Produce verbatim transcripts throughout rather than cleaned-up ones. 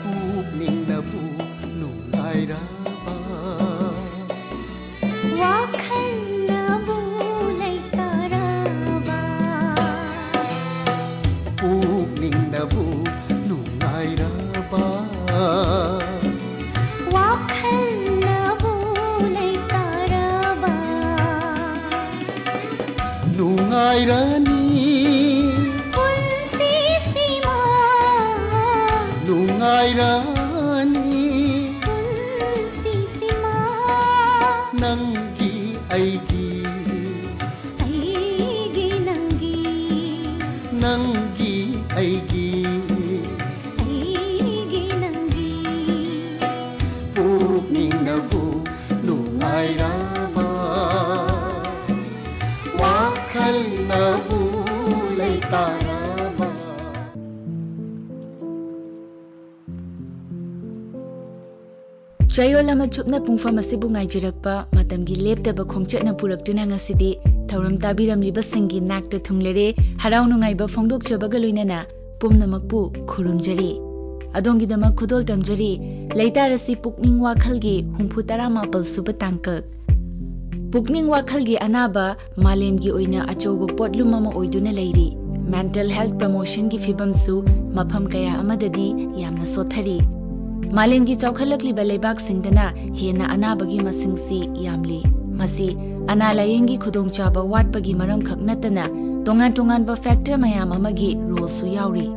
ꯄꯨꯛꯅꯤꯡꯅꯕꯨ ꯅꯨꯡꯉꯥꯏꯔꯕ, ꯋꯥꯈꯜꯅꯕꯨ ꯂꯩꯇꯔꯕ, ꯄꯨꯛꯅꯤꯡꯅꯕꯨ ꯅꯨꯡꯉꯥꯏꯔꯕ, ꯋꯥꯈꯜꯅꯕꯨ ꯂꯩꯇꯔꯕ, ꯅꯨꯡꯉꯥꯏꯔꯅꯤ ꯄꯨꯟꯁꯤꯁꯤꯃ, ꯅꯨꯡꯉꯥꯏꯔꯅꯤ ꯄꯨꯟꯁꯤꯁꯤꯃ, ꯅꯪꯒꯤ ꯑꯩꯒꯤ, ꯑꯩꯒꯤ ꯅꯪꯒꯤ, ꯅꯪꯒꯤ ꯑꯩꯒꯤ, ꯑꯩꯒꯤ ꯅꯪꯒꯤ, ꯄꯨꯛꯅꯤꯡꯅꯕꯨ ꯅꯨꯡꯉꯥꯏꯔꯕ, ꯋꯥꯈꯜꯅꯕꯨ ꯂꯩꯇꯥꯔꯕ꯫ ꯆꯌꯣꯜ ꯑꯃ ꯆꯨꯞꯅ ꯄꯨꯡꯐꯝ ꯑꯁꯤꯕꯨ ꯉꯥꯏꯖꯔꯛꯄ ꯃꯇꯝꯒꯤ ꯂꯦꯞꯇꯕ ꯈꯣꯡꯆꯠꯅ ꯄꯨꯔꯛꯇꯨꯅ ꯉꯁꯤꯗꯤ ꯊꯧꯔꯝ ꯇꯥꯕꯤꯔꯝꯂꯤꯕꯁꯤꯡꯒꯤ ꯅꯥꯛꯇ ꯊꯨꯡꯂꯔꯦ꯫ ꯍꯔꯥꯎ ꯅꯨꯡꯉꯥꯏꯕ ꯐꯣꯡꯗꯣꯛꯆꯕꯒ ꯂꯣꯏꯅꯅ ꯄꯨꯝꯅꯃꯛꯄꯨ ꯈꯨꯔꯨꯝꯖꯔꯤ꯫ ꯑꯗꯣꯝꯒꯤꯗꯃꯛ ꯈꯨꯗꯣꯜ ꯇꯝꯖꯔꯤ꯫ ꯂꯩꯇꯥꯔꯁꯤ ꯄꯨꯛꯅꯤꯡ ꯋꯥꯈꯜꯒꯤ ꯍꯨꯝꯐꯨ ꯇꯔꯥ ꯃꯥꯄꯜ ꯁꯨꯕ ꯇꯥꯡꯀꯛ꯫ ꯄꯨꯛꯅꯤꯡ ꯋꯥꯈꯜꯒꯤ ꯑꯅꯥꯕ ꯃꯥꯂꯦꯝꯒꯤ ꯑꯣꯏꯅ ꯑꯆꯧꯕ ꯄꯣꯠꯂꯨꯝ ꯑꯃ ꯑꯣꯏꯗꯨꯅ ꯂꯩꯔꯤ꯫ Mental health promotionꯒꯤ ꯐꯤꯕꯝꯁꯨ ꯃꯐꯝ ꯀꯌꯥ ꯑꯃꯗꯗꯤ ꯌꯥꯝꯅ ꯁꯣꯠꯊꯔꯤ꯫ ꯃꯥꯂꯦꯝꯒꯤ ꯆꯥꯎꯈꯠꯂꯛꯂꯤꯕ ꯂꯩꯕꯥꯛꯁꯤꯡꯗꯅ ꯍꯦꯟꯅ ꯑꯅꯥꯕꯒꯤ ꯃꯁꯤꯡꯁꯤ ꯌꯥꯝꯂꯤ꯫ ꯃꯁꯤ ꯑꯅꯥ ꯂꯥꯌꯦꯡꯒꯤ ꯈꯨꯗꯣꯡꯆꯥꯕ ꯋꯥꯠꯄꯒꯤ ꯃꯔꯝꯈꯛ ꯅꯠꯇꯅ ꯇꯣꯉꯥꯟ ꯇꯣꯉꯥꯟꯕ factor ꯃꯌꯥꯝ ꯑꯃꯒꯤ roleꯁꯨ ꯌꯥꯎꯔꯤ꯫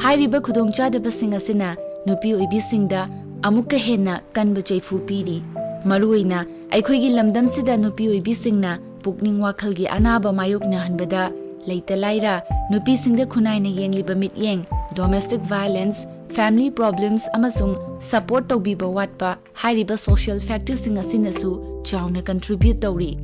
ꯍꯥꯏꯔꯤꯕ ꯈꯨꯗꯣꯡꯆꯥꯗꯕꯁꯤꯡ ꯑꯁꯤꯅ ꯅꯨꯄꯤ ꯑꯣꯏꯕꯤꯁꯤꯡꯗ ꯑꯃꯨꯛꯀ ꯍꯦꯟꯅ ꯀꯟꯕ ꯆꯩꯐꯨ ꯄꯤꯔꯤ꯫ ꯃꯔꯨꯑꯣꯏꯅ ꯑꯩꯈꯣꯏꯒꯤ ꯂꯝꯗꯝꯁꯤꯗ ꯅꯨꯄꯤ ꯑꯣꯏꯕꯤꯁꯤꯡꯅ ꯄꯨꯛꯅꯤꯡ ꯋꯥꯈꯜꯒꯤ ꯑꯅꯥꯕ ꯃꯥꯌꯣꯛꯅꯍꯟꯕꯗ ꯂꯩꯇ ꯂꯥꯏꯔ, ꯅꯨꯄꯤꯁꯤꯡꯗ ꯈꯨꯟꯅꯥꯏꯅ ꯌꯦꯡꯂꯤꯕ ꯃꯤꯠꯌꯦꯡ, domestic violence, family problems ꯑꯃꯁꯨꯡ support ꯇꯧꯕꯤꯕ ꯋꯥꯠꯄ ꯍꯥꯏꯔꯤꯕ social factorꯁꯤꯡ ꯑꯁꯤꯅꯁꯨ ꯆꯥꯎꯅ contribute ꯇꯧꯔꯤ꯫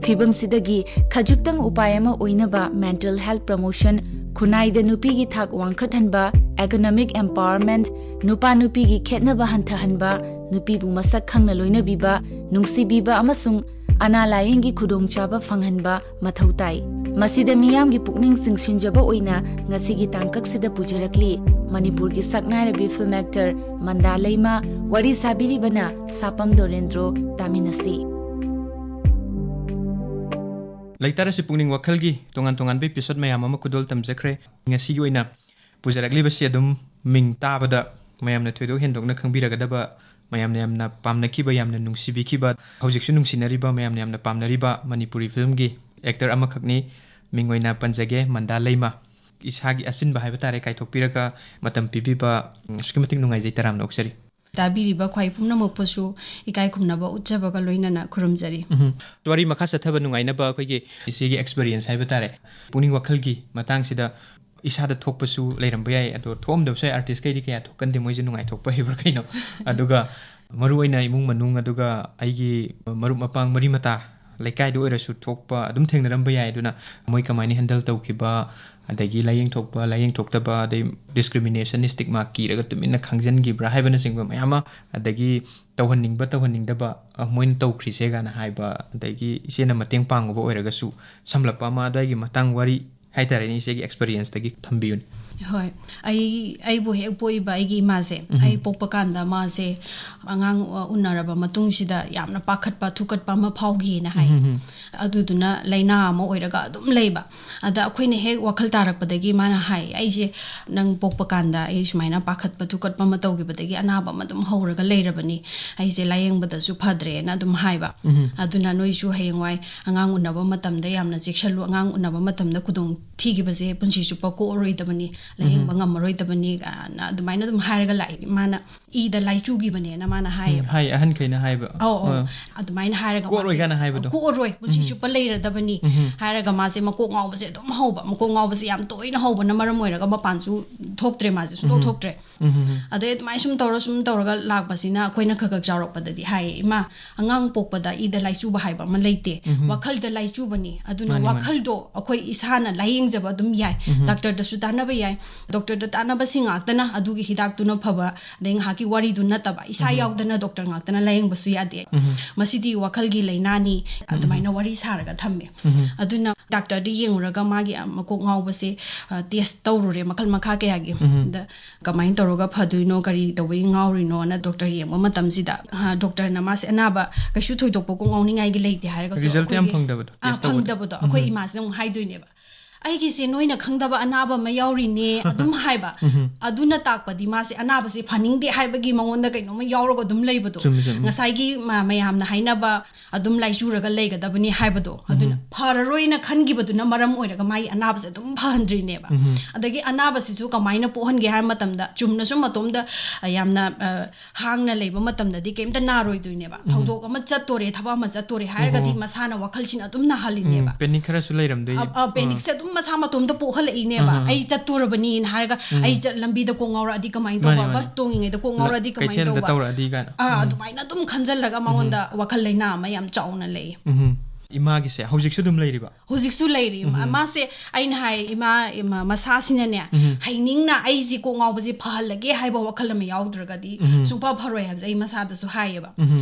ꯐꯤꯕꯝꯁꯤꯗꯒꯤ ꯈꯖꯤꯛꯇꯪ ꯎꯄꯥꯏ ꯑꯃ ꯑꯣꯏꯅꯕ mental health promotion, ꯈꯨꯟꯅꯥꯏꯗ ꯅꯨꯄꯤꯒꯤ ꯊꯥꯛ ꯋꯥꯡꯈꯠꯍꯟꯕ, economic empowerment, ꯅꯨꯄꯥ ꯅꯨꯄꯤꯒꯤ ꯈꯦꯠꯅꯕ ꯍꯟꯊꯍꯟꯕ, ꯅꯨꯄꯤꯕꯨ ꯃꯁꯛ ꯈꯪꯅ ꯂꯣꯏꯅꯕꯤꯕ, ꯅꯨꯡꯁꯤꯕꯤꯕ ꯑꯃꯁꯨꯡ ꯑꯅꯥ ꯂꯥꯌꯦꯡꯒꯤ ꯈꯨꯗꯣꯡꯆꯥꯕ ꯐꯪꯍꯟꯕ ꯃꯊꯧ ꯇꯥꯏ꯫ ꯃꯁꯤꯗ ꯃꯤꯌꯥꯝꯒꯤ ꯄꯨꯛꯅꯤꯡ ꯆꯤꯡꯁꯤꯟꯖꯕ ꯑꯣꯏꯅ ꯉꯁꯤꯒꯤ ꯇꯥꯡꯀꯛꯁꯤꯗ ꯄꯨꯖꯔꯛꯂꯤ꯫ ꯃꯅꯤꯄꯨꯔꯒꯤ ꯁꯛꯅꯥꯏꯔꯕꯤ ꯐꯤꯜꯝ ꯑꯦꯛꯇꯔ ꯃꯟꯗꯥ ꯂꯩꯃ, ꯋꯥꯔꯤ ꯁꯥꯕꯤꯔꯤꯕꯅ ꯁꯥꯄꯝ ꯗꯣꯔꯦꯟꯗ꯭ꯔꯣ꯫ ꯇꯥꯃꯤꯟꯅꯁꯤ꯫ ꯂꯩꯇꯥꯔꯁꯤ ꯄꯨꯛꯅꯤꯡ ꯋꯥꯈꯜꯒꯤ ꯇꯣꯉꯥꯟ ꯇꯣꯉꯥꯟꯕ ꯏꯄꯤꯁꯣꯠ ꯃꯌꯥꯝ ꯑꯃ ꯈꯨꯗꯣꯜ ꯇꯝꯖꯈ꯭ꯔꯦ꯫ ꯉꯁꯤꯒꯤ ꯑꯣꯏꯅ ꯄꯨꯖꯔꯛꯂꯤꯕꯁꯤ ꯑꯗꯨꯝ ꯃꯤꯡ ꯇꯥꯕꯗ ꯃꯌꯥꯝꯅ ꯊꯣꯏꯗꯣꯛ ꯍꯦꯟꯗꯣꯛꯅ ꯈꯪꯕꯤꯔꯒꯗꯕ, ꯃꯌꯥꯝꯅ ꯌꯥꯝꯅ ꯄꯥꯝꯅꯈꯤꯕ, ꯌꯥꯝꯅ ꯅꯨꯡꯁꯤꯕꯤꯈꯤꯕ, ꯍꯧꯖꯤꯛꯁꯨ ꯅꯨꯡꯁꯤꯅꯔꯤꯕ, ꯃꯌꯥꯝꯅ ꯌꯥꯝꯅ ꯄꯥꯝꯅꯔꯤꯕ ꯃꯅꯤꯄꯨꯔꯤ ꯐꯤꯂꯝꯒꯤ ꯑꯦꯛꯇꯔ ꯑꯃꯈꯛꯅꯤ꯫ ꯃꯤꯡ ꯑꯣꯏꯅ ꯄꯟꯖꯒꯦ, ꯃꯟꯗꯥ ꯂꯩꯃ꯫ ꯏꯁꯥꯒꯤ ꯑꯆꯤꯟꯕ ꯍꯥꯏꯕ ꯇꯥꯔꯦ, ꯀꯥꯏꯊꯣꯛꯄꯤꯔꯒ ꯃꯇꯝ ꯄꯤꯕꯤꯕ, ꯎꯝ, ꯑꯁꯨꯛꯀꯤ ꯃꯇꯤꯛ ꯅꯨꯡꯉꯥꯏꯖꯩ, ꯇꯔꯥꯝꯅ ꯑꯣꯛꯆꯔꯤ꯫ ꯇꯥꯕꯤꯔꯤꯕ ꯈ꯭ꯋꯥꯏ ꯄꯨꯝꯅꯃꯛꯄꯨꯁꯨ ꯏꯀꯥꯏ ꯈꯨꯝꯅꯕ ꯎꯠꯆꯕꯒ ꯂꯣꯏꯅꯅ ꯈꯨꯔꯨꯝꯖꯔꯤ꯫ ꯎꯝ꯫ ꯋꯥꯔꯤ ꯃꯈꯥ ꯆꯠꯊꯕ ꯅꯨꯡꯉꯥꯏꯅꯕ ꯑꯩꯈꯣꯏꯒꯤ ꯏꯆꯦꯒꯤ ꯑꯦꯛꯁꯄꯤꯔꯤꯌꯦꯟꯁ ꯍꯥꯏꯕ ꯇꯥꯔꯦ, ꯄꯨꯛꯅꯤꯡ ꯋꯥꯈꯜꯒꯤ ꯃꯇꯥꯡꯁꯤꯗ ꯏꯁꯥꯗ ꯊꯣꯛꯄꯁꯨ ꯂꯩꯔꯝꯕ ꯌꯥꯏ, ꯑꯗꯣ ꯊꯣꯛꯑꯝꯗꯕꯁꯨ ꯌꯥꯏ꯫ ꯑꯥꯔꯇꯤꯁꯈꯩꯗꯤ ꯀꯌꯥ ꯊꯣꯛꯀꯟꯗꯦ, ꯃꯣꯏꯁꯦ ꯅꯨꯡꯉꯥꯏꯊꯣꯛꯄ ꯍꯩꯕ꯭ꯔꯥ ꯀꯩꯅꯣ꯫ ꯑꯗꯨꯒ ꯃꯔꯨ ꯑꯣꯏꯅ ꯏꯃꯨꯡ ꯃꯅꯨꯡ, ꯑꯗꯨꯒ ꯑꯩꯒꯤ ꯃꯔꯨꯞ ꯃꯄꯥꯡ, ꯃꯔꯤ ꯃꯇꯥ, ꯂꯩꯀꯥꯏꯗ ꯑꯣꯏꯔꯁꯨ ꯊꯣꯛꯄ ꯑꯗꯨꯝ ꯊꯦꯡꯅꯔꯝꯕ ꯌꯥꯏ꯫ ꯑꯗꯨꯅ ꯃꯣꯏ ꯀꯃꯥꯏꯅ ꯍꯦꯟꯗꯜ ꯇꯧꯈꯤꯕ, ꯑꯗꯒꯤ ꯂꯥꯏꯌꯦꯡ ꯊꯣꯛꯄ, ꯂꯥꯏꯌꯦꯡ ꯊꯣꯛꯇꯕ, ꯑꯗꯩ ꯗꯤꯁꯀ꯭ꯔꯤꯃꯤꯅꯦꯁꯟ, ꯁ꯭ꯇꯤꯛꯃꯥ, ꯀꯤꯔꯒ ꯇꯨꯃꯤꯟꯅ ꯈꯥꯡꯖꯟꯈꯤꯕ꯭ꯔꯥ ꯍꯥꯏꯕꯅꯆꯤꯡꯕ ꯃꯌꯥꯝ ꯑꯃ, ꯑꯗꯒꯤ ꯇꯧꯍꯟꯅꯤꯡꯕ ꯇꯧꯍꯟꯅꯤꯡꯗꯕ, ꯑ, ꯃꯣꯏꯅ ꯇꯧꯈ꯭ꯔꯤꯁꯦ ꯀꯥꯏꯅ ꯍꯥꯏꯕ, ꯑꯗꯒꯤ ꯏꯆꯦꯅ ꯃꯇꯦꯡ ꯄꯥꯡꯉꯨꯕ ꯑꯣꯏꯔꯒꯁꯨ ꯁꯝꯂꯞꯄ ꯑꯃ ꯑꯗꯨꯋꯥꯏꯒꯤ ꯃꯇꯥꯡ ꯋꯥꯔꯤ ꯍꯥꯏꯇꯥꯔꯦꯅꯦ, ꯏꯆꯦꯒꯤ ꯑꯦꯛꯁꯄꯤꯔꯤꯌꯦꯟꯁꯇꯒꯤ ꯊꯝꯕꯤꯌꯨꯅꯦ꯫ ꯍꯣꯏ, ꯑꯩ, ꯑꯩꯕꯨ ꯍꯦꯛ ꯄꯣꯛꯏꯕ ꯑꯩꯒꯤ ꯏꯃꯥꯁꯦ, ꯎꯝ꯫ ꯑꯩ ꯄꯣꯛꯄ ꯀꯥꯟꯗ ꯃꯥꯁꯦ ꯑꯉꯥꯡ, ꯑ, ꯎꯅꯔꯕ ꯃꯇꯨꯡꯁꯤꯗ ꯌꯥꯝꯅ ꯄꯥꯈꯠꯄ ꯊꯨꯀꯠꯄ ꯑꯃ ꯐꯥꯎꯈꯤꯅ ꯍꯥꯏ꯫ ꯎꯝ, ꯎꯝ, ꯎꯝ꯫ ꯑꯗꯨꯗꯨꯅ ꯂꯥꯏꯅꯥ ꯑꯃ ꯑꯣꯏꯔꯒ ꯑꯗꯨꯝ ꯂꯩꯕ꯫ ꯑꯗ ꯑꯩꯈꯣꯏꯅ ꯍꯦꯛ ꯋꯥꯈꯜ ꯇꯥꯔꯛꯄꯗꯒꯤ ꯃꯥꯅ ꯍꯥꯏ, "ꯑꯩꯁꯦ ꯅꯪ ꯄꯣꯛꯄ ꯀꯥꯟꯗ ꯑꯩ ꯁꯨꯃꯥꯏꯅ ꯄꯥꯈꯠꯄ ꯊꯨꯀꯠꯄ ꯑꯃ ꯇꯧꯈꯤꯕꯗꯒꯤ ꯑꯅꯥꯕ ꯑꯃ ꯑꯗꯨꯝ ꯍꯧꯔꯒ ꯂꯩꯔꯕꯅꯤ, ꯑꯩꯁꯦ ꯂꯥꯏꯌꯦꯡꯕꯗꯁꯨ ꯐꯗ꯭ꯔꯦꯅ" ꯑꯗꯨꯝ ꯍꯥꯏꯕ꯫ ꯎꯝ꯫ ꯑꯗꯨꯅ ꯅꯣꯏꯁꯨ ꯍꯌꯦꯡꯋꯥꯏ ꯑꯉꯥꯡ ꯎꯅꯕ ꯃꯇꯝꯗ ꯌꯥꯝꯅ ꯆꯦꯛꯁꯜꯂꯨ, ꯑꯉꯥꯡ ꯎꯅꯕ ꯃꯇꯝꯗ ꯈꯨꯗꯣꯡ ꯊꯤꯈꯤꯕꯁꯦ ꯄꯨꯟꯁꯤ ꯆꯨꯞꯄ ꯀꯣꯛꯑꯔꯣꯏꯗꯕꯅꯤ, ꯂꯥꯏꯌꯦꯡꯕ ꯎꯝ꯫ ꯉꯝꯃꯔꯣꯏꯗꯕꯅꯤ, ꯑꯅ ꯑꯗꯨꯃꯥꯏꯅ ꯑꯗꯨꯝ ꯍꯥꯏꯔꯒ ꯂꯥꯛꯑꯦ꯫ ꯃꯥꯅ ꯏꯗ ꯂꯥꯏꯆꯨꯈꯤꯕꯅꯦꯅ ꯃꯥꯅ ꯎꯝ, ꯍꯥꯏꯌꯦꯕ꯫ ꯍꯥꯏ, ꯑꯍꯟꯈꯩꯅ ꯍꯥꯏꯕ꯫ ꯑꯧ, ꯑꯧ꯫ ꯑꯥ꯫ ꯑꯗꯨꯃꯥꯏꯅ ꯍꯥꯏꯔꯒ ꯀꯣꯛꯑꯔꯣꯏ ꯃꯥꯁꯦ ꯀꯥꯏꯅ ꯍꯥꯏꯕꯗꯣ꯫ ꯀꯣꯛꯑꯔꯣꯏ, ꯄꯨꯟꯁꯤ ꯎꯝ꯫ ꯆꯨꯞꯄ ꯂꯩꯔꯗꯕꯅꯤ ꯎꯝ꯫ ꯍꯥꯏꯔꯒ ꯃꯥꯁꯦ ꯃꯀꯣꯛ ꯉꯥꯎꯕꯁꯦ ꯑꯗꯨꯝ ꯍꯧꯕ꯫ ꯃꯀꯣꯛ ꯉꯥꯎꯕꯁꯦ ꯌꯥꯝ ꯇꯣꯏꯅ ꯍꯧꯕꯅ ꯃꯔꯝ ꯑꯣꯏꯔꯒ ꯃꯄꯥꯟꯁꯨ ꯊꯣꯛꯇ꯭ꯔꯦ, ꯃꯥꯁꯦ ꯁꯨꯡꯊꯣꯛ ꯎꯝ꯫ ꯊꯣꯛꯇ꯭ꯔꯦ꯫ ꯎꯝ꯫ ꯑꯗꯩ ꯑꯗꯨꯃꯥꯏꯅ ꯁꯨꯝ ꯇꯧꯔ ꯁꯨꯝ ꯇꯧꯔꯒ ꯂꯥꯛꯄꯁꯤꯅ ꯑꯩꯈꯣꯏꯅ ꯈꯔ ꯈꯔ ꯆꯥꯎꯔꯛꯄꯗꯗꯤ ꯍꯥꯏꯌꯦ, "ꯏꯃꯥ, ꯑꯉꯥꯡ ꯄꯣꯛꯄꯗ ꯏꯗ ꯂꯥꯏꯆꯨꯕ ꯍꯥꯏꯕ ꯑꯃ ꯂꯩꯇꯦ, ꯎꯝ꯫ ꯋꯥꯈꯜꯗ ꯂꯥꯏꯆꯨꯕꯅꯤ꯫ ꯑꯗꯨꯅ ꯃꯥꯅꯤ, ꯃꯥꯅꯤ꯫ ꯋꯥꯈꯜꯗꯣ ꯑꯩꯈꯣꯏ ꯏꯁꯥꯅ ꯂꯥꯏꯌꯦꯡꯖꯕ ꯑꯗꯨꯝ ꯌꯥꯏ, ꯎꯝ꯫ ꯗꯥꯛꯇꯔꯗꯁꯨ ꯇꯥꯟꯅꯕ ꯌꯥꯏ, ꯗꯣꯛꯇꯔꯗ ꯇꯥꯟꯅꯕꯁꯤ ꯉꯥꯛꯇꯅ ꯑꯗꯨꯒꯤ ꯍꯤꯗꯥꯛꯇꯨꯅ ꯐꯕ, ꯑꯗꯩ ꯉꯥꯏꯍꯥꯛꯀꯤ ꯋꯥꯔꯤꯗꯨ ꯅꯠꯇꯕ, ꯏꯁꯥ ꯌꯥꯎꯗꯅ ꯗꯣꯛꯇꯔ ꯉꯥꯛꯇꯅ ꯂꯥꯌꯦꯡꯕꯁꯨ ꯌꯥꯗꯦ꯫ ꯃꯁꯤꯗꯤ ꯋꯥꯈꯜꯒꯤ ꯂꯥꯏꯅꯥꯅꯤ, ꯑꯗꯨꯃꯥꯏꯅ ꯋꯥꯔꯤ ꯁꯥꯔꯒ ꯊꯝꯃꯦ꯫ ꯑꯗꯨꯅ ꯗꯥꯛꯇꯔꯗ ꯌꯦꯡꯉꯨꯔꯒ ꯃꯥꯒꯤ, ꯑ, ꯃꯀꯣꯛ ꯉꯥꯎꯕꯁꯦ, ꯑ, ꯇꯦꯁ ꯇꯧꯔꯨꯔꯦ ꯃꯈꯜ ꯃꯈꯥ ꯀꯌꯥꯒꯤ꯫ ꯑꯗ ꯀꯃꯥꯏꯅ ꯇꯧꯔꯒ ꯐꯗꯣꯏꯅꯣ, ꯀꯔꯤ ꯇꯧꯕꯒꯤ ꯉꯥꯎꯔꯤꯅꯣꯅ ꯗꯣꯛꯇꯔ ꯌꯦꯡꯕ ꯃꯇꯝꯁꯤꯗ, ꯑ, ꯗꯣꯛꯇꯔꯅ ꯃꯥꯁꯦ ꯑꯅꯥꯕ ꯀꯩꯁꯨ ꯊꯣꯏꯗꯣꯛꯄ ꯀꯣꯛ ꯉꯥꯎꯅꯤꯡꯉꯥꯏꯒꯤ ꯂꯩꯇꯦ ꯍꯥꯏꯔꯒꯁꯨ, ꯔꯤꯖꯜꯇꯤ ꯌꯥꯝ ꯑꯩꯈꯣꯏꯒꯤ, ꯐꯪꯗꯕꯗꯣ, ꯑ, ꯇꯦꯁ ꯇꯧꯕꯗꯣ꯫ ꯐꯪꯗꯕꯗꯣ ꯑꯩꯈꯣꯏ ꯏꯃꯥꯁꯤꯅ ꯑꯃꯨꯛ ꯍꯥꯏꯗꯣꯏꯅꯦꯕ, "ꯑꯩꯒꯤꯁꯦ ꯅꯣꯏꯅ ꯈꯪꯗꯕ ꯑꯅꯥꯕ ꯑꯃ ꯌꯥꯎꯔꯤꯅꯦ", ꯑꯗꯨꯝ ꯍꯥꯏꯕ꯫ ꯑꯗꯨꯅ ꯇꯥꯛꯄꯗꯤ ꯃꯥꯁꯦ ꯑꯅꯥꯕꯁꯦ ꯐꯅꯤꯡꯗꯦ ꯍꯥꯏꯕꯒꯤ ꯃꯉꯣꯟꯗ ꯀꯩꯅꯣꯝꯃ ꯌꯥꯎꯔꯒ ꯑꯗꯨꯝ ꯂꯩꯕꯗꯣ꯫ ꯆꯨꯝꯃꯤ, ꯆꯨꯝꯃꯤ꯫ ꯉꯁꯥꯏꯒꯤ ꯃ-, ꯃꯌꯥꯝꯅ ꯍꯥꯏꯅꯕ ꯑꯗꯨꯝ ꯂꯥꯏꯆꯨꯔꯒ ꯂꯩꯒꯗꯕꯅꯤ ꯍꯥꯏꯕꯗꯣ, ꯑꯗꯨꯅ ꯐꯔꯔꯣꯏꯅ ꯈꯟꯈꯤꯕꯗꯨꯅ ꯃꯔꯝ ꯑꯣꯏꯔꯒ ꯃꯥꯒꯤ ꯑꯅꯥꯕꯁꯦ ꯑꯗꯨꯝ ꯐꯍꯟꯗ꯭ꯔꯤꯅꯦꯕ꯫ ꯑꯗꯒꯤ ꯑꯅꯥꯕꯁꯤꯁꯨ ꯀꯃꯥꯏꯅ ꯄꯣꯛꯍꯟꯒꯦ ꯍꯥꯏꯕ ꯃꯇꯝꯗ, ꯆꯨꯝꯅ ꯁꯨꯝ ꯃꯇꯣꯝꯗ, ꯑ, ꯌꯥꯝꯅ, ꯑ, ꯍꯥꯡꯅ ꯂꯩꯕ ꯃꯇꯝꯗꯗꯤ ꯀꯩꯝꯇ ꯅꯥꯔꯣꯏꯗꯣꯏꯅꯦꯕ꯫ ꯊꯧꯗꯣꯛ ꯑꯃ ꯆꯠꯇꯣꯔꯦ, ꯊꯕꯛ ꯑꯃ ꯆꯠꯇꯣꯔꯦ ꯍꯥꯏꯔꯒꯗꯤ, ꯑꯣꯍꯣ꯫ ꯃꯁꯥꯅ ꯋꯥꯈꯜꯁꯤꯅ ꯑꯗꯨꯝ ꯅꯥꯍꯜꯂꯤꯅꯦꯕ꯫ ꯎꯝ, ꯄꯦꯅꯤꯛ ꯈꯔꯁꯨ ꯂꯩꯔꯝꯗꯣꯏꯅꯦ꯫ ꯑ, ꯑ, ꯄꯦꯅꯤꯛꯁꯦ ꯑꯗꯨꯝ ꯃꯁꯥ ꯃꯇꯣꯝꯇ ꯄꯣꯛꯍꯜꯂꯛꯏꯅꯦꯕ꯫ ꯑꯍꯥ꯫ "ꯑꯩ ꯆꯠꯇꯣꯔꯕꯅꯤꯅ" ꯍꯥꯏꯔꯒ, "ꯑꯩ ꯆꯠ-, ꯂꯝꯕꯤꯗ ꯀꯣꯛ ꯉꯥꯎꯔꯛꯑꯗꯤ ꯀꯃꯥꯏꯅ ꯃꯥꯅꯦ, ꯇꯧꯕ? ꯃꯥꯅꯦ꯫ ꯕꯁ ꯇꯣꯡꯉꯤꯉꯩꯗ ꯀꯣꯛ ꯉꯥꯎꯔꯛꯑꯗꯤ ꯀꯃꯥꯏꯅ ꯀꯩꯊꯦꯜꯗ ꯇꯧꯕ?" ꯇꯧꯔꯛꯑꯗꯤ ꯀꯥꯏꯅ꯫ ꯑꯥ, ꯎꯝ꯫ ꯑꯗꯨꯃꯥꯏꯅ ꯑꯗꯨꯝ ꯈꯟꯖꯜꯂꯒ ꯃꯉꯣꯟꯗ ꯋꯥꯈꯜ ꯂꯩꯅꯥ ꯑꯃ ꯌꯥꯝ ꯆꯥꯎꯅ ꯂꯩ꯫ ꯎꯝ꯫ ꯏꯃꯥꯒꯤꯁꯦ ꯍꯧꯖꯤꯛꯁꯨ ꯑꯗꯨꯝ ꯂꯩꯔꯤꯕ? ꯍꯧꯖꯤꯛꯁꯨ ꯂꯩꯔꯤ꯫ ꯃꯥꯁꯦ ꯑꯩꯅ ꯍꯥꯏ, ꯏꯃꯥ, ꯏꯃꯥ ꯃꯁꯥꯁꯤꯅꯅꯦ, ꯍꯩꯅꯤꯡꯅ ꯑꯩꯁꯦ ꯀꯣꯛ ꯉꯥꯎꯕꯁꯦ ꯐꯍꯜꯂꯒꯦ ꯍꯥꯏꯕ ꯋꯥꯈꯜ ꯑꯃ ꯌꯥꯎꯗ꯭ꯔꯒꯗꯤ ꯁꯨꯡꯐ ꯐꯔꯣꯏ ꯍꯥꯏꯕꯁꯦ ꯑꯩ ꯃꯁꯥꯗꯁꯨ ꯍꯥꯏꯌꯦꯕ꯫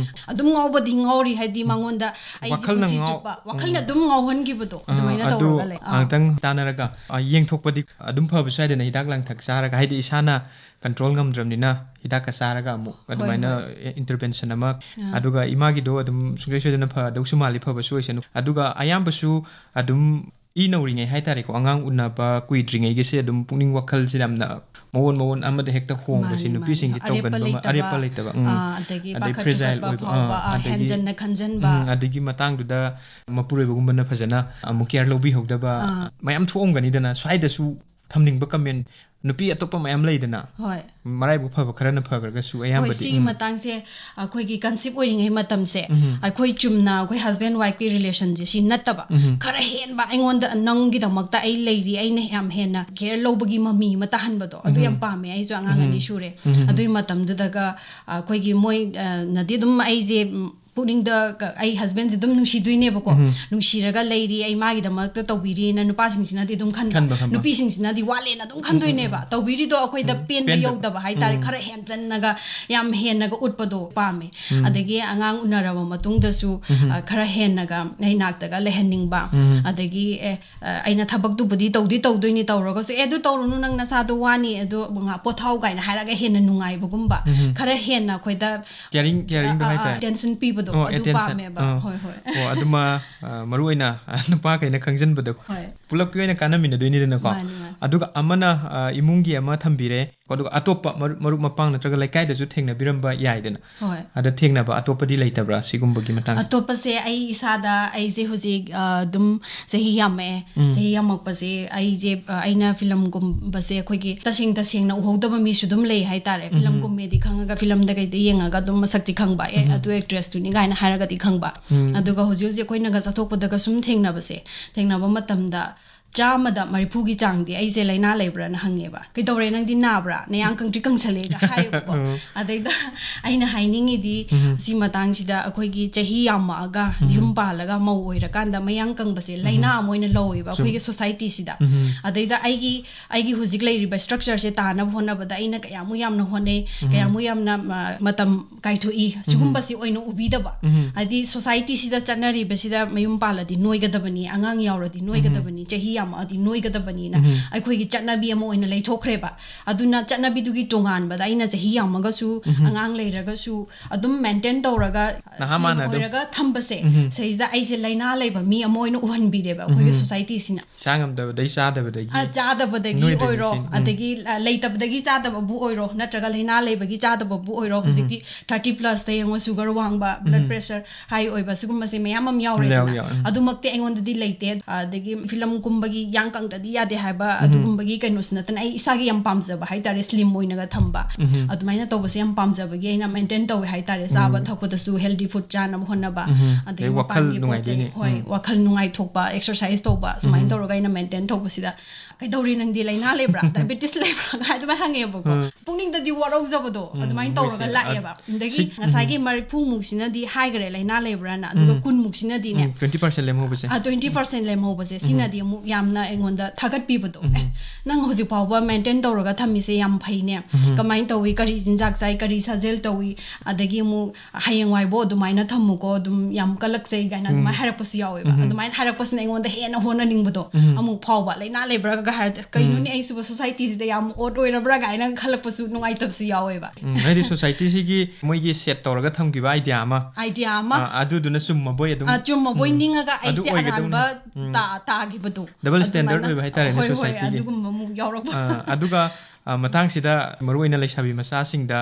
ꯑꯗꯨꯝ ꯉꯥꯎꯕꯗꯤ ꯉꯥꯎꯔꯤ, ꯍꯥꯏꯗꯤ ꯃꯉꯣꯟꯗ ꯑꯩꯁꯦ ꯋꯥꯈꯜꯅ ꯄꯨꯟꯁꯤ ꯉꯥꯎ-, ꯆꯨꯞꯄ ꯋꯥꯈꯜꯅ ꯎꯝ꯫ ꯑꯗꯨꯝ ꯉꯥꯎꯍꯟꯈꯤꯕꯗꯣ, ꯑꯥ, ꯑꯗꯨꯃꯥꯏꯅ ꯑꯗꯨ ꯇꯧꯔꯒ ꯂꯩ꯫ ꯑꯥ꯫ ꯉꯥꯛꯇꯪ ꯇꯥꯟꯅꯔꯒ, ꯑꯥ, ꯌꯦꯡꯊꯣꯛꯄꯗꯤ ꯑꯗꯨꯝ ꯐꯕꯁꯨ ꯌꯥꯏꯗꯅ, ꯍꯤꯗꯥꯛ ꯂꯥꯡꯊꯛ ꯆꯥꯔꯒ, ꯍꯥꯏꯗꯤ ꯏꯁꯥꯅ ꯀꯟꯇ꯭ꯔꯣꯜ ꯉꯝꯗ꯭ꯔꯕꯅꯤꯅ ꯍꯤꯗꯥꯛꯀ ꯆꯥꯔꯒ ꯑꯃꯨꯛ ꯍꯣꯏ, ꯑꯗꯨꯃꯥꯏꯅ ꯍꯣꯏ꯫ ꯏꯟꯇꯔꯚꯦꯟꯁꯟ ꯑꯃ, ꯑꯥ꯫ ꯑꯗꯨꯒ ꯏꯃꯥꯒꯤꯗꯣ ꯑꯗꯨꯝ ꯁꯨꯡꯁꯣꯏ ꯁꯣꯏꯗꯅ ꯐꯗꯧꯁꯨ ꯃꯥꯜꯂꯤ, ꯐꯕꯁꯨ ꯑꯣꯏꯁꯅꯨ꯫ ꯑꯗꯨꯒ ꯑꯌꯥꯝꯕꯁꯨ ꯑꯗꯨꯝ ꯏ ꯅꯧꯔꯤꯉꯩ ꯍꯥꯏꯇꯥꯔꯦꯀꯣ, ꯑꯉꯥꯡ ꯎꯅꯕ ꯀꯨꯏꯗ꯭ꯔꯤꯉꯩꯒꯤꯁꯦ ꯑꯗꯨꯝ ꯄꯨꯛꯅꯤꯡ ꯋꯥꯈꯜꯁꯦ ꯌꯥꯝꯅ ꯃꯑꯣꯟ ꯃꯑꯣꯟ ꯑꯃꯗ ꯍꯦꯛꯇ ꯍꯣꯡꯕꯁꯦ ꯃꯥꯅꯤ, ꯃꯥꯅꯤ꯫ ꯅꯨꯄꯤꯁꯤꯡꯁꯦ ꯑꯔꯦꯞꯄ ꯇꯧꯒꯟꯕ ꯑꯃ, ꯂꯩꯇꯕ, ꯑꯔꯦꯞꯄ ꯂꯩꯇꯕ꯫ ꯎꯝ꯫ ꯑꯥ, ꯑꯗꯒꯤ ꯑꯗꯩ ꯄꯥꯈꯠ ꯐ꯭ꯔꯦꯖꯥꯏꯜ ꯊꯨꯀꯠꯄ ꯑꯣꯏꯕ, ꯐꯥꯎꯕ, ꯑꯥ, ꯑꯥ, ꯑꯗꯒꯤ, ꯍꯦꯟꯖꯟꯅ ꯈꯟꯖꯟꯕ꯫ ꯎꯝ, ꯑꯗꯒꯤ ꯃꯇꯥꯡꯗꯨꯗ ꯃꯄꯨꯔꯣꯏꯕꯒꯨꯝꯕꯅ ꯐꯖꯅ ꯑꯃꯨꯛ ꯀꯤꯌꯔ ꯂꯧꯕꯤꯍꯧꯗꯕ ꯑꯥ꯫ ꯃꯌꯥꯝ ꯊꯣꯛꯑꯝꯒꯅꯤꯗꯅ꯫ ꯁ꯭ꯋꯥꯏꯗꯁꯨ ꯊꯝꯅꯤꯡꯕ ꯀꯃꯦꯟ, ꯅꯨꯄꯤ ꯑꯇꯣꯞꯄ ꯃꯌꯥꯝ ꯂꯩꯗꯅ꯫ ꯍꯣꯏ꯫ ꯃꯔꯥꯏꯕꯛ ꯐꯕ ꯈꯔꯅ ꯐꯈ꯭ꯔꯒꯁꯨ ꯍꯣꯏ, ꯑꯌꯥꯝꯕꯗꯤ, ꯁꯤꯒꯤ ꯎꯝ꯫ ꯃꯇꯥꯡꯁꯦ ꯑꯩꯈꯣꯏꯒꯤ ꯀꯟꯁꯤꯞ ꯑꯣꯏꯔꯤꯉꯩ ꯃꯇꯝꯁꯦ, ꯎꯝ꯫ ꯑꯩꯈꯣꯏ ꯆꯨꯝꯅ ꯑꯩꯈꯣꯏ ꯍꯁꯕꯦꯟ ꯋꯥꯏꯐꯀꯤ ꯔꯤꯂꯦꯁꯟꯁꯦ ꯁꯤ ꯅꯠꯇꯕ, ꯎꯝ꯫ ꯈꯔ ꯍꯦꯟꯕ, ꯑꯩꯉꯣꯟꯗ, "ꯅꯪꯒꯤꯗꯃꯛꯇ ꯑꯩ ꯂꯩꯔꯤ, ꯑꯩꯅ ꯌꯥꯝ ꯍꯦꯟꯅ ꯀꯦꯌꯔ ꯂꯧꯕꯒꯤ ꯃꯃꯤ ꯑꯃ ꯇꯥꯍꯟꯕꯗꯣ", ꯑꯗꯨ ꯎꯝ꯫ ꯌꯥꯝ ꯄꯥꯝꯃꯦ꯫ ꯑꯩꯁꯨ ꯑꯉꯥꯡ ꯎꯝ꯫ ꯑꯅꯤ ꯁꯨꯔꯦ꯫ ꯎꯝ꯫ ꯑꯗꯨꯒꯤ ꯃꯇꯝꯗꯨꯗꯒ, ꯑ, ꯑꯩꯈꯣꯏꯒꯤ ꯃꯣꯏ, ꯑ, ꯅꯗꯤ ꯑꯗꯨꯝ ꯑꯩꯁꯦ, ꯎꯝ, ꯄꯨꯛꯅꯤꯡꯗ ꯀ-, ꯑꯩ ꯍꯁꯕꯦꯟꯁꯦ ꯑꯗꯨꯝ ꯅꯨꯡꯁꯤꯗꯣꯏꯅꯦꯕꯀꯣ꯫ ꯎꯝ꯫ ꯅꯨꯡꯁꯤꯔꯒ ꯂꯩꯔꯤ, ꯑꯩ ꯃꯥꯒꯤꯗꯃꯛꯇ ꯇꯧꯕꯤꯔꯤꯅ ꯅꯨꯄꯥꯁꯤꯡꯁꯤꯅꯗꯤ ꯑꯗꯨꯝ ꯈꯟꯕ꯫ ꯈꯟꯕ, ꯈꯟꯕ꯫ ꯅꯨꯄꯤꯁꯤꯡꯁꯤꯅꯗꯤ ꯋꯥꯠꯂꯦꯅ ꯑꯗꯨꯝ ꯈꯟꯗꯣꯏꯅꯦꯕ꯫ ꯎꯝ, ꯎꯝ, ꯎꯝ꯫ ꯇꯧꯕꯤꯔꯤꯗꯣ ꯑꯩꯈꯣꯏꯗ ꯎꯝ, ꯄꯦꯟꯕ ꯄꯦꯟꯕ꯫ ꯌꯧꯗꯕ ꯍꯥꯏꯇꯥꯔꯦ꯫ ꯎꯝ꯫ ꯈꯔ ꯍꯦꯟꯖꯟꯅꯒ, ꯌꯥꯝ ꯍꯦꯟꯅꯒ ꯎꯠꯄꯗꯣ ꯄꯥꯝꯃꯦ꯫ ꯎꯝ꯫ ꯑꯗꯒꯤ ꯑꯉꯥꯡ ꯎꯅꯔꯕ ꯃꯇꯨꯡꯗꯁꯨ, ꯎꯝ꯫ ꯑ, ꯈꯔ ꯍꯦꯟꯅꯒ ꯑꯩ ꯅꯥꯛꯇꯒ ꯂꯩꯍꯟꯅꯤꯡꯕ꯫ ꯎꯝ꯫ ꯑꯗꯒꯤ, ꯑꯦ, ꯑ, ꯑꯩꯅ ꯊꯕꯛꯇꯨꯕꯨꯗꯤ ꯇꯧꯗꯤ ꯇꯧꯗꯣꯏꯅꯤ, ꯇꯧꯔꯒꯁꯨ, "ꯑꯦ, ꯑꯗꯨ ꯇꯧꯔꯨꯅꯨ, ꯅꯪ ꯅꯁꯥꯗꯣ ꯋꯥꯅꯤ, ꯑꯗꯨ ꯉꯥ-, ꯄꯣꯊꯥꯎ" ꯀꯥꯏꯅ ꯍꯥꯏꯔꯒ ꯍꯦꯟꯅ ꯅꯨꯡꯉꯥꯏꯕꯒꯨꯝꯕ, ꯎꯝ꯫ ꯈꯔ ꯍꯦꯟꯅ ꯑꯩꯈꯣꯏꯗ caring, caringꯗꯣ ꯑ, ꯑ, ꯍꯥꯏꯇꯥꯔꯦ꯫ Attention ꯄꯤꯕꯗꯣ, ꯑꯣ, ꯑꯗꯨ attention꯫ ꯄꯥꯝꯃꯦꯕ꯫ ꯑꯥ꯫ ꯍꯣꯏ, ꯍꯣꯏ꯫ ꯑꯣ, ꯑꯗꯨꯃ, ꯑ, ꯃꯔꯨ ꯑꯣꯏꯅ, ꯑ, ꯅꯨꯄꯥꯈꯩꯅ ꯈꯪꯖꯟꯕꯗꯣ꯫ ꯍꯣꯏ꯫ ꯄꯨꯂꯞꯀꯤ ꯑꯣꯏꯅ ꯀꯥꯟꯅꯃꯤꯟꯅꯗꯣꯏꯅꯤꯗꯅꯀꯣ꯫ ꯃꯥꯅꯤ, ꯃꯥꯅꯤ꯫ ꯑꯗꯨꯒ ꯑꯃꯅ, ꯑ, ꯏꯃꯨꯡꯒꯤ ꯑꯃ ꯊꯝꯕꯤꯔꯦ, ꯑꯗꯨꯒ ꯑꯇꯣꯞꯄ ꯃꯔꯨꯞ, ꯃꯔꯨꯞ ꯃꯄꯥꯡ ꯅꯠꯇ꯭ꯔꯒ ꯂꯩꯀꯥꯏꯗꯁꯨ ꯊꯦꯡꯅꯕꯤꯔꯝꯕ ꯌꯥꯏꯗꯅ꯫ ꯍꯣꯏ꯫ ꯑꯗ ꯊꯦꯡꯅꯕ ꯑꯇꯣꯞꯄꯗꯤ ꯂꯩꯇꯕ꯭ꯔꯥ ꯁꯤꯒꯨꯝꯕꯒꯤ ꯃꯇꯥꯡꯁꯦ? ꯑꯇꯣꯞꯄꯁꯦ ꯑꯩ ꯏꯁꯥꯗ, ꯑꯩꯁꯦ ꯍꯧꯖꯤꯛ, ꯑ, ꯑꯗꯨꯝ ꯆꯍꯤ ꯌꯥꯝꯃꯛꯑꯦ꯫ ꯎꯝ꯫ ꯆꯍꯤ ꯌꯥꯝꯃꯛꯄꯁꯦ ꯑꯩꯁꯦ, ꯑ, ꯑꯩꯅ ꯐꯤꯂꯝꯒꯨꯝꯕꯁꯦ ꯑꯩꯈꯣꯏꯒꯤ ꯇꯁꯦꯡ ꯇꯁꯦꯡꯅ ꯎꯍꯧꯗꯕ ꯃꯤꯁꯨ ꯑꯗꯨꯝ ꯂꯩ ꯍꯥꯏꯇꯥꯔꯦ꯫ ꯎꯝ꯫ ꯐꯤꯂꯝ ꯀꯨꯝꯃꯦꯗꯤ ꯈꯪꯉꯒ ꯐꯤꯂꯝꯗ ꯀꯩꯗ ꯌꯦꯡꯉꯒ ꯑꯗꯨꯝ ꯃꯁꯛꯇꯤ ꯈꯪꯕ, "ꯑꯦ, ꯎꯝ꯫ ꯑꯗꯨ actressꯇꯨꯅꯤ" ꯀꯥꯏꯅ ꯍꯥꯏꯔꯒꯗꯤ ꯈꯪꯕ꯫ ꯎꯝ꯫ ꯑꯗꯨꯒ ꯍꯧꯖꯤꯛ ꯍꯧꯖꯤꯛ ꯑꯩꯈꯣꯏꯅꯒ ꯆꯠꯊꯣꯛꯄꯗꯒ ꯁꯨꯝ ꯊꯦꯡꯅꯕꯁꯦ, ꯊꯦꯡꯅꯕ ꯃꯇꯝꯗ ꯆꯥꯝꯃꯗ ꯃꯔꯤꯐꯨꯒꯤ ꯆꯥꯡꯗꯤ ꯑꯩꯁꯦ ꯂꯥꯏꯅꯥ ꯂꯩꯕ꯭ꯔꯥꯅ ꯍꯪꯉꯦꯕ꯫ "ꯀꯩꯗꯧꯔꯦ, ꯅꯪꯗꯤ ꯅꯥꯕ꯭ꯔꯥ? ꯅꯌꯥꯡ ꯀꯪꯇ꯭ꯔꯤꯛ ꯀꯪꯁꯜꯂꯦꯒ" ꯍꯥꯏꯌꯦꯕꯀꯣ꯫ ꯎꯝ꯫ ꯑꯗꯩꯗ ꯑꯩꯅ ꯍꯥꯏꯅꯤꯡꯉꯤꯗꯤ, ꯎꯝ꯫ ꯁꯤ ꯃꯇꯥꯡꯁꯤꯗ ꯑꯩꯈꯣꯏꯒꯤ ꯆꯍꯤ ꯌꯥꯝꯃꯛꯑꯒ, ꯎꯝ꯫ ꯌꯨꯝ ꯄꯥꯜꯂꯒ, ꯃꯧ ꯑꯣꯏꯔꯀꯥꯟꯗ ꯃꯌꯥꯡ ꯀꯪꯕꯁꯦ ꯎꯝ꯫ ꯂꯥꯏꯅꯥ ꯑꯃ ꯑꯣꯏꯅ ꯂꯧꯋꯦꯕ ꯆꯨꯝꯃꯤ꯫ ꯑꯩꯈꯣꯏꯒꯤ societyꯁꯤꯗ꯫ ꯎꯝ꯫ ꯑꯗꯩꯗ ꯑꯩꯒꯤ, ꯑꯩꯒꯤ ꯍꯧꯖꯤꯛ ꯂꯩꯔꯤꯕ structureꯁꯦ ꯇꯥꯅꯕ ꯍꯣꯠꯅꯕꯗ ꯑꯩꯅ ꯀꯌꯥꯃꯨꯛ ꯌꯥꯝꯅ ꯍꯣꯠꯅꯩ, ꯎꯝ꯫ ꯀꯌꯥꯃꯨꯛ ꯌꯥꯝꯅ, ꯃ-, ꯃꯇꯝ ꯀꯥꯏꯊꯣꯛꯏ, ꯎꯝ꯫ ꯁꯤꯒꯨꯝꯕꯁꯤ ꯑꯣꯏꯅ ꯎꯕꯤꯗꯕ꯫ ꯎꯝ꯫ ꯍꯥꯏꯗꯤ societyꯁꯤꯗ ꯆꯠꯅꯔꯤꯕꯁꯤꯗ ꯃꯌꯨꯝ ꯄꯥꯜꯂꯗꯤ ꯅꯣꯏꯒꯗꯕꯅꯤ, ꯑꯉꯥꯡ ꯌꯥꯎꯔꯗꯤ ꯅꯣꯏꯒꯗꯕꯅꯤ, ꯎꯝ꯫ ꯆꯍꯤ ꯌꯥꯝꯃꯛꯑꯗꯤ ꯅꯣꯏꯒꯗꯕꯅꯤꯅ ꯎꯝ꯫ ꯑꯩꯈꯣꯏꯒꯤ ꯆꯠꯅꯕꯤ ꯑꯃ ꯑꯣꯏꯅ ꯂꯩꯊꯣꯛꯈ꯭ꯔꯦꯕ꯫ ꯑꯗꯨꯅ ꯆꯠꯅꯕꯤꯗꯨꯒꯤ ꯇꯣꯉꯥꯟꯕꯗ ꯑꯩꯅ ꯆꯍꯤ ꯌꯥꯝꯃꯒꯁꯨ, ꯎꯝ꯫ ꯑꯉꯥꯡ ꯂꯩꯔꯒꯁꯨ ꯑꯗꯨꯝ maintain ꯇꯧꯔꯒ, ꯅꯍꯥ slim ꯃꯥꯟꯅ ꯑꯗꯨꯝ꯫ ꯑꯣꯏꯔꯒ ꯊꯝꯕꯁꯦ, ꯎꯝ꯫ ꯁꯤꯗꯩꯁꯤꯗ ꯑꯩꯁꯦ ꯂꯥꯏꯅꯥ ꯂꯩꯕ ꯃꯤ ꯑꯃ ꯑꯣꯏꯅ ꯎꯍꯟꯕꯤꯔꯦꯕ ꯑꯩꯈꯣꯏꯒꯤ ꯎꯝ꯫ Societyꯁꯤꯅ꯫ ꯏꯁꯥ ꯉꯝꯗꯕꯗꯩ ꯆꯥꯗꯕꯗꯒꯤ ꯑ, ꯆꯥꯗꯕꯗꯒꯤ ꯅꯣꯏꯗꯣꯏꯅꯤ ꯑꯣꯏꯔꯣ, ꯁꯤꯅꯤ꯫ ꯎꯝ꯫ ꯑꯗꯒꯤ, ꯑ, ꯂꯩꯇꯕꯗꯒꯤ ꯆꯥꯗꯕꯕꯨ ꯑꯣꯏꯔꯣ, ꯅꯠꯇ꯭ꯔꯒ ꯂꯥꯏꯅꯥ ꯂꯩꯕꯒꯤ ꯆꯥꯗꯕꯕꯨ ꯑꯣꯏꯔꯣ, ꯎꯝ꯫ ꯍꯧꯖꯤꯛꯇꯤ thirty plusꯇ ꯌꯦꯡꯉꯣ, sugar ꯋꯥꯡꯕ, blood ꯎꯝ꯫ pressure high ꯑꯣꯏꯕ, ꯁꯤꯒꯨꯝꯕꯁꯦ ꯃꯌꯥꯝ ꯑꯃ ꯌꯥꯎꯔꯦꯗꯅ꯫ ꯌꯥꯎ-, ꯌꯥꯎ-, ꯎꯝ꯫ ꯑꯗꯨꯃꯛꯇꯤ ꯑꯩꯉꯣꯟꯗꯗꯤ ꯂꯩꯇꯦ꯫ ꯑꯗꯒꯤ ꯐꯤꯂꯝ ꯀꯨꯝꯕꯒꯤ ꯌꯥꯡ ꯀꯪꯗꯗꯤ ꯌꯥꯗꯦ ꯍꯥꯏꯕ ꯑꯗꯨꯒꯨꯝꯕꯒꯤ ꯀꯩꯅꯣꯁꯨ ꯅꯠꯇꯅ, ꯑꯩ ꯏꯁꯥꯒꯤ ꯌꯥꯝ ꯄꯥꯝꯖꯕ ꯍꯥꯏꯇꯥꯔꯦ, ꯁ꯭ꯂꯤꯝ ꯑꯣꯏꯅꯒ ꯊꯝꯕ꯫ ꯑꯗꯨꯃꯥꯏꯅ ꯇꯧꯕꯁꯦ ꯌꯥꯝ ꯄꯥꯝꯖꯕꯒꯤ ꯑꯩꯅ ꯃꯦꯟꯇꯦꯟ ꯇꯧꯋꯦ ꯍꯥꯏꯇꯥꯔꯦ, ꯆꯥꯕ ꯊꯛꯄꯗꯁꯨ ꯍꯦꯜꯗꯤ ꯐꯨꯗ ꯆꯥꯅꯕ ꯍꯣꯠꯅꯕ꯫ ꯑꯗꯒꯤ ꯑꯗꯩ ꯋꯥꯈꯜ ꯃꯄꯥꯟꯒꯤ ꯄꯣꯠ ꯆꯩ, ꯅꯨꯡꯉꯥꯏꯗꯣꯏꯅꯤ꯫ ꯍꯣꯏ, ꯎꯝ꯫ ꯋꯥꯈꯜ ꯅꯨꯡꯉꯥꯏꯊꯣꯛꯄ, ꯑꯦꯛꯁꯔꯁꯥꯏꯁ ꯇꯧꯕ, ꯁꯨꯃꯥꯏꯅ ꯇꯧꯔꯒ ꯑꯩꯅ ꯃꯦꯟꯇꯦꯟ ꯇꯧꯕꯁꯤꯗ, "ꯀꯩꯗꯧꯔꯤ ꯅꯪꯗꯤ, ꯂꯥꯏꯅꯥ ꯂꯩꯕ꯭ꯔꯥ, ꯗꯥꯏꯕꯦꯇꯤꯁ ꯂꯩꯕ꯭ꯔꯥ?" ꯀꯥꯏ ꯑꯗꯨꯃꯥꯏꯅ ꯍꯪꯉꯦꯕꯀꯣ꯫ ꯎꯝ꯫ ꯄꯨꯛꯅꯤꯡꯗꯗꯤ ꯋꯥꯔꯧꯖꯕꯗꯣ ꯎꯝ, ꯑꯗꯨꯃꯥꯏꯅ ꯃꯣꯏꯁꯦ, ꯇꯧꯔꯒ ꯑ, ꯂꯥꯛꯑꯦꯕ꯫ ꯑꯗꯒꯤ ꯁꯤ-, ꯉꯁꯥꯏꯒꯤ ꯃꯔꯤꯐꯨꯃꯨꯛꯁꯤꯅꯗꯤ ꯍꯥꯏꯈ꯭ꯔꯦ ꯂꯥꯏꯅꯥ ꯂꯩꯕ꯭ꯔꯥꯅ, ꯑꯗꯨꯒ ꯎꯝ꯫ ꯀꯨꯟꯃꯨꯛꯁꯤꯅꯗꯤꯅꯦ, ꯎꯝ, twenty percent ꯂꯦꯝꯍꯧꯕꯁꯦ꯫ ꯑ, twenty percent ꯂꯦꯝꯍꯧꯕꯁꯦ, ꯁꯤꯅꯗꯤ ꯑꯃꯨꯛ ꯌꯥꯝꯅ ꯑꯩꯉꯣꯟꯗ ꯊꯥꯒꯠꯄꯤꯕꯗꯣ꯫ "ꯑꯦ, ꯅꯪ ꯍꯧꯖꯤꯛ ꯐꯥꯎꯕ ꯃꯦꯟꯇꯦꯟ ꯇꯧꯔꯒ ꯊꯝꯃꯤꯁꯦ ꯌꯥꯝ ꯐꯩꯅꯦ꯫ ꯀꯃꯥꯏꯅ ꯇꯧꯋꯤ? ꯀꯔꯤ ꯆꯤꯟꯖꯥꯛ ꯆꯥꯏ? ꯀꯔꯤ ꯁꯥꯖꯦꯜ ꯇꯧꯋꯤ? ꯑꯗꯒꯤ ꯑꯃꯨꯛ ꯍꯌꯦꯡꯋꯥꯏꯕꯣ ꯑꯗꯨꯃꯥꯏꯅ ꯊꯝꯃꯨꯀꯣ, ꯑꯗꯨꯝ ꯌꯥꯝ ꯀꯜꯂꯛꯆꯩ" ꯀꯥꯏꯅ ꯑꯗꯨꯃꯥꯏꯅ ꯍꯥꯏꯔꯛꯄꯁꯨ ꯌꯥꯎꯋꯦꯕ꯫ ꯑꯗꯨꯃꯥꯏꯅ ꯍꯥꯏꯔꯛꯄꯁꯤꯅ ꯑꯩꯉꯣꯟꯗ ꯍꯦꯟꯅ ꯍꯣꯠꯅꯅꯤꯡꯕꯗꯣ ꯑꯃꯨꯛ ꯐꯥꯎꯕ꯫ ꯂꯥꯏꯅꯥ ꯂꯩꯕ꯭ꯔꯥꯒ ꯍꯥꯏꯔꯗꯤ, "ꯀꯩꯅꯣꯅꯦ, ꯑꯩꯁꯤꯕꯨ ꯁꯣꯁꯥꯏꯇꯤꯁꯤꯗ ꯌꯥꯝ ꯑꯣꯠ ꯑꯣꯏꯔꯕ꯭ꯔꯥ?" ꯀꯥꯏꯅ ꯈꯜꯂꯛꯄꯁꯨ, ꯅꯨꯡꯉꯥꯏꯇꯕꯁꯨ ꯌꯥꯎꯋꯦꯕ꯫ ꯎꯝ, ꯍꯥꯏꯗꯤ ꯁꯣꯁꯥꯏꯇꯤꯁꯤꯒꯤ ꯃꯣꯏꯒꯤ ꯁꯦꯠ ꯇꯧꯔꯒ ꯊꯝꯈꯤꯕ ꯑꯥꯏꯗꯤꯌꯥ ꯑꯃ꯫ ꯑꯥꯏꯗꯤꯌꯥ ꯑꯃ꯫ ꯑꯥ, ꯑꯗꯨꯗꯨꯅ ꯆꯨꯝꯃꯕꯣꯏ ꯑꯗꯨꯝ꯫ ꯑꯥ, ꯆꯨꯝꯃꯕꯣꯏ ꯎꯝ꯫ ꯅꯤꯡꯉꯒ ꯑꯗꯨ ꯑꯩꯁꯦ ꯑꯣꯏꯒꯗꯧꯅꯤ꯫ ꯑꯔꯥꯟꯕ ꯎꯝ꯫ ꯇꯥ-, ꯇꯥꯈꯤꯕꯗꯣ꯫ ꯗꯕꯜ ꯁ꯭ꯇꯦꯟꯗꯔꯠ ꯑꯗꯨꯃꯥꯏꯅ ꯑꯣꯏꯕ ꯍꯥꯏꯇꯥꯔꯦꯅꯦ ꯍꯣꯏ, ꯍꯣꯏ, ꯁꯣꯁꯥꯏꯇꯤꯒꯤ꯫ ꯑꯗꯨꯒꯨꯝꯕ ꯑꯃꯨꯛ ꯌꯥꯎꯔꯛꯄ꯫ ꯑꯥ, ꯑꯗꯨꯒ, ꯑꯥ, ꯃꯇꯥꯡꯁꯤꯗ ꯃꯔꯨꯑꯣꯏꯅ ꯂꯩꯁꯥꯕꯤ ꯃꯆꯥꯁꯤꯡꯗ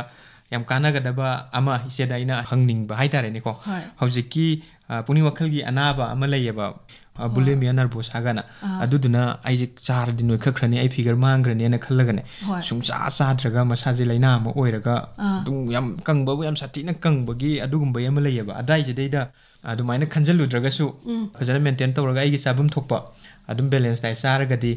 ꯌꯥꯝ ꯀꯥꯟꯅꯒꯗꯕ ꯑꯃ ꯏꯆꯦꯗ ꯑꯩꯅ ꯍꯪꯅꯤꯡꯕ ꯍꯥꯏꯇꯥꯔꯦꯅꯦꯀꯣ꯫ ꯍꯣꯏ꯫ ꯍꯧꯖꯤꯛꯀꯤ, ꯑ, ꯄꯨꯛꯅꯤꯡ ꯋꯥꯈꯜꯒꯤ ꯑꯅꯥꯕ ꯑꯃ ꯂꯩꯌꯦꯕ, ꯑ, ꯍꯣꯏ꯫ Bulimia nervosa ꯀꯥꯏꯅ꯫ ꯑꯥ꯫ ꯑꯗꯨꯗꯨꯅ ꯑꯩꯁꯦ ꯆꯥꯔꯗꯤ ꯅꯣꯏꯈꯠꯈ꯭ꯔꯅꯤ, ꯑꯩ ꯐꯤꯒꯔ ꯃꯥꯡꯈ꯭ꯔꯅꯤꯅ ꯈꯜꯂꯒꯅꯦ, ꯍꯣꯏ꯫ ꯁꯨꯡꯆꯥ ꯆꯥꯗ꯭ꯔꯒ ꯃꯁꯥꯁꯦ ꯂꯥꯏꯅꯥ ꯑꯃ ꯑꯣꯏꯔꯒ ꯑꯥ꯫ ꯑꯗꯨꯝ ꯌꯥꯝ ꯀꯪꯕꯕꯨ, ꯌꯥꯝ ꯁꯥꯊꯤꯅ ꯀꯪꯕꯒꯤ ꯑꯗꯨꯒꯨꯝꯕꯒꯤ ꯑꯃ ꯂꯩꯌꯦꯕ꯫ ꯑꯗꯥꯏꯁꯤꯗꯩꯗ ꯑꯗꯨꯃꯥꯏꯅ ꯈꯟꯖꯜꯂꯨꯗ꯭ꯔꯒꯁꯨ ꯎꯝ꯫ ꯐꯖꯅ ꯃꯦꯟꯇꯦꯟ ꯇꯧꯔꯒ ꯑꯩꯒꯤ ꯆꯥꯐꯝ ꯊꯣꯛꯄ ꯑꯗꯨꯝ ꯕꯦꯂꯦꯟꯁ ꯗꯥꯏꯠ ꯆꯥꯔꯒꯗꯤ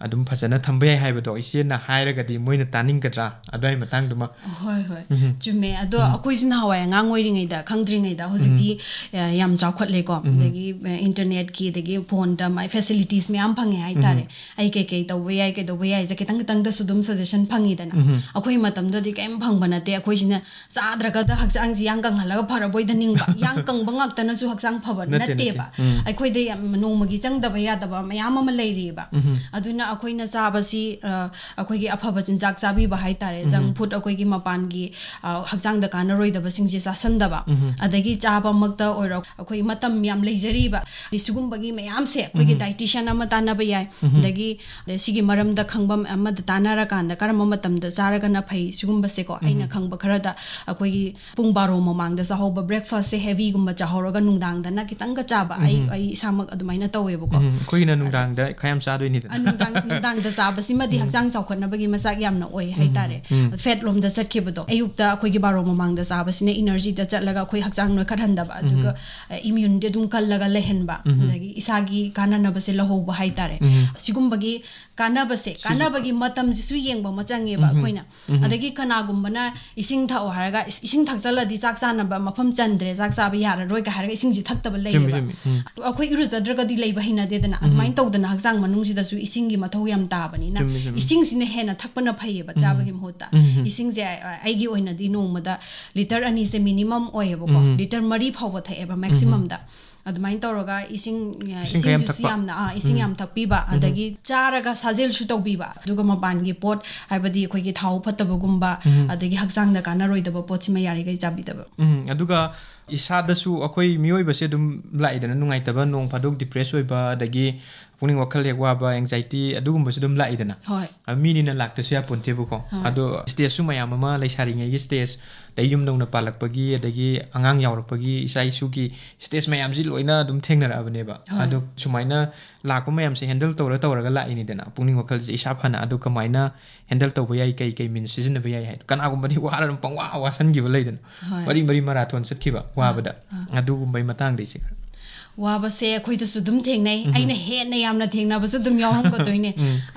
ꯑꯗꯨꯝ ꯐꯖꯅ ꯊꯝꯕ ꯌꯥꯏ ꯍꯥꯏꯕꯗꯣ ꯏꯆꯦꯅ ꯍꯥꯏꯔꯒꯗꯤ ꯃꯣꯏꯅ ꯇꯥꯅꯤꯡꯒꯗ꯭ꯔꯥ? ꯑꯗꯨꯋꯥꯏ ꯃꯇꯥꯡꯗꯨꯃ꯫ ꯍꯣꯏ, ꯍꯣꯏ꯫ ꯎꯝ꯫ ꯆꯨꯝꯃꯦ꯫ ꯑꯗꯣ ꯎꯝ꯫ ꯑꯩꯈꯣꯏꯁꯨ ꯅꯍꯥꯟꯋꯥꯏ ꯑꯉꯥꯡ ꯑꯣꯏꯔꯤꯉꯩꯗ, ꯈꯪꯗ꯭ꯔꯤꯉꯩꯗ, ꯍꯧꯖꯤꯛꯇꯤ, ꯎꯝ꯫ ꯑ, ꯌꯥꯝ ꯆꯥꯎꯈꯠꯂꯦꯀꯣ꯫ ꯎꯝ꯫ ꯑꯗꯒꯤ, ꯑ, ꯏꯟꯇꯔꯅꯦꯠꯀꯤ, ꯑꯗꯒꯤ ꯐꯣꯟꯗ ꯃꯥꯏ ꯐꯦꯁꯤꯂꯤꯇꯤꯁ ꯃꯌꯥꯝ ꯐꯪꯉꯦ ꯍꯥꯏꯇꯥꯔꯦ꯫ ꯎꯝ꯫ ꯑꯩ ꯀꯩꯀꯩ ꯇꯧꯕ ꯌꯥꯏ, ꯀꯩꯗꯧꯕ ꯌꯥꯏꯁꯦ ꯈꯤꯇꯪ ꯈꯤꯇꯪꯗꯁꯨ ꯑꯗꯨꯝ ꯁꯖꯦꯁꯟ ꯐꯪꯉꯤꯗꯅ꯫ ꯎꯝ꯫ ꯑꯩꯈꯣꯏ ꯃꯇꯝꯗꯗꯤ ꯀꯩꯝ ꯐꯪꯕ ꯅꯠꯇꯦ꯫ ꯑꯩꯈꯣꯏꯁꯤꯅ ꯆꯥꯗ꯭ꯔꯒꯗ ꯍꯛꯆꯥꯡꯁꯤ ꯌꯥꯡ ꯀꯪꯍꯜꯂꯒ ꯐꯔꯕꯣꯏꯗ ꯅꯤꯡꯕ꯫ ꯌꯥꯡ ꯀꯪꯕ ꯉꯥꯛꯇꯅꯁꯨ ꯍꯛꯆꯥꯡ ꯐꯕ ꯅꯠꯇꯦ, ꯅꯠꯇꯦ꯫ ꯅꯠꯇꯦꯕ꯫ ꯎꯝ꯫ ꯑꯩꯈꯣꯏꯗ ꯌꯥꯝ ꯅꯣꯡꯃꯒꯤ ꯆꯪꯗꯕ ꯌꯥꯗꯕ ꯃꯌꯥꯝ ꯑꯃ ꯂꯩꯔꯤꯑꯕ꯫ ꯎꯝ꯫ ꯑꯗꯨꯅ ꯑꯩꯈꯣꯏꯅ ꯆꯥꯕꯁꯤ ꯑ, ꯑꯩꯈꯣꯏꯒꯤ ꯑꯐꯕ ꯆꯤꯟꯖꯥꯛ ꯆꯥꯕꯤꯕ ꯍꯥꯏꯇꯥꯔꯦ, ꯖꯪ ꯐꯨꯗ, ꯑꯩꯈꯣꯏꯒꯤ ꯃꯄꯥꯟꯒꯤ ꯑ, ꯍꯛꯆꯥꯡꯗ ꯀꯥꯟꯅꯔꯣꯏꯗꯕꯁꯤꯡꯁꯦ ꯆꯥꯁꯟꯗꯕ, ꯑꯗꯒꯤ ꯆꯥꯕꯃꯛꯇ ꯑꯣꯏꯔꯣ, ꯑꯩꯈꯣꯏ ꯃꯇꯝ ꯌꯥꯝ ꯂꯩꯖꯔꯤꯕ꯫ ꯑꯗꯩ ꯁꯤꯒꯨꯝꯕꯒꯤ ꯃꯌꯥꯝꯁꯦ ꯑꯩꯈꯣꯏꯒꯤ ꯗꯥꯏꯇꯤꯁꯤꯌꯟ ꯑꯃ ꯇꯥꯟꯅꯕ ꯌꯥꯏ, ꯑꯗꯒꯤ ꯑꯗꯩ ꯁꯤꯒꯤ ꯃꯔꯝꯗ ꯈꯪꯕ ꯑꯃꯗ ꯇꯥꯟꯅꯔꯀꯥꯟꯗ ꯀꯔꯝꯕ ꯃꯇꯝꯗ ꯆꯥꯔꯒꯅ ꯐꯩ, ꯁꯤꯒꯨꯝꯕꯁꯦꯀꯣ ꯑꯩꯅ ꯈꯪꯕ ꯈꯔꯗ ꯑꯩꯈꯣꯏꯒꯤ ꯄꯨꯡ ꯕꯥꯔꯣ ꯃꯃꯥꯡꯗ ꯆꯥꯍꯧꯕ, ꯕ꯭ꯔꯦꯛꯐꯥꯁꯁꯦ ꯍꯦꯚꯤꯒꯨꯝꯕ ꯆꯥꯍꯧꯔꯒ ꯅꯨꯡꯗꯥꯡꯗꯅ ꯈꯤꯇꯪꯒ ꯆꯥꯕ꯫ ꯑꯩ ꯑꯩ ꯏꯁꯥꯃꯛ ꯑꯗꯨꯃꯥꯏꯅ ꯇꯧꯋꯦꯕꯀꯣ꯫ ꯎꯝ, ꯑꯩꯈꯣꯏꯒꯤꯅ ꯅꯨꯡꯗꯥꯡꯗ ꯈꯔ ꯌꯥꯝ ꯆꯥꯗꯣꯏꯅꯤꯗꯅ꯫ ꯑ, ꯅꯨꯡꯗꯥꯡ ꯅꯨꯡꯗꯥꯡꯗ ꯆꯥꯕꯁꯤꯃꯗꯤ ꯍꯛꯆꯥꯡ ꯆꯥꯎꯈꯠꯅꯕꯒꯤ ꯃꯆꯥꯛ ꯌꯥꯝꯅ ꯑꯣꯏ ꯍꯥꯏꯇꯥꯔꯦ꯫ ꯐꯦꯠ ꯂꯣꯝꯗ ꯆꯠꯈꯤꯕꯗꯣ ꯑꯌꯨꯛꯇ ꯑꯩꯈꯣꯏꯒꯤ ꯕꯥꯔꯣ ꯃꯃꯥꯡꯗ ꯆꯥꯕꯁꯤꯅ ꯏꯅꯔꯖꯤꯗ ꯆꯠꯂꯒ ꯑꯩꯈꯣꯏ ꯍꯛꯆꯥꯡ ꯅꯣꯏꯈꯠꯍꯟꯗꯕ, ꯑꯗꯨꯒ ꯏꯝꯌꯨꯟꯗꯤ ꯑꯗꯨꯝ ꯀꯜꯂꯒ ꯂꯩꯍꯟꯕ, ꯑꯗꯒꯤ ꯏꯁꯥꯒꯤ ꯀꯥꯟꯅꯅꯕꯁꯦ ꯂꯧꯍꯧꯕ ꯍꯥꯏꯇꯥꯔꯦ꯫ ꯁꯤꯒꯨꯝꯕꯒꯤ ꯀꯥꯟꯅꯕꯁꯦ, ꯀꯥꯟꯅꯕꯒꯤ ꯃꯇꯝꯁꯤꯁꯨ ꯌꯦꯡꯕ ꯑꯃ ꯆꯪꯉꯦꯕ ꯑꯩꯈꯣꯏꯅ꯫ ꯑꯗꯒꯤ ꯀꯅꯥꯒꯨꯝꯕꯅ ꯏꯁꯤꯡ ꯊꯛꯑꯣ ꯍꯥꯏꯔꯒ, "ꯏꯁ-, ꯏꯁꯤꯡ ꯊꯛꯆꯜꯂꯗꯤ ꯆꯥꯛ ꯆꯥꯅꯕ ꯃꯐꯝ ꯆꯟꯗ꯭ꯔꯦ, ꯆꯥꯛ ꯆꯥꯕ ꯌꯥꯔꯔꯣꯏꯒ" ꯍꯥꯏꯔꯒ ꯏꯁꯤꯡꯁꯤ ꯊꯛꯇꯕ ꯆꯨꯝꯃꯤ, ꯂꯩꯌꯦꯕ꯫ ꯆꯨꯝꯃꯤ꯫ ꯎꯝ꯫ ꯑꯩꯈꯣꯏ ꯏꯔꯨꯖꯗ꯭ꯔꯒꯗꯤ ꯂꯩꯕ ꯍꯩꯅꯗꯦꯗꯅ꯫ ꯑꯗꯨꯃꯥꯏꯅ ꯇꯧꯗꯅ ꯍꯛꯆꯥꯡ ꯃꯅꯨꯡꯁꯤꯗꯁꯨ ꯏꯁꯤꯡꯒꯤ ꯃꯊꯧ ꯌꯥꯝ ꯇꯥꯕꯅꯤꯅ, ꯆꯨꯝꯃꯤ, ꯆꯨꯝꯃꯤ꯫ ꯏꯁꯤꯡꯁꯤꯅ ꯍꯦꯟꯅ ꯊꯛꯄꯅ ꯐꯩꯌꯦꯕ ꯆꯥꯕꯒꯤ ꯃꯍꯨꯠꯇ꯫ ꯏꯁꯤꯡꯁꯦ ꯑ, ꯑꯩꯒꯤ ꯑꯣꯏꯅꯗꯤ ꯅꯣꯡꯃꯗ ꯂꯤꯇꯔ ꯑꯅꯤꯁꯦ ꯃꯤꯅꯤꯃꯝ ꯑꯣꯏꯌꯦꯕꯀꯣ꯫ ꯂꯤꯇꯔ ꯃꯔꯤ ꯐꯥꯎꯕ ꯊꯛꯑꯦꯕ ꯃꯦꯛꯁꯤꯃꯝꯗ꯫ ꯑꯗꯨꯃꯥꯏꯅ ꯇꯧꯔꯒ ꯏꯁꯤꯡ, ꯑ, ꯏꯁꯤꯡ ꯈꯔ ꯌꯥꯝ ꯏꯁꯤꯡꯁꯤꯁꯨ ꯊꯛꯄ꯫ ꯌꯥꯝꯅ, ꯑ, ꯏꯁꯤꯡ ꯌꯥꯝ ꯊꯛꯄꯤꯕ, ꯑꯗꯒꯤ ꯆꯥꯔꯒ ꯁꯥꯖꯦꯜꯁꯨ ꯇꯧꯕꯤꯕ, ꯑꯗꯨꯒ ꯃꯄꯥꯟꯒꯤ ꯄꯣꯠ, ꯍꯥꯏꯕꯗꯤ ꯑꯩꯈꯣꯏꯒꯤ ꯊꯥꯎ ꯐꯠꯇꯕꯒꯨꯝꯕ, ꯑꯗꯒꯤ ꯍꯛꯆꯥꯡꯗ ꯀꯥꯟꯅꯔꯣꯏꯗꯕ ꯄꯣꯠꯁꯤꯃ ꯌꯥꯔꯤꯈꯩ ꯆꯥꯕꯤꯗꯕ꯫ ꯎꯝ, ꯑꯗꯨꯒ ꯏꯁꯥꯗꯁꯨ ꯑꯩꯈꯣꯏ ꯃꯤꯑꯣꯏꯕꯁꯦ ꯑꯗꯨꯝ ꯂꯥꯛꯏꯗꯅ, ꯅꯨꯡꯉꯥꯏꯇꯕ, ꯅꯣꯡ ꯐꯥꯗꯣꯛ ꯗꯤꯄ꯭ꯔꯦꯁ ꯑꯣꯏꯕ, ꯑꯗꯒꯤ ꯄꯨꯛꯅꯤꯡ ꯋꯥꯈꯜ ꯍꯦꯛ ꯋꯥꯕ, ꯑꯦꯡꯖꯥꯏꯇꯤ, ꯑꯗꯨꯒꯨꯝꯕꯁꯨ ꯑꯗꯨꯝ ꯂꯥꯛꯏꯗꯅ꯫ ꯍꯣꯏ꯫ ꯑ, ꯃꯤꯅꯤꯅ ꯂꯥꯛꯇꯁꯨ ꯌꯥꯄꯣꯟꯇꯦꯕꯀꯣ꯫ ꯍꯣꯏ꯫ ꯑꯗꯣ ꯁ꯭ꯇꯦꯖꯁꯨ ꯃꯌꯥꯝ ꯑꯃ, ꯂꯩꯁꯥꯔꯤꯉꯩꯒꯤ ꯁ꯭ꯇꯦꯖ, ꯑꯗꯩ ꯌꯨꯝ ꯅꯧꯅ ꯄꯥꯜꯂꯛꯄꯒꯤ, ꯑꯗꯒꯤ ꯑꯉꯥꯡ ꯌꯥꯎꯔꯛꯄꯒꯤ, ꯏꯆꯥ ꯏꯁꯨꯒꯤ ꯁ꯭ꯇꯦꯖ ꯃꯌꯥꯝꯁꯤ ꯂꯣꯏꯅ ꯑꯗꯨꯝ ꯊꯦꯡꯅꯔꯛꯑꯕꯅꯦꯕ꯫ ꯍꯣꯏ꯫ ꯑꯗꯣ ꯁꯨꯃꯥꯏꯅ ꯂꯥꯛꯄ ꯃꯌꯥꯝꯁꯦ ꯍꯦꯟꯗꯜ ꯇꯧꯔ ꯇꯧꯔꯒ ꯂꯥꯛꯏꯅꯤꯗꯅ, ꯄꯨꯛꯅꯤꯡ ꯋꯥꯈꯜꯁꯦ ꯏꯁꯥ ꯐꯅ꯫ ꯑꯗꯣ ꯀꯃꯥꯏꯅ ꯍꯦꯟꯗꯜ ꯇꯧꯕ ꯌꯥꯏ, ꯀꯩ ꯀꯩ ꯃꯤꯟꯁ ꯁꯤꯖꯤꯟꯅꯕ ꯌꯥꯏ ꯍꯥꯏꯗꯣ꯫ ꯀꯅꯥꯒꯨꯝꯕꯗꯤ ꯋꯥꯔ ꯑꯗꯨꯝ ꯄꯪꯋꯥ ꯋꯥꯁꯟꯈꯤꯕ ꯂꯩꯗꯅ, ꯍꯣꯏ꯫ ꯃꯔꯤ ꯃꯔꯤ ꯃꯔꯥꯊꯣꯟ ꯆꯠꯈꯤꯕ ꯋꯥꯕꯗ꯫ ꯑꯗꯨꯒꯨꯝꯕꯩ ꯃꯇꯥꯡꯗ ꯏꯆꯦ ꯈꯔ꯫ ꯋꯥꯕꯁꯦ ꯑꯩꯈꯣꯏꯗꯁꯨ ꯑꯗꯨꯝ ꯊꯦꯡꯅꯩ꯫ ꯑꯩꯅ ꯍꯦꯟꯅ ꯌꯥꯝꯅ ꯊꯦꯡꯅꯕꯁꯨ ꯑꯗꯨꯝ ꯌꯥꯎꯔꯝꯒꯗꯣꯏꯅꯦ꯫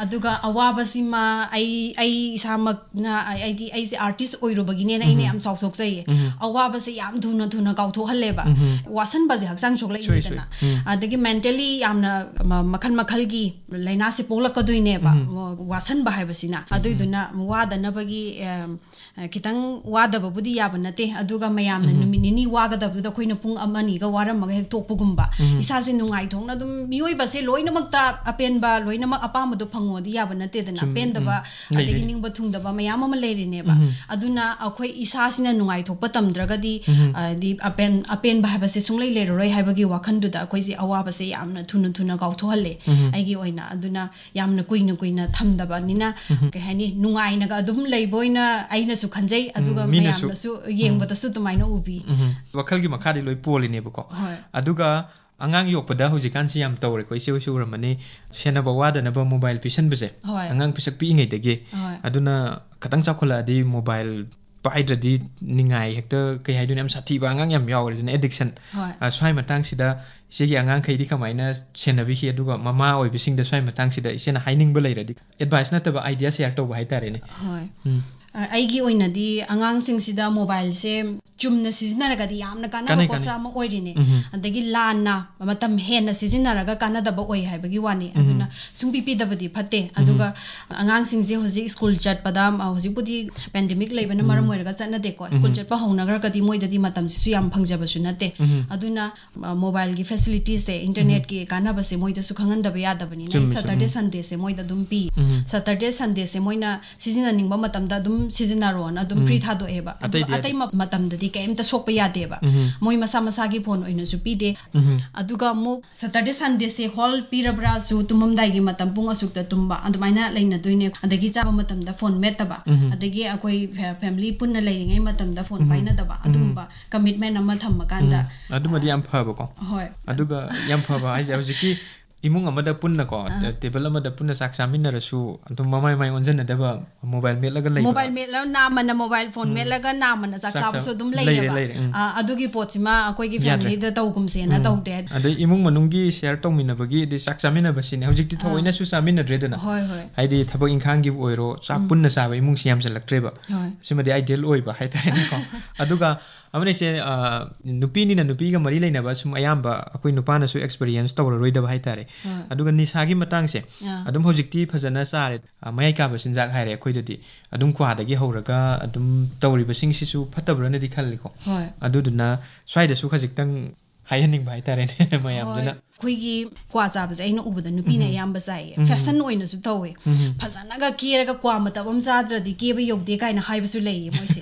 ꯑꯗꯨꯒ ꯑꯋꯥꯕꯁꯤꯃ ꯑꯩ, ꯑꯩ ꯏꯁꯥꯃꯛꯅ, ꯑꯩ-, ꯑꯩꯗꯤ ꯑꯩꯁꯦ ꯑꯥꯔꯇꯤꯁ ꯑꯣꯏꯔꯨꯕꯒꯤꯅꯦꯅ ꯑꯩꯅ ꯌꯥꯝ ꯆꯥꯎꯊꯣꯛꯆꯩꯌꯦ꯫ ꯑꯋꯥꯕꯁꯦ ꯌꯥꯝ ꯊꯨꯅ ꯊꯨꯅ ꯀꯥꯎꯊꯣꯛꯍꯜꯂꯦꯕ꯫ ꯋꯥꯁꯟꯕꯁꯦ ꯍꯛꯆꯥꯡ ꯁꯣꯏ, ꯁꯣꯏ꯫ ꯁꯣꯛꯂꯛꯏꯗꯅ꯫ ꯑꯗꯒꯤ ꯃꯦꯟꯇꯦꯂꯤ ꯌꯥꯝꯅ ꯃ-, ꯃꯈꯜ ꯃꯈꯜꯒꯤ ꯂꯥꯏꯅꯥꯁꯦ ꯄꯣꯛꯂꯛꯀꯗꯣꯏꯅꯦꯕ꯫ ꯋꯥꯁꯟꯕ ꯍꯥꯏꯕꯁꯤꯅ꯫ ꯑꯗꯨꯏꯗꯨꯅ ꯋꯥꯗꯅꯕꯒꯤ, ꯑꯦꯝ, ꯑ, ꯈꯤꯇꯪ ꯋꯥꯗꯕꯕꯨꯗꯤ ꯌꯥꯕ ꯅꯠꯇꯦ, ꯑꯗꯨꯒ ꯃꯌꯥꯝꯅ ꯅꯨꯃꯤꯠ ꯅꯤꯅꯤ ꯋꯥꯒꯗꯕꯗꯨꯗ ꯑꯩꯈꯣꯏꯅ ꯄꯨꯡ ꯑꯃ ꯑꯅꯤꯒ ꯋꯥꯔꯝꯃꯒ ꯍꯦꯛ ꯇꯣꯛꯄꯒꯨꯝꯕ, ꯎꯝ꯫ ꯏꯁꯥꯁꯦ ꯅꯨꯡꯉꯥꯏꯊꯣꯛꯅ ꯑꯗꯨꯝ, ꯃꯤꯑꯣꯏꯕꯁꯦ ꯂꯣꯏꯅꯃꯛꯇ ꯑꯄꯦꯟꯕ, ꯂꯣꯏꯅꯃꯛ ꯑꯄꯥꯝꯕꯗꯣ ꯐꯪꯉꯣꯗꯤ ꯌꯥꯕ ꯅꯠꯇꯦꯗꯅ꯫ ꯆꯨꯝꯃꯤ꯫ ꯑꯄꯦꯟꯗꯕ, ꯎꯝ꯫ ꯂꯩꯔꯦ꯫ ꯑꯗꯒꯤ ꯅꯤꯡꯕ ꯊꯨꯡꯗꯕ ꯃꯌꯥꯝ ꯑꯃ ꯂꯩꯔꯤꯅꯦꯕ꯫ ꯎꯝ꯫ ꯑꯗꯨꯅ ꯑꯩꯈꯣꯏ ꯏꯁꯥꯁꯤꯅ ꯅꯨꯡꯉꯥꯏꯊꯣꯛꯄ ꯇꯝꯗ꯭ꯔꯒꯗꯤ, ꯎꯝ꯫ ꯍꯥꯏꯗꯤ ꯑꯄꯦꯟ-, ꯑꯄꯦꯟꯕ ꯍꯥꯏꯕꯁꯦ ꯁꯨꯡꯂꯩ ꯂꯩꯔꯔꯣꯏ ꯍꯥꯏꯕꯒꯤ ꯋꯥꯈꯜꯗꯨꯗ ꯑꯩꯈꯣꯏꯁꯦ ꯑꯋꯥꯕꯁꯦ ꯌꯥꯝꯅ ꯊꯨꯅ ꯊꯨꯅ ꯀꯥꯎꯊꯣꯛꯍꯜꯂꯦ, ꯎꯝ꯫ ꯑꯩꯒꯤ ꯑꯣꯏꯅ꯫ ꯑꯗꯨꯅ ꯌꯥꯝꯅ ꯀꯨꯏꯅ ꯀꯨꯏꯅ ꯊꯝꯗꯕꯅꯤꯅ, ꯎꯝ꯫ ꯀꯩ ꯍꯥꯏꯅꯤ, ꯅꯨꯡꯉꯥꯏꯅꯒ ꯑꯗꯨꯝ ꯂꯩꯕ ꯑꯣꯏꯅ ꯑꯩꯅꯁꯨ ꯈꯟꯖꯩ, ꯑꯗꯨꯒ ꯎꯝ, ꯃꯤꯅꯁꯨ꯫ ꯃꯌꯥꯝꯅꯁꯨ ꯎꯝ꯫ ꯌꯦꯡꯕꯗꯁꯨ ꯑꯗꯨꯃꯥꯏꯅ ꯎꯕꯤ꯫ ꯎꯝ꯫ ꯋꯥꯈꯜꯒꯤ ꯃꯈꯥꯗꯤ ꯂꯣꯏ ꯄꯣꯜꯂꯤꯅꯦꯕꯀꯣ꯫ ꯍꯣꯏ꯫ ꯑꯗꯨꯒ ꯑꯉꯥꯡ ꯌꯣꯛꯄꯗ ꯍꯧꯖꯤꯛꯀꯥꯟꯁꯤ ꯌꯥꯝ ꯇꯧꯔꯦꯀꯣ, ꯏꯆꯦ ꯍꯣꯏꯁꯨ ꯎꯔꯝꯃꯅꯤ, ꯁꯦꯟꯅꯕ ꯋꯥꯗꯅꯕ ꯃꯣꯕꯥꯏꯜ ꯄꯤꯁꯟꯕꯁꯦ꯫ ꯍꯣꯏ꯫ ꯑꯉꯥꯡ ꯄꯤꯁꯛ ꯄꯤꯛꯏꯉꯩꯗꯒꯤ꯫ ꯍꯣꯏ꯫ ꯑꯗꯨꯅ ꯈꯤꯇꯪ ꯆꯥꯎꯈꯠꯂꯛꯑꯗꯤ ꯃꯣꯕꯥꯏꯜ ꯄꯥꯏꯗ꯭ꯔꯗꯤ ꯅꯤꯡꯉꯥꯏ ꯍꯦꯛꯇ, ꯀꯩ ꯍꯥꯏꯗꯣꯏꯅꯣ, ꯌꯥꯝ ꯁꯥꯊꯤꯕ ꯑꯉꯥꯡ ꯌꯥꯝ ꯌꯥꯎꯔꯦ, ꯑꯗꯨꯅ ꯑꯦꯗꯤꯛꯁꯟ꯫ ꯍꯣꯏ꯫ ꯑ, ꯁ꯭ꯋꯥꯏ ꯃꯇꯥꯡꯁꯤꯗ ꯏꯆꯦꯒꯤ ꯑꯉꯥꯡꯈꯩꯗꯤ ꯀꯃꯥꯏꯅ ꯁꯦꯟꯅꯕꯤꯈꯤ? ꯑꯗꯨꯒ ꯃꯃꯥ ꯑꯣꯏꯕꯁꯤꯡꯗ ꯁ꯭ꯋꯥꯏ ꯃꯇꯥꯡꯁꯤꯗ ꯏꯆꯦꯅ ꯍꯥꯏꯅꯤꯡꯕ ꯂꯩꯔꯗꯤ, ꯑꯦꯗꯚꯥꯏꯁ ꯅꯠꯇꯕ, ꯑꯥꯏꯗꯤꯌꯥ ꯁꯤꯌꯥꯔ ꯇꯧꯕ ꯍꯥꯏꯇꯥꯔꯦꯅꯦ꯫ ꯍꯣꯏ꯫ ꯎꯝ꯫ ꯑ, ꯑꯩꯒꯤ ꯑꯣꯏꯅꯗꯤ ꯑꯉꯥꯡꯁꯤꯡꯁꯤꯗ ꯃꯣꯕꯥꯏꯜꯁꯦ ꯆꯨꯝꯅ ꯁꯤꯖꯤꯟꯅꯔꯒꯗꯤ ꯌꯥꯝꯅ ꯀꯥꯟꯅꯕ ꯀꯥꯟꯅꯩ, ꯄꯣꯠꯁꯛ ꯀꯥꯟꯅꯩ꯫ ꯑꯃ ꯑꯣꯏꯔꯤꯅꯦ꯫ ꯎꯝ꯫ ꯑꯗꯒꯤ ꯂꯥꯟꯅ ꯃꯇꯝ ꯍꯦꯟꯅ ꯁꯤꯖꯤꯟꯅꯔꯒ ꯀꯥꯟꯅꯗꯕ ꯑꯣꯏ ꯍꯥꯏꯕꯒꯤ ꯋꯥꯅꯤ꯫ ꯎꯝ꯫ ꯑꯗꯨꯅ ꯁꯨꯡꯄꯤ ꯄꯤꯗꯕꯗꯤ ꯐꯠꯇꯦ꯫ ꯎꯝ꯫ ꯑꯗꯨꯒ ꯑꯉꯥꯡꯁꯤꯡꯁꯦ ꯍꯧꯖꯤꯛ ꯁ꯭ꯀꯨꯜ ꯆꯠꯄꯗ, ꯑ, ꯍꯧꯖꯤꯛꯄꯨꯗꯤ ꯄꯦꯟꯗꯦꯃꯤꯛ ꯂꯩꯕꯅ ꯃꯔꯝ ꯎꯝ꯫ ꯑꯣꯏꯔꯒ ꯆꯠꯅꯗꯦꯀꯣ꯫ ꯁ꯭ꯀꯨꯜ ꯎꯝ꯫ ꯆꯠꯄ ꯍꯧꯅꯈ꯭ꯔꯒꯗꯤ ꯃꯣꯏꯗꯗꯤ ꯃꯇꯝꯁꯤꯁꯨ ꯌꯥꯝ ꯐꯪꯖꯕꯁꯨ ꯅꯠꯇꯦ꯫ ꯎꯝ꯫ ꯑꯗꯨꯅ, ꯑ, ꯃꯣꯕꯥꯏꯜꯒꯤ ꯐꯦꯁꯤꯂꯤꯇꯤꯁꯦ, ꯏꯟꯇꯔꯅꯦꯠꯀꯤ ꯎꯝ꯫ ꯀꯥꯟꯅꯕꯁꯦ ꯃꯣꯏꯗꯁꯨ ꯈꯪꯍꯟꯗꯕ ꯌꯥꯗꯕꯅꯤꯅ, ꯆꯨꯝꯃꯤ, ꯆꯨꯝꯃꯤ꯫ ꯁꯇꯔꯗꯦ ꯁꯟꯗꯦꯁꯦ ꯃꯣꯏꯗ ꯑꯗꯨꯝ ꯄꯤ꯫ ꯎꯝ꯫ ꯁꯇꯔꯗꯦ ꯁꯟꯗꯦꯁꯦ ꯃꯣꯏꯅ ꯁꯤꯖꯤꯟꯅꯅꯤꯡꯕ ꯃꯇꯝꯗ ꯑꯗꯨꯝ ꯁꯤꯖꯤꯟꯅꯔꯣꯅ ꯑꯗꯨꯝ ꯎꯝ꯫ ꯐ꯭ꯔꯤ ꯊꯥꯗꯣꯛꯑꯦꯕ꯫ ꯑꯗꯨꯒ ꯑꯇꯩꯗꯤ ꯌꯥꯗꯦ꯫ ꯑꯇꯩ ꯃ-, ꯃꯇꯝꯗꯗꯤ ꯀꯩꯝꯇ ꯁꯣꯛꯄ ꯌꯥꯗꯦꯕ꯫ ꯎꯝ꯫ ꯃꯣꯏ ꯃꯁꯥ ꯃꯁꯥꯒꯤ ꯐꯣꯟ ꯑꯣꯏꯅꯁꯨ ꯄꯤꯗꯦ꯫ ꯎꯝ꯫ ꯑꯗꯨꯒ ꯑꯃꯨꯛ ꯁꯇꯔꯗꯦ ꯁꯟꯗꯦꯁꯦ ꯍꯣꯜ ꯄꯤꯔꯕ꯭ꯔꯥꯁꯨ ꯇꯨꯝꯃꯝꯗꯥꯏꯒꯤ ꯃꯇꯝ ꯄꯨꯡ ꯑꯁꯨꯛꯇ ꯇꯨꯝꯕ, ꯑꯗꯨꯃꯥꯏꯅ ꯂꯩꯅꯗꯣꯏꯅꯦ꯫ ꯑꯗꯒꯤ ꯆꯥꯕ ꯃꯇꯝꯗ ꯐꯣꯟ ꯃꯦꯠꯇꯕ, ꯎꯝ꯫ ꯑꯗꯒꯤ ꯑꯩꯈꯣꯏ ꯐꯦ-, ꯐꯦꯃꯤꯂꯤ ꯄꯨꯟꯅ ꯂꯩꯔꯤꯉꯩ ꯃꯇꯝꯗ ꯐꯣꯟ ꯎꯝ꯫ ꯄꯥꯏꯅꯗꯕ, ꯎꯝ꯫ ꯑꯗꯨꯒꯨꯝꯕ ꯀꯃꯤꯠꯃꯦꯟ ꯑꯃ ꯊꯝꯃꯀꯥꯟꯗ꯫ ꯎꯝ꯫ ꯑꯗꯨꯃꯗꯤ ꯌꯥꯝ ꯐꯕꯀꯣ꯫ ꯍꯣꯏ꯫ ꯑꯗꯨꯒ ꯌꯥꯝ ꯐꯕ ꯍꯥꯏꯁꯦ, ꯍꯧꯖꯤꯛꯀꯤ ꯏꯃꯨꯡ ꯑꯃꯗ ꯄꯨꯟꯅꯀꯣ, ꯑꯥ꯫ ꯇꯦ-, ꯇꯦꯕꯜ ꯑꯃꯗ ꯄꯨꯟꯅ ꯆꯥꯛ ꯆꯥꯃꯤꯟꯅꯔꯁꯨ ꯑꯗꯨꯝ ꯃꯃꯥꯏ ꯃꯃꯥꯏ ꯑꯣꯟꯁꯤꯟꯅꯗꯕ, ꯃꯣꯕꯥꯏꯜ ꯃꯦꯠꯂꯒ ꯂꯩꯕ꯫ ꯃꯣꯕꯥꯏꯜ ꯃꯦꯠꯂ-, ꯅꯥꯝꯃꯅ ꯃꯣꯕꯥꯏꯜ ꯐꯣꯟ ꯎꯝ꯫ ꯃꯦꯠꯂꯒ ꯅꯥꯝꯃꯅ ꯆꯥꯛ ꯆꯥꯛ ꯆꯥꯕꯁꯨ ꯆꯥꯕ ꯑꯗꯨꯝ ꯂꯩꯔꯦ, ꯂꯩꯌꯦꯕ꯫ ꯂꯩꯔꯦ, ꯎꯝ꯫ ꯑꯥ, ꯑꯗꯨꯒꯤ ꯄꯣꯠꯁꯤꯃ ꯑꯩꯈꯣꯏꯒꯤ ꯌꯥꯗ꯭ꯔꯦ꯫ ꯐꯦꯃꯤꯂꯤꯗ ꯇꯧꯒꯨꯝꯁꯦꯅ ꯎꯝ꯫ ꯇꯧꯗꯦ꯫ ꯑꯗꯩ ꯏꯃꯨꯡ ꯃꯅꯨꯡꯒꯤ ꯁꯤꯌꯥꯔ ꯇꯧꯃꯤꯟꯅꯕꯒꯤ, ꯑꯗꯩ ꯆꯥꯛ ꯆꯥꯃꯤꯟꯅꯕꯁꯤꯅꯦ꯫ ꯍꯧꯖꯤꯛꯇꯤ ꯑꯥ꯫ ꯊꯑꯣꯏꯅꯁꯨ ꯆꯥꯃꯤꯟꯅꯗ꯭ꯔꯦꯗꯅ꯫ ꯍꯣꯏ, ꯍꯣꯏ꯫ ꯍꯥꯏꯗꯤ ꯊꯕꯛ ꯏꯪꯈꯥꯡꯒꯤꯕꯨ ꯑꯣꯏꯔꯣ, ꯆꯥꯛ ꯎꯝ꯫ ꯄꯨꯟꯅ ꯆꯥꯕ ꯏꯃꯨꯡꯁꯤ ꯌꯥꯝꯁꯤꯜꯂꯛꯇ꯭ꯔꯦꯕ꯫ ꯍꯣꯏ꯫ ꯁꯤꯃꯗꯤ ꯑꯥꯏꯗꯤꯌꯦꯜ ꯑꯣꯏꯕ ꯍꯥꯏꯇꯥꯔꯦꯅꯦꯀꯣ꯫ ꯑꯗꯨꯒ ꯑꯃꯅ ꯏꯆꯦ, ꯑ, ꯅꯨꯄꯤꯅꯤꯅ ꯅꯨꯄꯤꯒ ꯃꯔꯤ ꯂꯩꯅꯕ ꯁꯨꯝ ꯑꯌꯥꯝꯕ ꯑꯩꯈꯣꯏ ꯅꯨꯄꯥꯅꯁꯨ ꯑꯦꯛꯁꯄꯤꯔꯤꯌꯦꯟꯁ ꯇꯧꯔꯔꯣꯏꯗꯕ ꯍꯥꯏꯇꯥꯔꯦ꯫ ꯍꯣꯏ꯫ ꯑꯗꯨꯒ ꯅꯤꯁꯥꯒꯤ ꯃꯇꯥꯡꯁꯦ, ꯑꯥ꯫ ꯑꯗꯨꯝ ꯍꯧꯖꯤꯛꯇꯤ ꯐꯖꯅ ꯆꯥꯔꯦ, ꯑ, ꯃꯌꯥꯏ ꯀꯥꯕ ꯆꯤꯟꯖꯥꯛ ꯍꯥꯏꯔꯦ ꯑꯩꯈꯣꯏꯗꯗꯤ꯫ ꯑꯗꯨꯝ ꯀ꯭ꯋꯥꯗꯒꯤ ꯍꯧꯔꯒ ꯑꯗꯨꯝ ꯇꯧꯔꯤꯕꯁꯤꯡꯁꯤꯁꯨ ꯐꯠꯇꯕ꯭ꯔꯅꯗꯤ ꯈꯜꯂꯤꯀꯣ꯫ ꯍꯣꯏ꯫ ꯑꯗꯨꯗꯨꯅ ꯁ꯭ꯋꯥꯏꯗꯁꯨ ꯈꯖꯤꯛꯇꯪ ꯍꯥꯏꯍꯟꯅꯤꯡꯕ ꯍꯥꯏꯇꯥꯔꯦꯅꯦ ꯃꯌꯥꯝꯗꯨꯅ꯫ ꯍꯣꯏ꯫ ꯑꯩꯈꯣꯏꯒꯤ ꯀ꯭ꯋꯥ ꯆꯥꯕꯁꯦ ꯑꯩꯅ ꯎꯕꯗ ꯅꯨꯄꯤꯅ ꯎꯝ꯫ ꯑꯌꯥꯝꯕ ꯆꯥꯏꯌꯦ꯫ ꯎꯝ꯫ ꯐꯦꯁꯟ ꯑꯣꯏꯅꯁꯨ ꯇꯧꯋꯦ꯫ ꯎꯝ꯫ ꯐꯖꯅꯒ ꯀꯦꯔꯒ ꯀ꯭ꯋꯥ ꯃꯇꯞ ꯑꯃ ꯆꯥꯗ꯭ꯔꯗꯤ ꯀꯦꯕ ꯌꯧꯗꯦ ꯀꯥꯏꯅ ꯍꯥꯏꯕꯁꯨ ꯂꯩꯌꯦ ꯃꯣꯏꯁꯦ꯫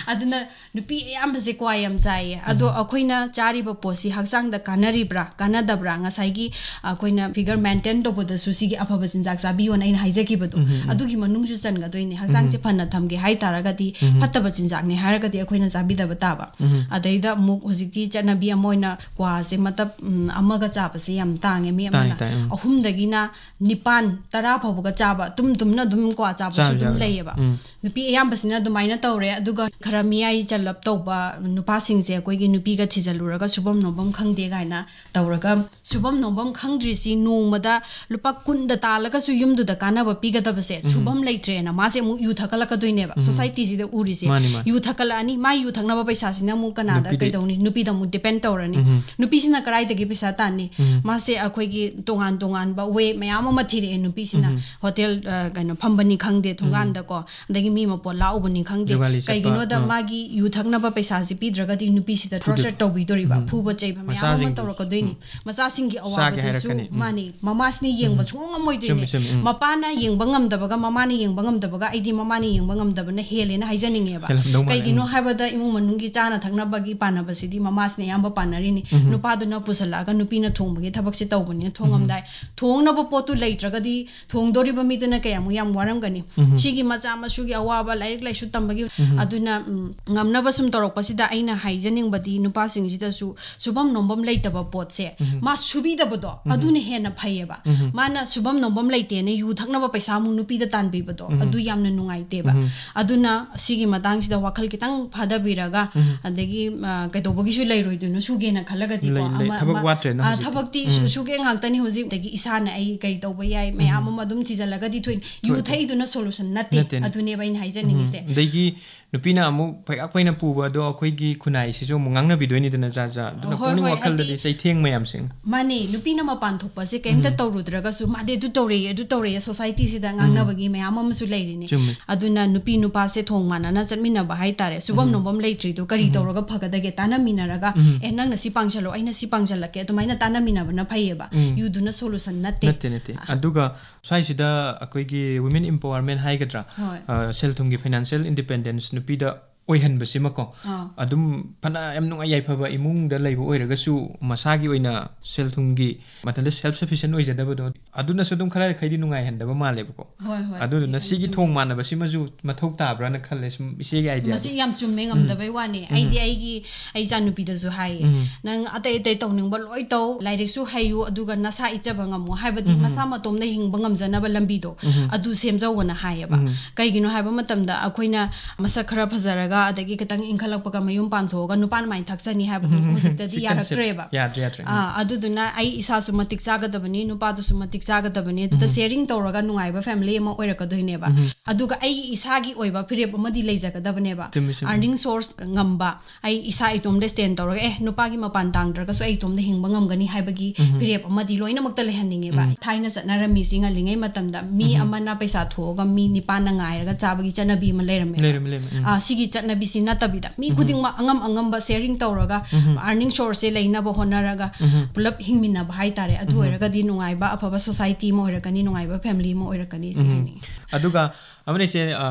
ꯑꯗꯨꯅ ꯅꯨꯄꯤ ꯑꯌꯥꯝꯕꯁꯦ ꯀ꯭ꯋꯥ ꯌꯥꯝ ꯆꯥꯏꯌꯦ꯫ ꯑꯗꯣ ꯎꯝ꯫ ꯑꯩꯈꯣꯏꯅ ꯆꯥꯔꯤꯕ ꯄꯣꯠꯁꯤ ꯍꯛꯆꯥꯡꯗ ꯀꯥꯟꯅꯔꯤꯕ꯭ꯔꯥ, ꯀꯥꯟꯅꯗꯕ꯭ꯔꯥ? ꯉꯁꯥꯏꯒꯤ ꯑꯩꯈꯣꯏꯅ figure maintain ꯇꯧꯕꯗꯁꯨ ꯁꯤꯒꯤ ꯑꯐꯕ ꯆꯤꯟꯖꯥꯛ ꯆꯥꯕꯤꯌꯣꯅ ꯑꯩꯅ ꯍꯥꯏꯖꯈꯤꯕꯗꯣ, ꯎꯝ, ꯎꯝ꯫ ꯑꯗꯨꯒꯤ ꯃꯅꯨꯡꯁꯨ ꯆꯟꯒꯗꯣꯏꯅꯦ꯫ ꯍꯛꯆꯥꯡꯁꯦ ꯎꯝ꯫ ꯐꯅ ꯊꯝꯒꯦ ꯍꯥꯏ ꯇꯥꯔꯒꯗꯤ, ꯎꯝ꯫ ꯐꯠꯇꯕ ꯆꯤꯟꯖꯥꯛꯅꯦ ꯍꯥꯏꯔꯒꯗꯤ ꯑꯩꯈꯣꯏꯅ ꯆꯥꯕꯤꯗꯕ ꯇꯥꯕ꯫ ꯎꯝ꯫ ꯑꯗꯩꯗ ꯑꯃꯨꯛ ꯍꯧꯖꯤꯛꯇꯤ ꯆꯠꯅꯕꯤ ꯑꯃ ꯑꯣꯏꯅ ꯀ꯭ꯋꯥꯁꯦ ꯃꯇꯞ, ꯎꯝ, ꯑꯃꯒ ꯆꯥꯕꯁꯦ ꯌꯥꯝ ꯇꯥꯡꯉꯦ꯫ ꯃꯤ ꯇꯥꯏ, ꯑꯃꯅ ꯇꯥꯏ, ꯎꯝ꯫ ꯑꯍꯨꯝꯗꯒꯤꯅ ꯅꯤꯄꯥꯟ, ꯇꯔꯥ ꯐꯥꯎꯕꯒ ꯆꯥꯕ, ꯇꯨꯝ ꯇꯨꯝꯅ ꯑꯗꯨꯝ ꯀ꯭ꯋꯥ ꯆꯥꯕꯁꯨ ꯆꯥꯕ ꯑꯗꯨꯝ ꯌꯥꯎꯋꯦ꯫ ꯂꯩꯌꯦꯕ꯫ ꯎꯝ꯫ ꯅꯨꯄꯤ ꯑꯌꯥꯝꯕꯁꯤꯅ ꯑꯗꯨꯃꯥꯏꯅ ꯇꯧꯔꯦ꯫ ꯑꯗꯨꯒ ꯈꯔ ꯃꯤꯌꯥꯏ ꯆꯜꯂꯞ ꯇꯧꯕ ꯅꯨꯄꯥꯁꯤꯡꯁꯦ ꯑꯩꯈꯣꯏꯒꯤ ꯅꯨꯄꯤꯒ ꯊꯤꯖꯜꯂꯨꯔꯒ ꯁꯨꯐꯝ ꯅꯣꯝꯐꯝ ꯈꯪꯗꯦ ꯀꯥꯏꯅ ꯇꯧꯔꯒ, ꯁꯨꯐꯝ ꯅꯣꯝꯐꯝ ꯈꯪꯗ꯭ꯔꯤꯁꯤ ꯅꯣꯡꯃꯗ ꯂꯨꯄꯥ ꯀꯨꯟꯗ ꯇꯥꯜꯂꯒꯁꯨ ꯌꯨꯝꯗꯨꯗ ꯀꯥꯟꯅꯕ ꯄꯤꯒꯗꯕꯁꯦ ꯎꯝ꯫ ꯁꯨꯐꯝ ꯂꯩꯇ꯭ꯔꯦꯅ ꯃꯥꯁꯦ ꯑꯃꯨꯛ ꯌꯨ ꯊꯛꯀꯠꯂꯛꯀꯗꯣꯏꯅꯦꯕ꯫ ꯎꯝ꯫ ꯁꯣꯁꯥꯏꯇꯤꯁꯤꯗ ꯎꯔꯤꯁꯦ꯫ ꯃꯥꯅꯤ, ꯃꯥꯅꯤ꯫ ꯌꯨ ꯊꯛꯀꯠꯂꯛꯑꯅꯤ, ꯃꯥ ꯌꯨ ꯊꯛꯅꯕ ꯄꯩꯁꯥꯁꯤꯅ ꯑꯃꯨꯛ ꯀꯅꯥꯗ ꯅꯨꯄꯤꯗ꯫ ꯀꯩꯗꯧꯅꯤ? ꯅꯨꯄꯤꯗ ꯑꯃꯨꯛ depend ꯇꯧꯔꯅꯤ꯫ ꯎꯝ꯫ ꯅꯨꯄꯤꯁꯤꯅ ꯀꯗꯥꯏꯗꯒꯤ ꯄꯩꯁꯥ ꯇꯥꯟꯅꯤ? ꯎꯝ꯫ ꯃꯥꯁꯦ ꯑꯩꯈꯣꯏꯒꯤ ꯇꯣꯉꯥꯟ ꯇꯣꯉꯥꯟꯕ way ꯃꯌꯥꯝ ꯑꯃ ꯊꯤꯔꯛꯑꯦ ꯅꯨꯄꯤꯁꯤꯅ꯫ ꯎꯝ꯫ ꯍꯣꯇꯦꯜ, ꯑ, ꯀꯩꯅꯣ, ꯐꯝꯕꯅꯤ ꯈꯪꯗꯦ, ꯎꯝ꯫ ꯊꯣꯡꯒꯥꯟꯗꯀꯣ, ꯑꯗꯒꯤ ꯃꯤ ꯃꯄꯣꯠ ꯂꯥꯛꯎꯕꯅꯤ ꯈꯪꯗꯦ꯫ ꯖꯨꯒꯥꯂꯤ ꯆꯠꯄ, ꯀꯩꯒꯤꯅꯣꯗ ꯑꯥ꯫ ꯃꯥꯒꯤ ꯌꯨ ꯊꯛꯅꯕ ꯄꯩꯁꯥꯁꯤ ꯄꯤꯗ꯭ꯔꯒꯗꯤ ꯅꯨꯄꯤꯁꯤꯗ ꯐꯨꯗ-, torture ꯇꯧꯕꯤꯗꯣꯔꯤꯕ, ꯎꯝ꯫ ꯐꯨꯕ ꯆꯩꯕ ꯃꯌꯥꯝ ꯑꯃ ꯃꯆꯥꯁꯤꯡꯗꯨ꯫ ꯇꯧꯔꯛꯀꯗꯣꯏꯅꯤ꯫ ꯎꯝ꯫ ꯃꯆꯥꯁꯤꯡꯒꯤ ꯆꯥꯒꯦ ꯑꯋꯥꯕꯗꯨꯁꯨ ꯍꯥꯏꯔꯛꯀꯅꯤ꯫ ꯎꯝ꯫ ꯃꯥꯅꯤ꯫ ꯃꯃꯥꯁꯤꯅ ꯌꯦꯡꯕ ꯎꯝ꯫ ꯁꯨꯡꯉꯝ ꯉꯝꯃꯣꯏꯗꯣꯏꯅꯦ꯫ ꯆꯨꯝꯃꯤ, ꯆꯨꯝꯃꯤ꯫ ꯎꯝ꯫ ꯃꯄꯥꯅ ꯌꯦꯡꯕ ꯉꯝꯗꯕꯒ ꯃꯃꯥꯅ ꯌꯦꯡꯕ ꯉꯝꯗꯕꯒ ꯑꯩꯗꯤ ꯃꯃꯥꯅ ꯌꯦꯡꯕ ꯉꯝꯗꯕꯅ ꯍꯦꯜꯂꯦꯅ ꯍꯥꯏꯖꯅꯤꯡꯉꯦꯕ꯫ ꯍꯦꯜꯂꯝꯗꯧ ꯃꯥꯜꯂꯦ꯫ ꯀꯩꯒꯤꯅꯣ ꯎꯝ꯫ ꯍꯥꯏꯕꯗ ꯏꯃꯨꯡ ꯃꯅꯨꯡꯒꯤ ꯆꯥꯅ ꯊꯛꯅꯕꯒꯤ ꯄꯥꯟꯅꯕꯁꯤꯗꯤ ꯃꯃꯥꯁꯤꯅ ꯑꯌꯥꯝꯕ ꯄꯥꯟꯅꯔꯤꯅꯤ꯫ ꯎꯝ꯫ ꯅꯨꯄꯥꯗꯨꯅ ꯄꯨꯁꯜꯂꯛꯑꯒ ꯅꯨꯄꯤꯅ ꯊꯣꯡꯕꯒꯤ ꯊꯕꯛꯁꯦ ꯇꯧꯕꯅꯤꯅ ꯎꯝ꯫ ꯊꯣꯡꯉꯝꯗꯥꯏ ꯊꯣꯡꯅꯕ ꯄꯣꯠꯇꯨ ꯂꯩꯇ꯭ꯔꯒꯗꯤ ꯊꯣꯡꯗꯣꯔꯤꯕ ꯃꯤꯗꯨꯅ ꯀꯌꯥꯃꯨꯛ ꯌꯥꯝ ꯋꯥꯔꯝꯒꯅꯤ꯫ ꯎꯝ꯫ ꯁꯤꯒꯤ ꯃꯆꯥ ꯃꯁꯨꯒꯤ ꯑꯋꯥꯕ, ꯂꯥꯏꯔꯤꯛ ꯂꯥꯏꯁꯨ ꯇꯝꯕꯒꯤ, ꯎꯝ꯫ ꯑꯗꯨꯅ, ꯎꯝ, ꯉꯝꯅꯕ ꯁꯨꯝ ꯇꯧꯔꯛꯄꯁꯤꯗ ꯑꯩꯅ ꯍꯥꯏꯖꯅꯤꯡꯕꯗꯤ ꯅꯨꯄꯥꯁꯤꯡꯁꯤꯗꯁꯨ ꯁꯨꯐꯝ ꯅꯣꯝꯐꯝ ꯂꯩꯇꯕ ꯄꯣꯠꯁꯦ, ꯎꯝ꯫ ꯃꯥ ꯁꯨꯕꯤꯗꯕꯗꯣ, ꯎꯝ꯫ ꯑꯗꯨꯅ ꯍꯦꯟꯅ ꯐꯩꯌꯦꯕ꯫ ꯎꯝ꯫ ꯃꯥꯅ ꯁꯨꯐꯝ ꯅꯣꯝꯐꯝ ꯂꯩꯇꯦꯅ ꯌꯨ ꯊꯛꯅꯕ ꯄꯩꯁꯥ ꯑꯃꯨꯛ ꯅꯨꯄꯤꯗ ꯇꯥꯟꯕꯤꯕꯗꯣ, ꯎꯝ꯫ ꯑꯗꯨ ꯌꯥꯝꯅ ꯅꯨꯡꯉꯥꯏꯇꯦꯕ꯫ ꯎꯝ꯫ ꯑꯗꯨꯅ ꯁꯤꯒꯤ ꯃꯇꯥꯡꯁꯤꯗ ꯋꯥꯈꯜ ꯈꯤꯇꯪ ꯐꯥꯗꯕꯤꯔꯒ, ꯎꯝ꯫ ꯑꯗꯒꯤ, ꯑ, ꯀꯩꯗꯧꯕꯒꯤꯁꯨ ꯂꯩꯔꯣꯏꯗꯣꯏꯅꯣ ꯁꯨꯒꯦꯅ ꯈꯜꯂꯒꯗꯤꯀꯣ, ꯂꯩ, ꯂꯩ꯫ ꯑꯃ, ꯊꯕꯛ ꯊꯕꯛ ꯋꯥꯠꯇ꯭ꯔꯦꯅ ꯑ, ꯍꯧꯖꯤꯛꯇꯤ꯫ ꯊꯕꯛꯇꯤ ꯎꯝ꯫ ꯁꯨ- ꯁꯨꯒꯦ ꯉꯥꯛꯇꯅꯤ ꯍꯧꯖꯤꯛ꯫ ꯑꯗꯒꯤ ꯏꯁꯥꯅ ꯑꯩ ꯀꯩ ꯇꯧꯕ ꯌꯥꯏ ꯃꯌꯥꯝ ꯑꯃ ꯑꯗꯨꯝ ꯊꯤꯖꯤꯜꯂꯒꯗꯤ ꯊꯣꯛꯏ꯫ ꯌꯨ ꯊꯣꯛꯑꯦ, ꯊꯣꯛꯑꯦ꯫ ꯊꯛꯏꯗꯨꯅ ꯁꯣꯂꯨꯁꯟ ꯅꯠꯇꯦ꯫ ꯅꯠꯇꯦ, ꯅꯠꯇꯦ꯫ ꯑꯗꯨꯅꯦꯕ ꯑꯩꯅ ꯎꯝ꯫ ꯍꯥꯏꯖꯅꯤꯡꯉꯤꯁꯦ꯫ ꯑꯗꯒꯤ ꯅꯨꯄꯤꯅ ꯑꯃꯨꯛ ꯐꯩꯒꯥꯛ ꯐꯩꯅ ꯄꯨꯕ ꯑꯗꯣ ꯑꯩꯈꯣꯏꯒꯤ ꯈꯨꯟꯅꯥꯏꯁꯤꯁꯨ ꯑꯃꯨꯛ ꯉꯥꯡꯅꯕꯤꯗꯣꯏꯅꯤꯗꯅ ꯖꯥꯠ ꯖꯥꯠ꯫ ꯑꯗꯨꯅ ꯍꯣꯏ, ꯄꯨꯛꯅꯤꯡ ꯍꯣꯏ, ꯋꯥꯈꯜꯗꯗꯤ ꯍꯥꯏꯗꯤ ꯆꯩꯊꯦꯡ ꯃꯌꯥꯝꯁꯤꯡ꯫ ꯃꯥꯅꯦ, ꯅꯨꯄꯤꯅ ꯃꯄꯥꯟ ꯊꯣꯛꯄꯁꯦ ꯀꯩꯝꯇ ꯇꯧꯔꯨꯗ꯭ꯔꯒꯁꯨ ꯃꯥꯗꯤ ꯑꯗꯨ ꯇꯧꯔꯦ, ꯑꯗꯨ ꯇꯧꯔꯦ, ꯁꯣꯁꯥꯏꯇꯤꯁꯤꯗ ꯉꯥꯡꯅꯕꯒꯤ ꯃꯌꯥꯝ ꯑꯃꯁꯨ ꯂꯩꯔꯤꯅꯤ꯫ ꯆꯨꯝꯃꯦ꯫ ꯑꯗꯨꯅ ꯅꯨꯄꯤ ꯅꯨꯄꯥꯁꯦ ꯊꯣꯡ ꯃꯥꯟꯅꯅ ꯆꯠꯃꯤꯟꯅꯕ ꯍꯥꯏꯇꯥꯔꯦ, ꯁꯨꯐꯝ ꯅꯣꯝꯐꯝ ꯂꯩꯇ꯭ꯔꯤꯗꯣ ꯀꯔꯤ ꯇꯧꯔꯒ ꯐꯒꯗꯒꯦ ꯇꯥꯟꯅꯃꯤꯟꯅꯔꯒ, "ꯑꯦ, ꯅꯪꯅ ꯁꯤ ꯄꯥꯡꯁꯜꯂꯣ, ꯑꯩꯅ ꯁꯤ ꯄꯥꯡꯁꯜꯂꯛꯀꯦ", ꯑꯗꯨꯃꯥꯏꯅ ꯇꯥꯟꯅꯃꯤꯟꯅꯕꯅ ꯐꯩꯌꯦꯕ꯫ ꯌꯨꯗꯨꯅ ꯁꯣꯂꯨꯁꯟ ꯅꯠꯇꯦ꯫ ꯅꯠꯇꯦ, ꯅꯠꯇꯦ꯫ ꯑꯗꯨꯒ ꯁ꯭ꯋꯥꯏꯁꯤꯗ ꯑꯩꯈꯣꯏꯒꯤ women empowerment ꯍꯥꯏꯒꯗ꯭ꯔꯥ, ꯍꯣꯏ꯫ ꯑ, ꯁꯦꯜ ꯊꯨꯝꯒꯤ financial independence ꯅꯨꯄꯤꯗ ꯑꯣꯏꯍꯟꯕꯁꯤꯃꯀꯣ꯫ ꯑꯥ꯫ ꯑꯗꯨꯝ ꯐꯅ ꯌꯥꯝ ꯅꯨꯡꯉꯥꯏ ꯌꯥꯏꯐꯕ ꯏꯃꯨꯡꯗ ꯂꯩꯕ ꯑꯣꯏꯔꯒꯁꯨ ꯃꯁꯥꯒꯤ ꯑꯣꯏꯅ ꯁꯦꯜ ꯊꯨꯝꯒꯤ ꯃꯊꯟꯇ self sufficient ꯑꯣꯏꯖꯗꯕꯗꯣ, ꯑꯗꯨꯅꯁꯨ ꯑꯗꯨꯝ ꯈꯔ ꯈꯩꯗꯤ ꯅꯨꯡꯉꯥꯏꯍꯟꯗꯕ ꯃꯥꯜꯂꯦꯕꯀꯣ꯫ ꯍꯣꯏ, ꯍꯣꯏ꯫ ꯑꯗꯨꯗꯨꯅ ꯌꯥꯝ ꯁꯤꯒꯤ ꯆꯨꯝꯃꯦ꯫ ꯊꯣꯡ ꯃꯥꯟꯅꯕꯁꯤꯃꯁꯨ ꯃꯊꯧ ꯇꯥꯕ꯭ꯔꯥꯅ ꯈꯜꯂꯦ, ꯁꯨꯝ ꯏꯆꯦꯒꯤ idea ꯗ꯫ ꯃꯁꯤ ꯌꯥꯝ ꯆꯨꯝꯃꯦ, ꯉꯝꯗꯕꯩ ꯋꯥꯅꯦ꯫ ꯑꯩꯗꯤ ꯑꯩꯒꯤ, ꯑꯩ ꯏꯆꯥꯅꯨꯄꯤꯗꯁꯨ ꯍꯥꯏꯌꯦ, "ꯅꯪ ꯑꯇꯩ ꯑꯇꯩ ꯇꯧꯅꯤꯡꯕ ꯂꯣꯏ ꯇꯧ, ꯂꯥꯏꯔꯤꯛꯁꯨ ꯍꯩꯌꯨ, ꯑꯗꯨꯒ ꯅꯁꯥ ꯏꯠꯆꯕ ꯉꯝꯃꯣ", ꯍꯥꯏꯕꯗꯤ ꯃꯁꯥ ꯃꯇꯣꯝꯗ ꯍꯤꯡꯕ ꯉꯝꯖꯅꯕ ꯂꯝꯕꯤꯗꯣ ꯑꯗꯨ ꯁꯦꯝꯖꯧꯑꯅ ꯍꯥꯏꯌꯦꯕ꯫ ꯀꯩꯒꯤꯅꯣ ꯍꯥꯏꯕ ꯃꯇꯝꯗ ꯑꯩꯈꯣꯏꯅ ꯃꯁꯛ ꯈꯔ ꯐꯖꯔꯒ ꯑꯗꯒꯤ ꯈꯤꯇꯪ ꯏꯟꯈꯠꯂꯛꯄꯒ ꯃꯌꯨꯝ ꯄꯥꯟꯊꯣꯛꯑꯒ ꯅꯨꯄꯥꯅ ꯃꯥꯏ ꯊꯛꯆꯅꯤ ꯍꯥꯏꯕꯗꯨ ꯍꯧꯖꯤꯛꯇꯗꯤ ꯁꯤ concept ꯌꯥꯔꯛꯇ꯭ꯔꯦꯕ꯫ ꯌꯥꯗ꯭ꯔꯦ, ꯌꯥꯗ꯭ꯔꯦ꯫ ꯑꯥ, ꯑꯗꯨꯗꯨꯅ ꯑꯩ ꯏꯁꯥꯁꯨ ꯃꯇꯤꯛ ꯆꯥꯒꯗꯕꯅꯤ, ꯅꯨꯄꯥꯗꯨꯁꯨ ꯃꯇꯤꯛ ꯆꯥꯒꯗꯕꯅꯤ, ꯑꯗꯨꯗ sharing ꯇꯧꯔꯒ ꯅꯨꯡꯉꯥꯏꯕ family ꯑꯃ ꯑꯣꯏꯔꯛꯀꯗꯣꯏꯅꯦꯕ꯫ ꯑꯗꯨꯒ ꯑꯩꯒꯤ ꯏꯁꯥꯒꯤ ꯑꯣꯏꯕ ꯐꯤꯔꯦꯞ ꯑꯃꯗꯤ ꯂꯩꯖꯒꯗꯕꯅꯦꯕ꯫ ꯆꯨꯝꯃꯤ, ꯆꯨꯝꯃꯤ꯫ Earning source ꯉꯝꯕ, ꯑꯩ ꯏꯁꯥ ꯏꯇꯣꯝꯗ stand ꯇꯧꯔꯒ, "ꯑꯦ, ꯅꯨꯄꯥꯒꯤ ꯃꯄꯥꯟ ꯇꯥꯡꯗ꯭ꯔꯒꯁꯨ ꯑꯩ ꯏꯇꯣꯝꯗ ꯍꯤꯡꯕ ꯉꯝꯒꯅꯤ" ꯍꯥꯏꯕꯒꯤ ꯐꯤꯔꯦꯞ ꯑꯃꯗꯤ ꯂꯣꯏꯅꯃꯛꯇ ꯂꯩꯍꯟꯅꯤꯡꯉꯦꯕ꯫ ꯊꯥꯏꯅ ꯆꯠꯅꯔꯝꯃꯤꯁꯤ, ꯉꯜꯂꯤꯉꯩ ꯃꯇꯝꯗꯗ ꯃꯤ ꯑꯃꯅ ꯄꯩꯁꯥ ꯊꯣꯛꯑꯒ ꯃꯤ ꯅꯤꯄꯥꯟꯅ ꯉꯥꯏꯔꯒ ꯆꯥꯕꯒꯤ ꯆꯠꯅꯕꯤ ꯑꯃ ꯂꯩꯔꯝꯃꯦꯕ꯫ ꯂꯩꯔꯝꯃꯤ, ꯂꯩꯔꯝꯃꯤ꯫ ꯎꯝ꯫ ꯑꯥ, ꯁꯤꯒꯤ ꯆꯠꯅꯕꯤꯁꯤ ꯅꯠꯇꯕꯤꯗ ꯃꯤ ꯈꯨꯗꯤꯡꯃꯛ ꯑꯉꯝ ꯑꯉꯝꯕ sharing ꯇꯧꯔꯒ earning source ꯁꯦ ꯂꯩꯅꯕ ꯍꯣꯠꯅꯔꯒ ꯄꯨꯂꯞ ꯍꯤꯡꯃꯤꯟꯅꯕ ꯍꯥꯏꯇꯥꯔꯦ꯫ ꯑꯗꯨ ꯑꯣꯏꯔꯒꯗꯤ ꯅꯨꯡꯉꯥꯏꯕ ꯑꯐꯕ society ꯑꯃ ꯑꯣꯏꯔꯛꯀꯅꯤ, ꯅꯨꯡꯉꯥꯏꯕ family ꯑꯃ ꯑꯣꯏꯔꯛꯀꯅꯤ ꯁꯤ ꯍꯥꯏꯅꯤꯡꯉꯤ꯫ ꯑꯗꯨꯒ ꯑꯃꯅ ꯏꯆꯦ, ꯑ,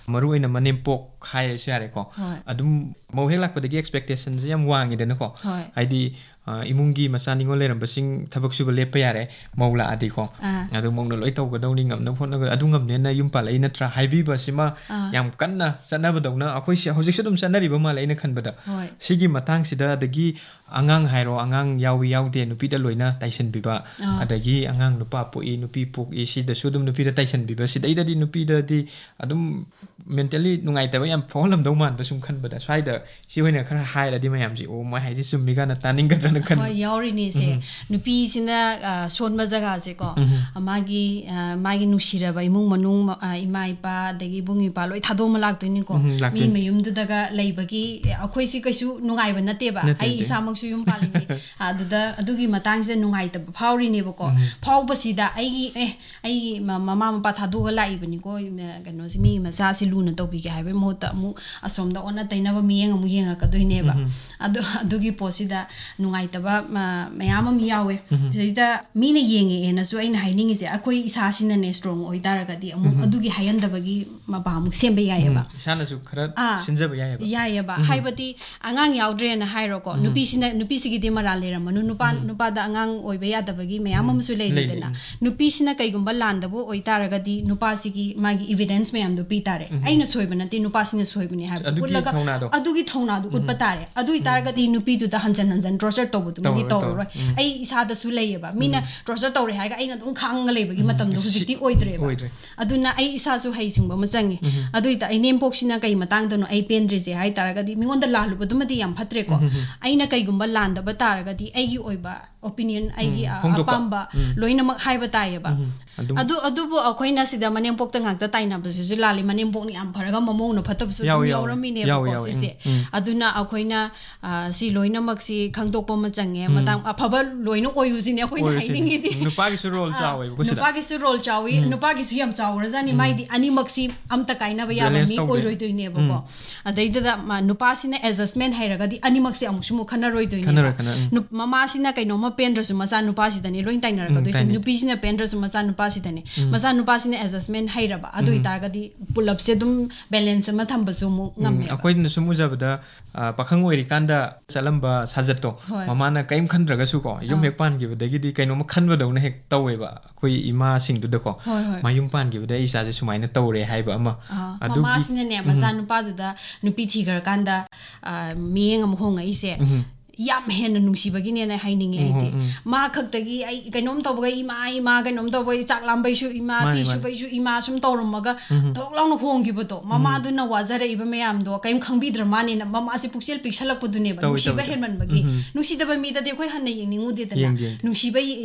ꯃꯔꯨ ꯑꯣꯏꯅ ꯃꯅꯦꯝꯄꯣꯛ ꯍꯥꯏꯔꯁꯨ ꯌꯥꯔꯦꯀꯣ꯫ ꯍꯣꯏ꯫ ꯑꯗꯨꯝ ꯃꯧ ꯍꯦꯛ ꯂꯥꯛꯄꯗꯒꯤ expectation ꯁꯦ ꯌꯥꯝ ꯋꯥꯡꯉꯤꯗꯅꯀꯣ꯫ ꯍꯣꯏ꯫ ꯍꯥꯏꯗꯤ, ꯑ, ꯏꯃꯨꯡꯒꯤ ꯃꯆꯥ ꯅꯤꯉꯣꯜ ꯂꯩꯔꯝꯕꯁꯤꯡ ꯊꯕꯛ ꯁꯨꯕ ꯂꯦꯞꯄ ꯌꯥꯔꯦ, ꯃꯧ ꯂꯥꯛꯑꯗꯤꯀꯣ꯫ ꯑꯥ꯫ ꯑꯗꯨ ꯃꯧꯅ ꯂꯣꯏ ꯇꯧꯒꯗꯧꯅꯤ, ꯉꯝꯅꯕ ꯍꯣꯠꯅꯒꯗꯧꯅꯤ, ꯑꯗꯨ ꯉꯝꯅꯦꯅ ꯌꯨꯝ ꯄꯥꯜꯂꯛꯏ ꯅꯠꯇ꯭ꯔꯥ ꯍꯥꯏꯕꯤꯕꯁꯤꯃ ꯑꯥ꯫ ꯌꯥꯝ ꯀꯟꯅ ꯆꯠꯅꯕꯗꯧꯅ ꯑꯩꯈꯣꯏꯁꯦ ꯍꯧꯖꯤꯛꯁꯨ ꯑꯗꯨꯝ ꯆꯠꯅꯔꯤꯕ ꯃꯥꯜꯂꯦ ꯑꯩꯅ ꯈꯟꯕꯗ꯫ ꯍꯣꯏ꯫ ꯁꯤꯒꯤ ꯃꯇꯥꯡꯁꯤꯗ ꯑꯗꯒꯤ ꯑꯉꯥꯡ ꯍꯥꯏꯔꯣ, ꯑꯉꯥꯡ ꯌꯥꯎꯏ ꯌꯥꯎꯗꯦ ꯅꯨꯄꯤꯗ ꯂꯣꯏꯅ ꯇꯥꯏꯁꯟꯕꯤꯕ, ꯑꯥ꯫ ꯑꯗꯒꯤ ꯑꯉꯥꯡ ꯅꯨꯄꯥ ꯄꯣꯛꯏ ꯅꯨꯄꯤ ꯄꯣꯛꯏ ꯁꯤꯗꯁꯨ ꯑꯗꯨꯝ ꯅꯨꯄꯤꯗ ꯇꯥꯏꯁꯟꯕꯤꯕ, ꯁꯤꯗꯩꯗꯗꯤ ꯅꯨꯄꯤꯗꯗꯤ ꯑꯗꯨꯝ mentally ꯅꯨꯡꯉꯥꯏꯇꯕ ꯌꯥꯝ ꯐꯥꯎꯍꯜꯂꯝꯗꯧ ꯃꯥꯟꯕ, ꯁꯨꯝ ꯈꯟꯕꯗ꯫ ꯁ꯭ꯋꯥꯏꯗ ꯁꯤ ꯑꯣꯏꯅ ꯈꯔ ꯍꯥꯏꯔꯗꯤ ꯃꯌꯥꯝꯁꯦ, "ꯑꯣ, ꯃꯣꯏ ꯍꯥꯏꯁꯦ ꯆꯨꯝꯃꯤ" ꯀꯥꯏꯅ ꯇꯥꯅꯤꯡꯒꯗ꯭ꯔꯅ ꯈꯟꯕ꯫ ꯍꯣꯏ, ꯌꯥꯎꯔꯤꯅꯦꯁꯦ꯫ ꯎꯝ꯫ ꯅꯨꯄꯤꯁꯤꯅ, ꯑ, ꯁꯣꯟꯕ ꯖꯒꯥꯁꯦꯀꯣ, ꯎꯝ꯫ ꯃꯥꯒꯤ, ꯑ, ꯃꯥꯒꯤ ꯅꯨꯡꯁꯤꯔꯕ ꯏꯃꯨꯡ ꯃꯅꯨꯡ, ꯑ, ꯏꯃꯥ ꯏꯄꯥ, ꯑꯗꯒꯤ ꯏꯕꯨꯡ ꯏꯄ꯭ꯋꯥ ꯂꯣꯏ ꯊꯥꯗꯣꯛꯑꯃ ꯂꯥꯛꯇꯣꯏꯅꯤꯀꯣ꯫ ꯎꯝ, ꯃꯤ ꯂꯥꯛꯇꯣꯏꯅꯤ꯫ ꯃꯌꯨꯝꯗꯨꯗꯒ ꯂꯩꯕꯒꯤ, ꯑꯦ, ꯑꯩꯈꯣꯏꯁꯤ ꯀꯩꯁꯨ ꯅꯨꯡꯉꯥꯏꯕ ꯅꯠꯇꯦꯕ꯫ ꯅꯠꯇꯦ, ꯑꯩ ꯅꯠꯇꯦ꯫ ꯏꯁꯥꯃꯛꯁꯨ ꯌꯨꯝ ꯄꯥꯜꯂꯤꯅꯤ꯫ ꯑꯗꯨꯗ ꯑꯗꯨꯒꯤ ꯃꯇꯥꯡꯁꯤꯗ ꯅꯨꯡꯉꯥꯏꯇꯕ ꯐꯥꯎꯔꯤꯅꯦꯕꯀꯣ꯫ ꯎꯝ꯫ ꯐꯥꯎꯕꯁꯤꯗ ꯑꯩꯒꯤ, ꯑꯦ, ꯑꯩꯒꯤ ꯃ-, ꯃꯃꯥ ꯃꯄꯥ ꯊꯥꯗꯣꯛꯑꯒ ꯂꯥꯛꯏꯕꯅꯤꯀꯣ, ꯏꯃ-, ꯀꯩꯅꯣꯁꯤ, ꯃꯤꯒꯤ ꯃꯆꯥꯁꯤ ꯂꯨꯅ ꯇꯧꯕꯤꯒꯦ ꯍꯥꯏꯕꯒꯤ ꯃꯍꯨꯠꯇ ꯑꯃꯨꯛ ꯑꯁꯣꯝꯗ ꯑꯣꯟꯅ ꯇꯩꯅꯕ ꯃꯤꯠꯌꯦꯡ ꯑꯃꯨꯛ ꯌꯦꯡꯉꯛꯀꯗꯣꯏꯅꯦꯕ꯫ ꯎꯝ꯫ ꯑꯗꯣ, ꯑꯗꯨꯒꯤ ꯄꯣꯠꯁꯤꯗ ꯅꯨꯡꯉꯥꯏꯇꯕ, ꯃ-, ꯃꯌꯥꯝ ꯑꯃ ꯌꯥꯎꯋꯦ꯫ ꯎꯝ꯫ ꯁꯤꯗꯩꯗ ꯃꯤꯅ ꯌꯦꯡꯉꯛꯑꯦꯅꯁꯨ ꯑꯩꯅ ꯍꯥꯏꯅꯤꯡꯉꯤꯁꯦ, ꯑꯩꯈꯣꯏ ꯏꯁꯥꯁꯤꯅꯅꯦ strong ꯑꯣꯏꯇꯥꯔꯒꯗꯤ ꯑꯃꯨꯛ ꯎꯝ꯫ ꯑꯗꯨꯒꯤ ꯍꯥꯏꯍꯟꯗꯕꯒꯤ ꯃꯄꯥ ꯑꯃꯨꯛ ꯁꯦꯝꯕ ꯌꯥꯏꯌꯦꯕ꯫ ꯎꯝ, ꯏꯁꯥꯅꯁꯨ ꯈꯔ ꯑꯥ, ꯁꯤꯟꯖꯕ ꯌꯥꯏꯌꯦꯕ꯫ ꯌꯥꯏꯌꯦꯕ꯫ ꯎꯝ꯫ ꯍꯥꯏꯕꯗꯤ ꯑꯉꯥꯡ ꯌꯥꯎꯗ꯭ꯔꯦꯅ ꯍꯥꯏꯔꯣꯀꯣ, ꯎꯝ꯫ ꯅꯨꯄꯤꯁꯤꯅ, ꯅꯨꯄꯤꯁꯤꯒꯤꯗꯤ ꯃꯔꯥꯜ ꯂꯩꯔꯝꯃꯅꯨ, ꯅꯨꯄꯥ, ꯎꯝ꯫ ꯅꯨꯄꯥꯗ ꯑꯉꯥꯡ ꯑꯣꯏꯕ ꯌꯥꯗꯕꯒꯤ ꯃꯌꯥꯝ ꯎꯝ꯫ ꯑꯃꯁꯨ ꯂꯩ, ꯂꯩꯔꯤꯗꯅ꯫ ꯂꯩ꯫ ꯎꯝ꯫ ꯅꯨꯄꯤꯁꯤꯅ ꯀꯩꯒꯨꯝꯕ ꯂꯥꯟꯗꯕ ꯑꯣꯏꯇꯥꯔꯒꯗꯤ ꯅꯨꯄꯥꯁꯤꯒꯤ ꯃꯥꯒꯤ evidence ꯃꯌꯥꯝꯗꯣ ꯄꯤ ꯇꯥꯔꯦ꯫ ꯎꯝ꯫ ꯑꯩꯅ ꯁꯣꯏꯕ ꯅꯠꯇꯦ, ꯅꯨꯄꯥꯁꯤꯅ ꯁꯣꯏꯕꯅꯦ ꯍꯥꯏꯕꯗꯣ ꯑꯗꯨꯒꯤ ꯎꯠꯂꯒ, ꯊꯧꯅꯥꯗꯣ꯫ ꯑꯗꯨꯒꯤ ꯊꯧꯅꯥꯗꯨ ꯎꯝ꯫ ꯎꯠꯄ ꯇꯥꯔꯦ꯫ ꯑꯗꯨ ꯎꯝ꯫ ꯑꯣꯏꯇꯥꯔꯒꯗꯤ ꯅꯨꯄꯤꯗꯨꯗ ꯍꯟꯖꯟ ꯍꯟꯖꯟ torture ꯇꯧꯕꯗꯨꯃꯗꯤ ꯇꯧꯔꯣꯏ, ꯇꯧꯔꯣꯏ꯫ ꯇꯧꯔꯣꯏ꯫ ꯎꯝ꯫ ꯑꯩ ꯏꯁꯥꯗꯁꯨ ꯂꯩꯌꯦꯕ꯫ ꯃꯤꯅ ꯎꯝ꯫ torture ꯇꯧꯔꯦ ꯍꯥꯏꯔꯒ ꯑꯩꯅ ꯑꯗꯨꯝ ꯈꯥꯡꯉ ꯂꯩꯕꯒꯤ ꯎꯝ꯫ ꯃꯇꯝꯗꯣ ꯁꯤ-, ꯍꯧꯖꯤꯛꯇꯤ ꯑꯣꯏꯗ꯭ꯔꯦꯕ꯫ ꯑꯣꯏꯗ꯭ꯔꯦ꯫ ꯑꯗꯨꯅ ꯑꯩ ꯏꯁꯥꯁꯨ ꯍꯩꯁꯤꯡꯕ ꯑꯃ ꯆꯪꯉꯤ꯫ ꯎꯝ꯫ ꯑꯗꯨ ꯑꯣꯏꯇꯥ-, ꯏꯅꯦꯝꯄꯣꯛꯁꯤꯅ ꯀꯩ ꯃꯇꯥꯡꯗꯅꯣ ꯑꯩ ꯄꯦꯟꯗ꯭ꯔꯤꯁꯦ ꯍꯥꯏ ꯇꯥꯔꯒꯗꯤ, ꯃꯤꯉꯣꯟꯗ ꯂꯥꯜꯂꯨꯕꯗꯨꯃꯗꯤ ꯌꯥꯝ ꯐꯠꯇ꯭ꯔꯦꯀꯣ꯫ ꯎꯝ꯫ ꯑꯩꯅ ꯀꯩꯒꯨꯝꯕ ꯂꯥꯟꯗꯕ ꯇꯥꯔꯒꯗꯤ ꯑꯩꯒꯤ ꯑꯣꯏꯕ opinion, ꯑꯩꯒꯤ, ꯎꯝ, ꯑ, ꯐꯣꯡꯗꯣꯛꯄ꯫ ꯑꯄꯥꯝꯕ ꯎꯝ꯫ ꯂꯣꯏꯅꯃꯛ ꯍꯥꯏꯕ ꯇꯥꯏꯌꯦꯕ꯫ ꯎꯝ꯫ ꯑꯗꯨꯝ ꯑꯗꯨ, ꯑꯗꯨꯕꯨ ꯑꯩꯈꯣꯏꯅ ꯁꯤꯗ ꯃꯅꯦꯝꯄꯣꯛꯇ ꯉꯥꯛꯇ ꯇꯥꯏꯅꯕꯁꯤꯁꯨ ꯂꯥꯜꯂꯤ꯫ ꯃꯅꯦꯝꯄꯣꯛꯅ ꯌꯥꯝ ꯐꯔꯒ ꯃꯃꯧꯅ ꯐꯠꯇꯕꯁꯨ ꯑꯗꯨꯝ ꯌꯥꯎꯋꯤ, ꯌꯥꯎꯋꯤ꯫ ꯌꯥꯎꯔꯝꯃꯤꯅꯦꯕꯀꯣ ꯌꯥꯎꯋꯤ, ꯌꯥꯎꯋꯤ꯫ ꯁꯤꯁꯦ꯫ ꯎꯝ, ꯎꯝ꯫ ꯑꯗꯨꯅ ꯑꯩꯈꯣꯏꯅ, ꯑ, ꯁꯤ ꯂꯣꯏꯅꯃꯛꯁꯤ ꯈꯪꯗꯣꯛꯄ ꯑꯃ ꯆꯪꯉꯦ꯫ ꯎꯝ꯫ ꯃꯇꯥꯡ ꯑꯐꯕ ꯂꯣꯏꯅ ꯑꯣꯏꯌꯨ ꯁꯤꯅꯦ ꯑꯩꯈꯣꯏꯅ ꯑꯣꯏꯌꯨ ꯁꯤꯅꯤ꯫ ꯍꯥꯏꯅꯤꯡꯉꯤꯗꯤ꯫ ꯅꯨꯄꯥꯒꯤꯁꯨ role ꯑ, ꯆꯥꯎꯋꯦꯕꯀꯣ ꯁꯤꯗ꯫ ꯅꯨꯄꯥꯒꯤꯁꯨ role ꯆꯥꯎꯋꯤ, ꯎꯝ꯫ ꯅꯨꯄꯥꯒꯤꯁꯨ ꯌꯥꯝ ꯆꯥꯎꯔꯖꯥꯠꯅꯤ꯫ ꯎꯝ꯫ ꯃꯥꯏꯗꯤ ꯑꯅꯤꯃꯛꯁꯤ ꯑꯝꯇ ꯀꯥꯏꯅꯕ ꯌꯥꯕ balance ꯃꯤ ꯇꯧꯗꯦ꯫ ꯑꯣꯏꯔꯣꯏꯗꯣꯏꯅꯦꯕꯀꯣ꯫ ꯎꯝ꯫ ꯑꯗꯩꯗꯨꯗ ꯃꯥ, ꯅꯨꯄꯥꯁꯤꯅ adjustment ꯍꯩꯔꯒꯗꯤ ꯑꯅꯤꯃꯛꯁꯦ ꯑꯃꯨꯛꯁꯨ ꯑꯃꯨꯛ ꯈꯟꯅꯔꯣꯏꯗꯣꯏꯅꯦꯕ꯫ ꯈꯟꯅꯔꯣꯏ, ꯈꯟꯅꯔꯣꯏ, ꯎꯝ꯫ ꯅꯨꯞ-, ꯃꯃꯥꯁꯤꯅ ꯀꯩꯅꯣꯝꯃ ꯄꯦꯟꯗ꯭ꯔꯁꯨ ꯃꯆꯥ ꯅꯨꯄꯥꯁꯤꯗꯅꯤ ꯂꯣꯏ ꯇꯥꯏꯅꯔꯛꯀꯗꯣꯏꯁꯦ꯫ ꯎꯝ, ꯇꯥꯏꯅꯩ꯫ ꯅꯨꯄꯤꯁꯤꯅ ꯄꯦꯟꯗ꯭ꯔꯁꯨ ꯃꯆꯥ ꯅꯨꯄꯥꯁꯤꯗꯅꯤ꯫ ꯎꯝ꯫ ꯃꯆꯥ ꯅꯨꯄꯥꯁꯤꯅ adjustment ꯍꯩꯔꯕ, ꯑꯗꯨ ꯎꯝ꯫ ꯑꯣꯏꯇꯥꯔꯒꯗꯤ ꯄꯨꯂꯞꯁꯦ ꯑꯗꯨꯝ balance ꯑꯃ ꯊꯝꯕꯁꯨ ꯑꯃꯨꯛ ꯎꯝ, ꯉꯝꯃꯦꯕ꯫ ꯑꯩꯈꯣꯏꯅ ꯁꯨꯝ ꯎꯖꯕꯗ, ꯑ, ꯄꯥꯈꯪ ꯑꯣꯏꯔꯤꯀꯥꯟꯗ ꯆꯠꯂꯝꯕ ꯁꯥꯖꯠꯇꯣ, ꯍꯣꯏ꯫ ꯃꯃꯥꯅ ꯀꯔꯤꯝ ꯈꯟꯗ꯭ꯔꯒꯁꯨꯀꯣ, ꯌꯨꯝ ꯑꯥ꯫ ꯍꯦꯛ ꯄꯥꯟꯈꯤꯕꯗꯒꯤꯗꯤ ꯀꯩꯅꯣꯝꯃ ꯈꯟꯕꯗꯧꯅ ꯍꯦꯛ ꯇꯧꯋꯦꯕ꯫ ꯑꯩꯈꯣꯏ ꯏꯃꯥꯁꯤꯡꯗꯨꯗꯀꯣ, ꯍꯣꯏ, ꯍꯣꯏ꯫ "ꯃꯌꯨꯝ ꯄꯥꯟꯈꯤꯕꯗ ꯑꯩ ꯏꯆꯥꯁꯦ ꯁꯨꯃꯥꯏꯅ ꯇꯧꯔꯦ" ꯍꯥꯏꯕ ꯑꯃ꯫ ꯑꯥ, ꯑꯗꯨꯒꯤ ꯃꯃꯥꯁꯤꯅꯅꯦ, ꯎꯝ꯫ ꯃꯆꯥꯅꯨꯄꯥꯗꯨꯗ ꯅꯨꯄꯤ ꯊꯤꯈ꯭ꯔꯀꯥꯟꯗ, ꯑꯥ, ꯃꯤꯠꯌꯦꯡ ꯑꯃ ꯍꯣꯡꯉꯛꯏꯁꯦ꯫ ꯎꯝ꯫ ꯌꯥꯝ ꯍꯦꯟꯅ ꯅꯨꯡꯁꯤꯕꯒꯤꯅꯦꯅ ꯍꯥꯏꯅꯤꯡꯉꯦ꯫ ꯎꯝ, ꯑꯩꯗꯤ ꯎꯝ꯫ ꯃꯥ ꯈꯛꯇꯒꯤ ꯑꯩ ꯀꯩꯅꯣꯝ ꯇꯧꯕꯒ ꯏꯃꯥ, ꯏꯃꯥ, ꯀꯩꯅꯣꯝ ꯇꯧꯕꯒ ꯆꯥꯛ ꯂꯥꯝꯕꯩꯁꯨ ꯏꯃꯥ, ꯃꯥꯅꯦ, ꯐꯤ ꯃꯥꯅꯦ꯫ ꯁꯨꯕꯩꯁꯨ ꯏꯃꯥ ꯁꯨꯝ ꯇꯧꯔꯝꯃꯒ ꯎꯝ꯫ ꯊꯣꯛ ꯂꯥꯎꯅ ꯍꯣꯡꯈꯤꯕꯗꯣ, ꯎꯝ꯫ ꯃꯃꯥꯗꯨꯅ ꯋꯥꯖꯔꯛꯏꯕ ꯃꯌꯥꯝꯗꯣ ꯀꯔꯤꯝ ꯈꯪꯕꯤꯗ꯭ꯔ ꯃꯥꯅꯦꯅ ꯃꯃꯥꯁꯦ ꯄꯨꯛꯆꯦꯜ ꯄꯤꯛꯁꯜꯂꯛꯄꯗꯨꯅꯦꯕ꯫ ꯇꯧꯏ, ꯅꯨꯡꯁꯤꯕ ꯇꯧꯏ, ꯇꯧꯏ꯫ ꯍꯦꯟꯃꯟꯕꯒꯤ꯫ ꯎꯝ꯫ ꯅꯨꯡꯁꯤꯗꯕ ꯃꯤꯗꯗꯤ ꯑꯩꯈꯣꯏ ꯍꯟꯅ ꯌꯦꯡꯅꯤꯡꯉꯨꯗꯦꯗꯅ꯫ ꯌꯦꯡꯗꯦ, ꯌꯦꯡꯗꯦ꯫ ꯅꯨꯡꯁꯤꯕ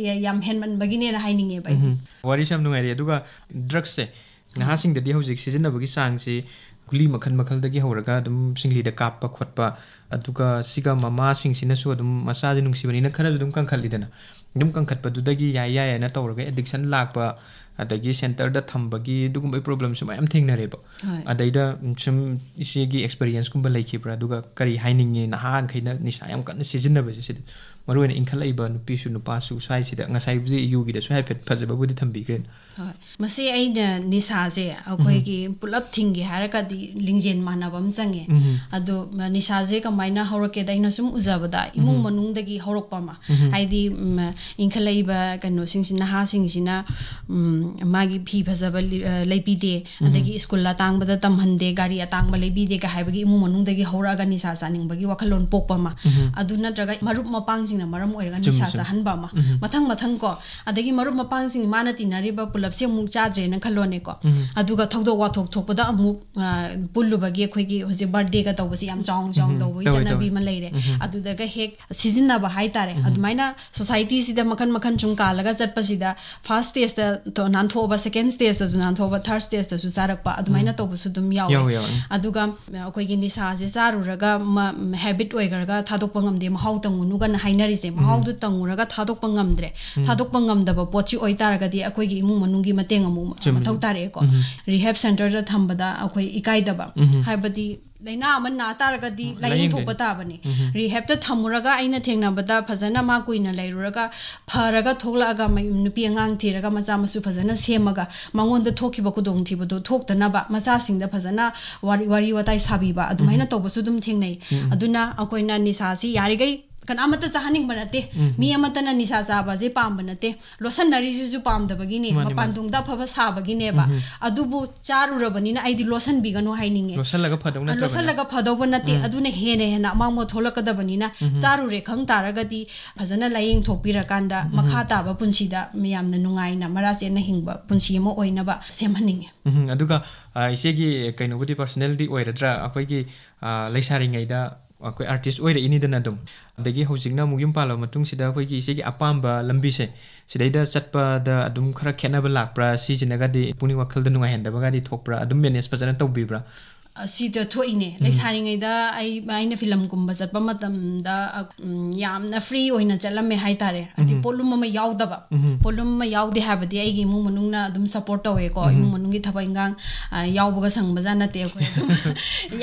ꯌꯥꯝ ꯍꯦꯟꯃꯟꯕꯒꯤꯅꯦꯅ ꯍꯥꯏꯅꯤꯡꯉꯦꯕ ꯑꯩꯗꯤ꯫ ꯎꯝ꯫ ꯋꯥꯔꯤꯁꯨ ꯌꯥꯝ ꯅꯨꯡꯉꯥꯏꯔꯤ꯫ ꯑꯗꯨꯒ ꯗ꯭ꯔꯛꯁꯦ ꯅꯍꯥꯁꯤꯡꯗꯗꯤ ꯍꯧꯖꯤꯛ ꯁꯤꯖꯤꯟꯅꯕꯒꯤ ꯆꯥꯡꯁꯤ ꯒꯨꯂꯤ ꯃꯈꯜ ꯃꯈꯜꯗꯒꯤ ꯍꯧꯔꯒ ꯑꯗꯨꯝ ꯁꯤꯡꯂꯤꯗ ꯀꯥꯞꯄ ꯈꯣꯠꯄ, ꯑꯗꯨꯒ ꯁꯤꯒ ꯃꯃꯥꯁꯤꯡꯁꯤꯅꯁꯨ ꯑꯗꯨꯝ ꯃꯆꯥꯁꯦ ꯅꯨꯡꯁꯤꯕꯅꯤꯅ ꯈꯔꯁꯨ ꯑꯗꯨꯝ ꯀꯟꯈꯠꯂꯤꯗꯅ, ꯑꯗꯨꯝ ꯀꯟꯈꯠꯄꯗꯨꯗꯒꯤ ꯌꯥꯏ ꯌꯥꯏ ꯍꯥꯏꯅ ꯇꯧꯔꯒ ꯑꯦꯗꯤꯛꯁꯟ ꯂꯥꯛꯄ, ꯑꯗꯒꯤ ꯁꯦꯟꯇꯔꯗ ꯊꯝꯕꯒꯤ ꯑꯗꯨꯒꯨꯝꯕꯒꯤ ꯄ꯭ꯔꯣꯕ꯭ꯂꯦꯝꯁꯨ ꯃꯌꯥꯝ ꯊꯦꯡꯅꯔꯦꯕ꯫ ꯍꯣꯏ꯫ ꯑꯗꯩꯗ ꯁꯨꯝ ꯏꯆꯦꯒꯤ ꯑꯦꯛꯁꯄꯤꯔꯤꯌꯦꯟꯁꯀꯨꯝꯕ ꯂꯩꯈꯤꯕ꯭ꯔꯥ? ꯑꯗꯨꯒ ꯀꯔꯤ ꯍꯥꯏꯅꯤꯡꯉꯤ ꯅꯍꯥꯈꯩꯅ ꯅꯤꯁꯥ ꯌꯥꯝ ꯀꯟꯅ ꯁꯤꯖꯤꯟꯅꯕꯁꯦ? ꯁꯤꯗ ꯃꯔꯨꯑꯣꯏꯅ ꯏꯟꯈꯠꯂꯛꯏꯕ ꯅꯨꯄꯤꯁꯨ ꯅꯨꯄꯥꯁꯨ ꯁ꯭ꯋꯥꯏꯁꯤꯗ, ꯉꯁꯥꯏꯕꯨꯗꯤ ꯌꯨꯒꯤꯗꯁꯨ ꯍꯥꯏꯐꯦꯠ ꯐꯖꯕꯕꯨꯗꯤ ꯊꯝꯕꯤꯈ꯭ꯔꯦ꯫ ꯍꯣꯏ꯫ ꯃꯁꯤ ꯑꯩꯅ ꯅꯤꯁꯥꯁꯦ ꯑꯩꯈꯣꯏꯒꯤ ꯎꯝ꯫ ꯄꯨꯂꯞ ꯊꯤꯡꯒꯦ ꯍꯥꯏꯔꯒꯗꯤ ꯂꯤꯡꯖꯦꯜ ꯃꯥꯟꯅꯕ ꯑꯃ ꯆꯪꯉꯦ꯫ ꯎꯝ꯫ ꯑꯗꯣ ꯅꯤꯁꯥꯁꯦ ꯀꯃꯥꯏꯅ ꯍꯧꯔꯛꯀꯦꯗ? ꯑꯩꯅ ꯁꯨꯝ ꯎꯖꯕꯗ ꯏꯃꯨꯡ ꯎꯝ꯫ ꯃꯅꯨꯡꯗꯒꯤ ꯍꯧꯔꯛꯄ ꯑꯃ꯫ ꯎꯝ꯫ ꯍꯥꯏꯗꯤ, ꯎꯝ, ꯏꯟꯈꯠꯂꯛꯏꯕ ꯀꯩꯅꯣꯁꯤꯡꯁꯤ, ꯅꯍꯥꯁꯤꯡꯁꯤꯅ, ꯎꯝ, ꯃꯥꯒꯤ ꯐꯤ ꯐꯖꯕ ꯂꯤ-, ꯑ, ꯂꯩꯕꯤꯗꯦ, ꯎꯝ꯫ ꯑꯗꯒꯤ ꯁ꯭ꯀꯨꯜ ꯑꯇꯥꯡꯕꯗ ꯇꯝꯍꯟꯗꯦ, ꯒꯥꯔꯤ ꯑꯇꯥꯡꯕ ꯂꯩꯕꯤꯗꯦꯒ ꯍꯥꯏꯕꯒꯤ ꯏꯃꯨꯡ ꯃꯅꯨꯡꯗꯒꯤ ꯍꯧꯔꯛꯑꯒ ꯅꯤꯁꯥ ꯆꯥꯅꯤꯡꯕꯒꯤ ꯋꯥꯈꯜꯂꯣꯟ ꯄꯣꯛꯄ ꯑꯃ꯫ ꯎꯝ꯫ ꯑꯗꯨ ꯅꯠꯇ꯭ꯔꯒ ꯃꯔꯨꯞ ꯃꯄꯥꯡꯁꯤꯡꯅ ꯃꯔꯝ ꯑꯣꯏꯔꯒ ꯆꯨꯝꯃꯤ, ꯅꯤꯁꯥ ꯆꯨꯝꯃꯤ꯫ ꯆꯥꯍꯟꯕ ꯑꯃ꯫ ꯎꯝ꯫ ꯃꯊꯪ ꯃꯊꯪ ꯀꯣ, ꯑꯗꯒꯤ ꯃꯔꯨꯞ ꯃꯄꯥꯡꯁꯤꯡ ꯃꯥꯅ ꯇꯤꯟꯅꯔꯤꯕ ꯄꯨꯂꯞꯁꯦ ꯑꯃꯨꯛ ꯆꯥꯗ꯭ꯔꯦꯅ ꯈꯜꯂꯣꯅꯦꯀꯣ꯫ ꯎꯝ꯫ ꯑꯗꯨꯒ ꯊꯧꯗꯣꯛ ꯋꯥꯊꯣꯛ ꯊꯣꯛꯄꯗ ꯑꯃꯨꯛ, ꯑ, ꯄꯨꯜꯂꯨꯕꯒꯤ ꯑꯩꯈꯣꯏꯒꯤ ꯍꯧꯖꯤꯛ ꯕꯥꯔꯗꯦꯒ ꯇꯧꯕꯁꯤ ꯌꯥꯝ ꯆꯥꯎꯅ ꯆꯥꯎꯅ ꯎꯝ, ꯇꯧꯕꯒꯤ ꯇꯧꯋꯦ, ꯆꯠꯅꯕꯤ ꯇꯧꯋꯦ꯫ ꯑꯃ ꯂꯩꯔꯦ꯫ ꯎꯝ꯫ ꯑꯗꯨꯗꯒ ꯍꯦꯛ ꯁꯤꯖꯤꯟꯅꯕ ꯍꯥꯏꯇꯥꯔꯦ꯫ ꯎꯝ꯫ ꯑꯗꯨꯃꯥꯏꯅ ꯁꯣꯁꯥꯏꯇꯤꯁꯤꯗ ꯃꯈꯟ ꯃꯈꯟ ꯁꯨꯝ ꯀꯥꯜꯂꯒ ꯆꯠꯄꯁꯤꯗ first stageꯇ ꯇꯣ-, ꯅꯥꯟꯊꯣꯛꯑꯕ, second stageꯇꯁꯨ ꯅꯥꯟꯊꯣꯛꯑꯕ, third stageꯇꯁꯨ ꯆꯥꯔꯛꯄ, ꯑꯗꯨꯃꯥꯏꯅ ꯎꯝ꯫ ꯇꯧꯕꯁꯨ ꯑꯗꯨꯝ ꯌꯥꯎꯋꯦ꯫ ꯌꯥꯎꯋꯦ, ꯌꯥꯎꯋꯦ꯫ ꯎꯝ꯫ ꯑꯗꯨꯒ ꯑꯩꯈꯣꯏꯒꯤ ꯅꯤꯁꯥꯁꯦ ꯆꯥꯔꯨꯔꯒ ꯃ-, habit ꯑꯣꯏꯈ꯭ꯔꯒ ꯊꯥꯗꯣꯛꯄ ꯉꯝꯗꯦ, ꯃꯍꯥꯎ ꯇꯪꯉꯨꯅꯨꯒꯅ ꯍꯥꯏꯅꯔꯤꯁꯦ, ꯎꯝ꯫ ꯃꯍꯥꯎꯗꯨ ꯇꯪꯉꯨꯔꯒ ꯊꯥꯗꯣꯛꯄ ꯉꯝꯗ꯭ꯔꯦ꯫ ꯎꯝ꯫ ꯊꯥꯗꯣꯛꯄ ꯉꯝꯗꯕ ꯄꯣꯠꯁꯤ ꯑꯣꯏꯇꯥꯔꯒꯗꯤ ꯑꯩꯈꯣꯏꯒꯤ ꯏꯃꯨꯡ ꯃꯅꯨꯡꯒꯤ ꯃꯇꯦꯡ ꯑꯃꯨꯛ ꯆꯨꯝꯃꯤ, ꯃꯊꯧ ꯆꯨꯝꯃꯤ꯫ ꯇꯥꯔꯛꯑꯦꯀꯣ꯫ ꯎꯝ꯫ Rehab centreꯗ ꯊꯝꯕꯗ ꯑꯩꯈꯣꯏ ꯏꯀꯥꯏꯗꯕ, ꯎꯝ꯫ ꯍꯥꯏꯕꯗꯤ ꯂꯥꯏꯅꯥ ꯑꯃ ꯅꯥ ꯇꯥꯔꯒꯗꯤ ꯎꯝ, ꯂꯥꯏꯌꯦꯡ ꯂꯥꯏꯌꯦꯡꯗꯣꯏꯅꯤ꯫ ꯊꯣꯛꯄ ꯇꯥꯕꯅꯤ꯫ ꯎꯝ꯫ Rehabꯇ ꯊꯝꯃꯨꯔꯒ ꯑꯩꯅ ꯊꯦꯡꯅꯕꯗ ꯐꯖꯅ ꯃꯥ ꯀꯨꯏꯅ ꯂꯩꯔꯨꯔꯒ ꯐꯔꯒ ꯊꯣꯛꯂꯛꯑꯒ ꯃꯌꯨꯝ ꯅꯨꯄꯤ ꯑꯉꯥꯡ ꯊꯤꯔꯒ ꯃꯆꯥ ꯃꯁꯨ ꯐꯖꯅ ꯁꯦꯝꯃꯒ ꯃꯉꯣꯟꯗ ꯊꯣꯛꯈꯤꯕ ꯈꯨꯗꯣꯡꯊꯤꯕꯗꯣ ꯊꯣꯛꯇꯅꯕ ꯃꯆꯥꯁꯤꯡꯗ ꯐꯖꯅ ꯋꯥꯔꯤ, ꯋꯥꯔꯤ ꯋꯥꯇꯥꯏ ꯁꯥꯕꯤꯕ ꯑꯗꯨꯃꯥꯏꯅ ꯎꯝ꯫ ꯇꯧꯕꯁꯨ ꯑꯗꯨꯝ ꯊꯦꯡꯅꯩ꯫ ꯎꯝ꯫ ꯑꯗꯨꯅ ꯑꯩꯈꯣꯏꯅ ꯅꯤꯁꯥꯁꯤ ꯌꯥꯔꯤꯈꯩ ꯀꯅꯥꯃꯠꯇ ꯆꯥꯍꯟꯅꯤꯡꯕ ꯅꯠꯇꯦ꯫ ꯎꯝ꯫ ꯃꯤ ꯑꯃꯠꯇꯅ ꯅꯤꯁꯥ ꯆꯥꯕꯁꯦ ꯄꯥꯝꯕ ꯅꯠꯇꯦ꯫ ꯂꯣꯠꯁꯟꯅꯔꯤꯁꯤꯁꯨ ꯄꯥꯝꯗꯕꯒꯤꯅꯦ, ꯃꯥꯅꯤ, ꯃꯄꯥꯟ ꯃꯥꯅꯤ꯫ ꯇꯨꯡꯗ ꯑꯐꯕ ꯁꯥꯕꯒꯤꯅꯦꯕ꯫ ꯎꯝ꯫ ꯑꯗꯨꯕꯨ ꯆꯥꯔꯨꯔꯕꯅꯤꯅ ꯑꯩꯗꯤ ꯂꯣꯠꯁꯟꯕꯤꯒꯅꯨ ꯍꯥꯏꯅꯤꯡꯉꯦ꯫ ꯂꯣꯠꯁꯜꯂꯒ ꯐꯗꯧ ꯅꯠꯇ꯭ꯔꯕꯅꯤꯅ꯫ ꯂꯣꯠꯁꯜꯂꯒ ꯐꯗꯧꯕ ꯅꯠꯇꯦ꯫ ꯎꯝ꯫ ꯑꯗꯨꯅ ꯍꯦꯟꯅ ꯍꯦꯟꯅ ꯑꯃꯥꯡꯕ ꯊꯣꯛꯂꯛꯀꯗꯕꯅꯤꯅ, ꯎꯝ꯫ ꯆꯥꯔꯨꯔꯦ ꯈꯪ ꯇꯥꯔꯒꯗꯤ ꯐꯖꯅ ꯂꯥꯏꯌꯦꯡ ꯊꯣꯛꯄꯤꯔꯀꯥꯟꯗ, ꯎꯝ꯫ ꯃꯈꯥ ꯇꯥꯕ ꯄꯨꯟꯁꯤꯗ ꯌꯥꯝꯅ ꯅꯨꯡꯉꯥꯏꯅ ꯃꯔꯥ ꯆꯦꯠꯅ ꯍꯤꯡꯕ ꯄꯨꯟꯁꯤ ꯑꯃ ꯑꯣꯏꯅꯕ ꯁꯦꯝꯍꯟꯅꯤꯡꯉꯦ꯫ ꯎꯝ, ꯑꯗꯨꯒ, ꯑ, ꯏꯆꯦꯒꯤ ꯀꯩꯅꯣꯕꯨꯗꯤ personalꯗꯤ ꯑꯣꯏꯔꯗ꯭ꯔꯥ? ꯑꯩꯈꯣꯏꯒꯤ, ꯑ, ꯂꯩꯁꯥꯔꯤꯉꯩꯗ ꯑꯩꯈꯣꯏ artist ꯑꯣꯏꯔꯛꯏꯅꯤꯗꯅ ꯑꯗꯨꯝ, ꯑꯗꯒꯤ ꯍꯧꯖꯤꯛꯅ ꯑꯃꯨꯛ ꯌꯨꯝ ꯄꯥꯜꯂꯕ ꯃꯇꯨꯡꯁꯤꯗ ꯑꯩꯈꯣꯏꯒꯤ ꯏꯆꯦꯒꯤ ꯑꯄꯥꯝꯕ ꯂꯝꯕꯤꯁꯦ, ꯁꯤꯗꯩꯗ ꯆꯠꯄꯗ ꯑꯗꯨꯝ ꯈꯔ ꯈꯦꯠꯅꯕ ꯂꯥꯛꯄ꯭ꯔꯥ? ꯁꯤꯁꯤꯅꯒꯗꯤ ꯄꯨꯛꯅꯤꯡ ꯋꯥꯈꯜꯗ ꯅꯨꯡꯉꯥꯏꯍꯟꯗꯕꯒꯗꯤ ꯊꯣꯛꯄ꯭ꯔꯥ? ꯑꯗꯨꯝ manage ꯐꯖꯅ ꯇꯧꯕꯤꯕ꯭ꯔꯥ? ꯑ, ꯁꯤꯗ ꯊꯣꯛꯏꯅꯦ꯫ ꯎꯝ꯫ ꯂꯩꯁꯥꯔꯤꯉꯩꯗ ꯑꯩ, ꯑꯩꯅ ꯐꯤꯂꯝ ꯀꯨꯝꯕ ꯆꯠꯄ ꯃꯇꯝꯗ, ꯑ, ꯎꯝ, ꯌꯥꯝꯅ free ꯑꯣꯏꯅ ꯆꯠꯂꯝꯃꯦ ꯍꯥꯏꯇꯥꯔꯦ꯫ ꯍꯥꯏꯗꯤ ꯎꯝ꯫ ꯄꯣꯠꯂꯨꯝ ꯑꯃ ꯌꯥꯎꯗꯕ꯫ ꯎꯝ꯫ ꯄꯣꯠꯂꯨꯝ ꯑꯃ ꯌꯥꯎꯗꯦ ꯍꯥꯏꯕꯗꯤ ꯑꯩꯒꯤ ꯏꯃꯨꯡ ꯃꯅꯨꯡꯅ ꯑꯗꯨꯝ support ꯇꯧꯋꯦꯀꯣ꯫ ꯎꯝ꯫ ꯏꯃꯨꯡ ꯃꯅꯨꯡꯒꯤ ꯊꯕꯛ ꯏꯟꯈꯥꯡ, ꯑ, ꯌꯥꯎꯕꯒ ꯁꯪꯕꯖꯥꯠ ꯅꯠꯇꯦ ꯑꯩꯈꯣꯏ꯫ ꯑꯗꯨꯝ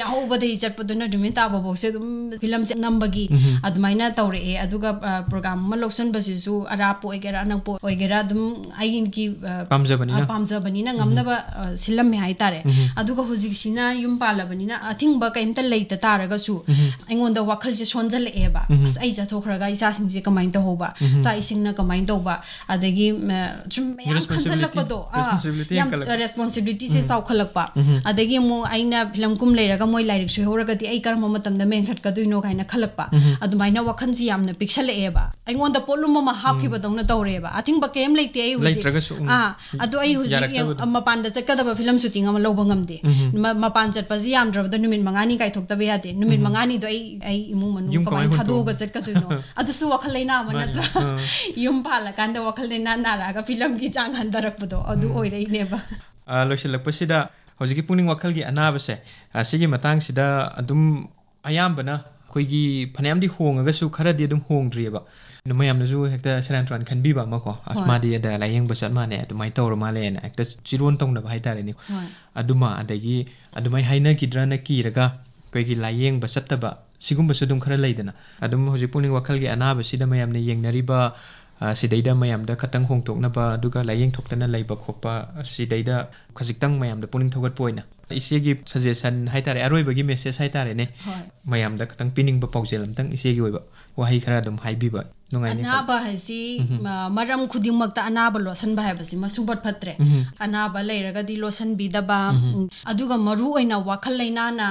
ꯌꯥꯍꯧꯕꯗꯒꯤ ꯆꯠꯄꯗꯨꯅ ꯅꯨꯃꯤꯠ ꯇꯥꯕꯐꯥꯎꯁꯦ ꯑꯗꯨꯝ ꯐꯤꯂꯝꯁꯦ ꯅꯝꯕꯒꯤ ꯎꯝ꯫ ꯑꯗꯨꯃꯥꯏꯅ ꯇꯧꯔꯛꯑꯦ꯫ ꯑꯗꯨꯒ, ꯑ, program ꯑꯃ ꯂꯧꯁꯟꯕꯁꯤꯁꯨ ꯑꯔꯥꯞꯄ ꯑꯣꯏꯒꯦꯔꯥ ꯑꯅꯛꯄ ꯑꯣꯏꯒꯦꯔꯥ ꯑꯗꯨꯝ ꯑꯩꯒꯤ, ꯑ, ꯄꯥꯝꯖꯕꯅꯤꯅ꯫ ꯑ, ꯄꯥꯝꯖꯕꯅꯤꯅ ꯎꯝ꯫ ꯉꯝꯅꯕ, ꯑ, ꯁꯤꯜꯂꯝꯃꯦ ꯍꯥꯏꯇꯥꯔꯦ꯫ ꯎꯝ꯫ ꯑꯗꯨꯒ ꯍꯧꯖꯤꯛꯁꯤꯅ ꯌꯨꯝ ꯄꯥꯜꯂꯕꯅꯤꯅ ꯑꯊꯤꯡꯕ ꯀꯩꯝꯇ ꯂꯩꯇ ꯇꯥꯔꯒꯁꯨ ꯎꯝ꯫ ꯑꯩꯉꯣꯟꯗ ꯋꯥꯈꯜꯁꯦ ꯁꯣꯟꯖꯜꯂꯛꯑꯦꯕ꯫ ꯎꯝ꯫ ꯑꯁ, ꯑꯩ ꯆꯠꯊꯣꯛꯈ꯭ꯔꯒ ꯏꯆꯥꯁꯤꯡꯁꯦ ꯀꯃꯥꯏꯅ ꯇꯧꯍꯧꯕ? ꯎꯝ꯫ ꯆꯥꯛ ꯏꯁꯤꯡꯅ ꯀꯃꯥꯏꯅ ꯇꯧꯕ? ꯑꯗꯒꯤ, ꯃ, ꯁꯨꯝ ꯃꯌꯥꯝ responsibility, ꯈꯟꯖꯜꯂꯛꯄꯗꯣ, ꯑꯥ, responsibility ꯌꯥꯝ, ꯍꯦꯟꯒꯠꯂꯛꯄ꯫ Responsibilityꯁꯦ ꯎꯝ꯫ ꯆꯥꯎꯈꯠꯂꯛꯄ꯫ ꯎꯝ꯫ ꯑꯗꯒꯤ ꯑꯃꯨꯛ ꯑꯩꯅ ꯐꯤꯂꯝ ꯀꯨꯝ ꯂꯩꯔꯒ ꯃꯣꯏ ꯂꯥꯏꯔꯤꯛ ꯁꯣꯏꯍꯧꯔꯒꯗꯤ ꯑꯩ ꯀꯔꯝꯕ ꯃꯇꯝꯗ ꯃꯦꯟꯈꯠꯀꯗꯣꯏꯅꯣ ꯀꯥꯏꯅ ꯈꯜꯂꯛꯄ꯫ ꯎꯝ꯫ ꯑꯗꯨꯃꯥꯏꯅ ꯋꯥꯈꯜꯁꯤ ꯌꯥꯝꯅ ꯄꯤꯛꯁꯜꯂꯛꯑꯦꯕ꯫ ꯑꯩꯉꯣꯟꯗ ꯄꯣꯠꯂꯨꯝ ꯑꯃ ꯍꯥꯞꯈꯤꯕꯗꯧꯅ ꯎꯝ꯫ ꯇꯧꯔꯦꯕ꯫ ꯑꯊꯤꯡꯕ ꯀꯩꯝ ꯂꯩꯇꯦ ꯑꯩ ꯍꯧꯖꯤꯛ꯫ ꯂꯩꯇ꯭ꯔꯒꯁꯨ, ꯎꯝ꯫ ꯑꯥ, ꯑꯗꯣ ꯑꯩ ꯍꯧꯖꯤꯛ ꯌꯥꯔꯛꯇꯕꯗꯣ꯫ ꯌꯦꯡ-, ꯃꯄꯥꯟꯗ ꯆꯠꯀꯗꯕ ꯐꯤꯂꯝ shooting ꯑꯃ ꯂꯧꯕ ꯉꯝꯗꯦ꯫ ꯎꯝ꯫ ꯃ-, ꯃꯄꯥꯟ ꯆꯠꯄꯁꯤ ꯌꯥꯝꯗ꯭ꯔꯕꯗ ꯅꯨꯃꯤꯠ ꯃꯉꯥꯅꯤ ꯀꯥꯏꯊꯣꯛꯇꯕ ꯌꯥꯗꯦ꯫ ꯅꯨꯃꯤꯠ ꯎꯝ꯫ ꯃꯉꯥꯅꯤꯗꯣ ꯑꯩ, ꯑꯩ ꯏꯃꯨꯡ ꯃꯅꯨꯡ ꯌꯨꯝ ꯀꯃꯥꯏꯅ ꯀꯃꯥꯏꯅ ꯊꯥꯗꯣꯛꯑꯒ ꯍꯨꯟꯗꯣꯛꯑꯅꯤ? ꯆꯠꯀꯗꯣꯏꯅꯣ? ꯑꯗꯨꯁꯨ ꯋꯥꯈꯜ ꯂꯩꯅꯥ ꯑꯃ ꯃꯥꯅꯤ, ꯅꯠꯇ꯭ꯔꯥ? ꯃꯥꯅꯤ꯫ ꯑꯥ꯫ ꯌꯨꯝ ꯄꯥꯜꯂꯀꯥꯟꯗ ꯋꯥꯈꯜ ꯂꯩꯅꯥ ꯅꯥꯔꯛꯑꯒ ꯐꯤꯂꯝꯒꯤ ꯆꯥꯡ ꯍꯟꯊꯔꯛꯄꯗꯣ ꯑꯗꯨ ꯎꯝ꯫ ꯑꯣꯏꯔꯛꯏꯅꯦꯕ꯫ ꯑ, ꯂꯣꯏꯁꯤꯜꯂꯛꯄꯁꯤꯗ ꯍꯧꯖꯤꯛꯀꯤ ꯄꯨꯛꯅꯤꯡ ꯋꯥꯈꯜꯒꯤ ꯑꯅꯥꯕꯁꯦ, ꯑ, ꯁꯤꯒꯤ ꯃꯇꯥꯡꯁꯤꯗ ꯑꯗꯨꯝ ꯑꯌꯥꯝꯕꯅ ꯑꯩꯈꯣꯏꯒꯤ ꯐꯅꯌꯥꯝꯗꯤ ꯍꯣꯡꯉꯒꯁꯨ ꯈꯔꯗꯤ ꯑꯗꯨꯝ ꯍꯣꯡꯗ꯭ꯔꯤꯑꯕ꯫ ꯑꯗꯨ ꯃꯌꯥꯝꯅꯁꯨ ꯍꯦꯛꯇ ꯁꯦꯔꯥꯟ ꯇꯨꯔꯥꯟ ꯈꯟꯕꯤꯕ ꯑꯃꯀꯣ, "ꯑꯁ, ꯍꯣꯏ꯫ ꯃꯥꯗꯤ ꯑꯗ ꯂꯥꯏꯌꯦꯡꯕ ꯆꯠ ꯃꯥꯜꯂꯦ, ꯑꯗꯨꯃꯥꯏꯅ ꯇꯧꯔ ꯃꯥꯜꯂꯦꯅ" ꯍꯦꯛꯇ ꯆꯤꯔꯣꯟ ꯇꯧꯅꯕ ꯍꯥꯏꯇꯥꯔꯦꯅꯦ꯫ ꯍꯣꯏ꯫ ꯑꯗꯨꯃ, ꯑꯗꯒꯤ ꯑꯗꯨꯃꯥꯏꯅ ꯍꯥꯏꯅꯈꯤꯗ꯭ꯔꯅ ꯀꯤꯔꯒ ꯑꯩꯈꯣꯏꯒꯤ ꯂꯥꯏꯌꯦꯡꯕ ꯆꯠꯇꯕ, ꯁꯤꯒꯨꯝꯕꯁꯨ ꯑꯗꯨꯝ ꯈꯔ ꯂꯩꯗꯅ꯫ ꯑꯗꯨꯝ ꯍꯧꯖꯤꯛ ꯄꯨꯛꯅꯤꯡ ꯋꯥꯈꯜꯒꯤ ꯑꯅꯥꯕꯁꯤꯗ ꯃꯌꯥꯝꯅ ꯌꯦꯡꯅꯔꯤꯕ ꯑ, ꯁꯤꯗꯩꯗ ꯃꯌꯥꯝꯗ ꯈꯇꯪ ꯍꯣꯡꯗꯣꯛꯅꯕ, ꯑꯗꯨꯒ ꯂꯥꯏꯌꯦꯡ ꯊꯣꯛꯇꯅ ꯂꯩꯕ ꯈꯣꯠꯄ, ꯁꯤꯗꯩꯗ ꯈꯖꯤꯛꯇꯪ ꯃꯌꯥꯝꯗ ꯄꯨꯛꯅꯤꯡ ꯊꯧꯒꯠꯄ ꯑꯣꯏꯅ ꯏꯆꯦꯒꯤ suggestion ꯍꯥꯏꯇꯥꯔꯦ, ꯑꯔꯣꯏꯕꯒꯤ message ꯍꯥꯏꯇꯥꯔꯦꯅꯦ, ꯍꯣꯏ꯫ ꯃꯌꯥꯝꯗ ꯈꯇꯪ ꯄꯤꯅꯤꯡꯕ ꯄꯥꯎꯖꯦꯜ ꯑꯝꯇꯪ ꯏꯆꯦꯒꯤ ꯑꯣꯏꯕ ꯋꯥꯍꯩ ꯈꯔ ꯑꯗꯨꯝ ꯍꯥꯏꯕꯤꯕ ꯅꯨꯡꯉꯥꯏꯅꯤ꯫ ꯑꯅꯥꯕ ꯍꯥꯏꯁꯤ, ꯎꯝꯍꯨꯝ꯫ ꯃ-, ꯃꯔꯝ ꯈꯨꯗꯤꯡꯃꯛꯇ ꯑꯅꯥꯕ ꯂꯣꯠꯁꯟꯕ ꯍꯥꯏꯕꯁꯤ ꯃꯁꯨꯡ ꯐꯠ ꯐꯠꯇ꯭ꯔꯦ꯫ ꯎꯝꯍꯨꯝ꯫ ꯑꯅꯥꯕ ꯂꯩꯔꯒꯗꯤ ꯂꯣꯠꯁꯟꯕꯤꯗꯕ, ꯎꯝꯍꯨꯝ꯫ ꯎꯝ, ꯑꯗꯨꯒ ꯃꯔꯨ ꯑꯣꯏꯅ ꯋꯥꯈꯜ ꯂꯩꯅꯥꯅ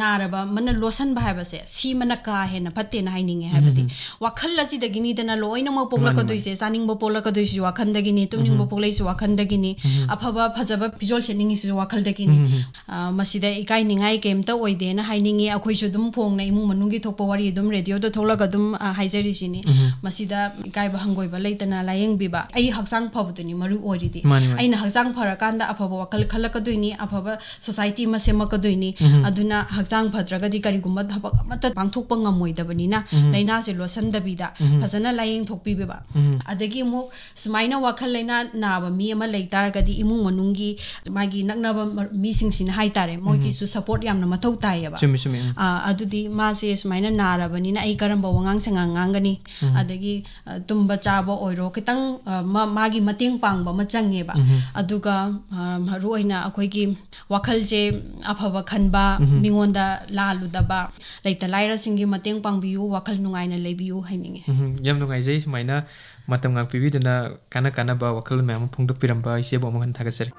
ꯅꯥꯔꯕ ꯑꯃꯅ ꯂꯣꯠꯁꯟꯕ ꯍꯥꯏꯕꯁꯦ, ꯁꯤꯃꯅ ꯀꯥ ꯍꯦꯟꯅ ꯐꯠꯇꯦꯅ ꯍꯥꯏꯅꯤꯡꯉꯦ꯫ ꯍꯥꯏꯕꯗꯤ, ꯎꯝꯍꯨꯝ꯫ ꯋꯥꯈꯜ ꯑꯁꯤꯗꯒꯤꯅꯤꯗꯅ ꯂꯣꯏꯅꯃꯛ ꯃꯥꯅꯤ, ꯃꯥꯅꯤ꯫ ꯄꯣꯛꯂꯛꯀꯗꯣꯏꯁꯦ, ꯆꯥꯅꯤꯡꯕ ꯄꯣꯛꯂꯛꯀꯗꯣꯏꯁꯤꯁꯨ ꯋꯥꯈꯜꯗꯒꯤꯅꯤ, ꯇꯨꯝꯅꯤꯡꯕ ꯎꯝꯍꯨꯝ꯫ ꯄꯣꯛꯂꯛꯏꯁꯨ ꯋꯥꯈꯜꯗꯒꯤꯅꯤ, ꯎꯝꯍꯨꯝ꯫ ꯑꯐꯕ ꯐꯖꯕ ꯐꯤꯖꯣꯜ ꯁꯦꯠꯅꯤꯡꯉꯤꯁꯤꯁꯨ ꯋꯥꯈꯜꯗꯒꯤꯅꯤ꯫ ꯎꯝꯍꯨꯝ꯫ ꯑ, ꯃꯁꯤꯗ ꯏꯀꯥꯏꯅꯤꯡꯉꯥꯏ ꯀꯩꯝꯇ ꯑꯣꯏꯗꯦꯅ ꯍꯥꯏꯅꯤꯡꯉꯤ꯫ ꯑꯩꯈꯣꯏꯁꯨ ꯑꯗꯨꯝ ꯐꯣꯡꯅ ꯏꯃꯨꯡ ꯃꯅꯨꯡꯒꯤ ꯊꯣꯛꯄ ꯋꯥꯔꯤ ꯑꯗꯨꯝ ꯔꯦꯗꯤꯑꯣꯗ ꯊꯣꯛꯂꯒ ꯑꯗꯨꯝ, ꯑ, ꯍꯥꯏꯖꯔꯤꯁꯤꯅꯤ꯫ ꯎꯝꯍꯨꯝ꯫ ꯃꯁꯤꯗ ꯏꯀꯥꯏꯕ ꯍꯪꯒꯣꯏꯕ ꯂꯩꯇꯅ ꯂꯥꯏꯌꯦꯡꯕꯤꯕ꯫ ꯑꯩ ꯍꯛꯆꯥꯡ ꯐꯕꯗꯨꯅꯤ ꯃꯔꯨ ꯑꯣꯏꯔꯤꯗꯤ꯫ ꯃꯥꯅꯤ, ꯃꯥꯅꯤ꯫ ꯑꯩꯅ ꯍꯛꯆꯥꯡ ꯐꯔꯀꯥꯟꯗ ꯑꯐꯕ ꯋꯥꯈꯜ ꯈꯜꯂꯛꯀꯗꯣꯏꯅꯤ, ꯑꯐꯕ society ꯑꯃ ꯁꯦꯝꯃꯛꯀꯗꯣꯏꯅꯤ꯫ ꯎꯝꯍꯨꯝ꯫ ꯑꯗꯨꯅ ꯍꯛꯆꯥꯡ ꯐꯗ꯭ꯔꯒꯗꯤ ꯀꯔꯤꯒꯨꯝꯕ ꯊꯕꯛ ꯑꯃꯠꯇ ꯄꯥꯡꯊꯣꯛꯄ ꯉꯝꯃꯣꯏꯗꯕꯅꯤꯅ, ꯎꯝꯍꯨꯝ꯫ ꯂꯥꯏꯅꯥꯁꯦ ꯂꯣꯠꯁꯟꯗꯕꯤꯗ ꯎꯝꯍꯨꯝ꯫ ꯐꯖꯅ ꯂꯥꯏꯌꯦꯡꯊꯣꯛꯄꯤꯕ꯫ ꯎꯝꯍꯨꯝ꯫ ꯑꯗꯒꯤ ꯑꯃꯨꯛ ꯁꯨꯃꯥꯏꯅ ꯋꯥꯈꯜ ꯂꯩꯅꯥ ꯅꯥꯕ ꯃꯤ ꯑꯃ ꯂꯩ ꯇꯥꯔꯒꯗꯤ, ꯏꯃꯨꯡ ꯃꯅꯨꯡꯒꯤ ꯃꯥꯒꯤ ꯅꯛꯅꯕ ꯃ-, ꯃꯤꯁꯤꯡꯁꯤꯅ ꯍꯥꯏꯇꯥꯔꯦ, ꯃꯣꯏꯒꯤꯁꯨ support ꯌꯥꯝꯅ ꯃꯊꯧ ꯇꯥꯏꯌꯦꯕ꯫ ꯆꯨꯝꯃꯤ, ꯆꯨꯝꯃꯤ, ꯎꯝ꯫ ꯑꯥ, ꯑꯗꯨꯗꯤ ꯃꯥꯁꯦ ꯁꯨꯃꯥꯏꯅ ꯅꯥꯔꯕꯅꯤꯅ ꯑꯩ ꯀꯔꯝꯕ ꯋꯥꯉꯥꯡ ꯁꯉꯥꯡ ꯉꯥꯡꯒꯅꯤ? ꯎꯝ꯫ ꯑꯗꯒꯤ, ꯑ, ꯇꯨꯝꯕ ꯆꯥꯕ ꯑꯣꯏꯔꯣ, ꯈꯤꯇꯪ, ꯑ, ꯃ-, ꯃꯥꯒꯤ ꯃꯇꯦꯡ ꯄꯥꯡꯕ ꯑꯃ ꯆꯪꯉꯦꯕ꯫ ꯎꯝ꯫ ꯑꯗꯨꯒ, ꯑ, ꯃꯔꯨ ꯑꯣꯏꯅ ꯑꯩꯈꯣꯏꯒꯤ ꯋꯥꯈꯜꯁꯦ ꯑꯐꯕ ꯈꯟꯕ, ꯎꯝ꯫ ꯃꯤꯉꯣꯟꯗ ꯂꯥꯜꯂꯨꯗꯕ, ꯂꯩꯇ ꯂꯥꯏꯔꯁꯤꯡꯒꯤ ꯃꯇꯦꯡ ꯄꯥꯡꯕꯤꯌꯨ, ꯋꯥꯈꯜ ꯅꯨꯡꯉꯥꯏꯅ ꯂꯩꯕꯤꯌꯨ ꯍꯥꯏꯅꯤꯡꯉꯤ꯫ ꯎꯝ, ꯌꯥꯝ ꯅꯨꯡꯉꯥꯏꯖꯩ ꯁꯨꯃꯥꯏꯅ ꯃꯇꯝ ꯉꯥꯛꯄꯤꯕꯤꯗꯨꯅ ꯀꯥꯟꯅ ꯀꯥꯟꯅꯕ ꯋꯥꯈꯜ ꯃꯌꯥꯝ ꯑꯃ ꯐꯣꯡꯗꯣꯛꯄꯤꯔꯝꯕ ꯏꯆꯦꯕꯨ ꯑꯃꯨꯛ ꯍꯟꯅ ꯊꯥꯒꯠꯆꯔꯤ꯫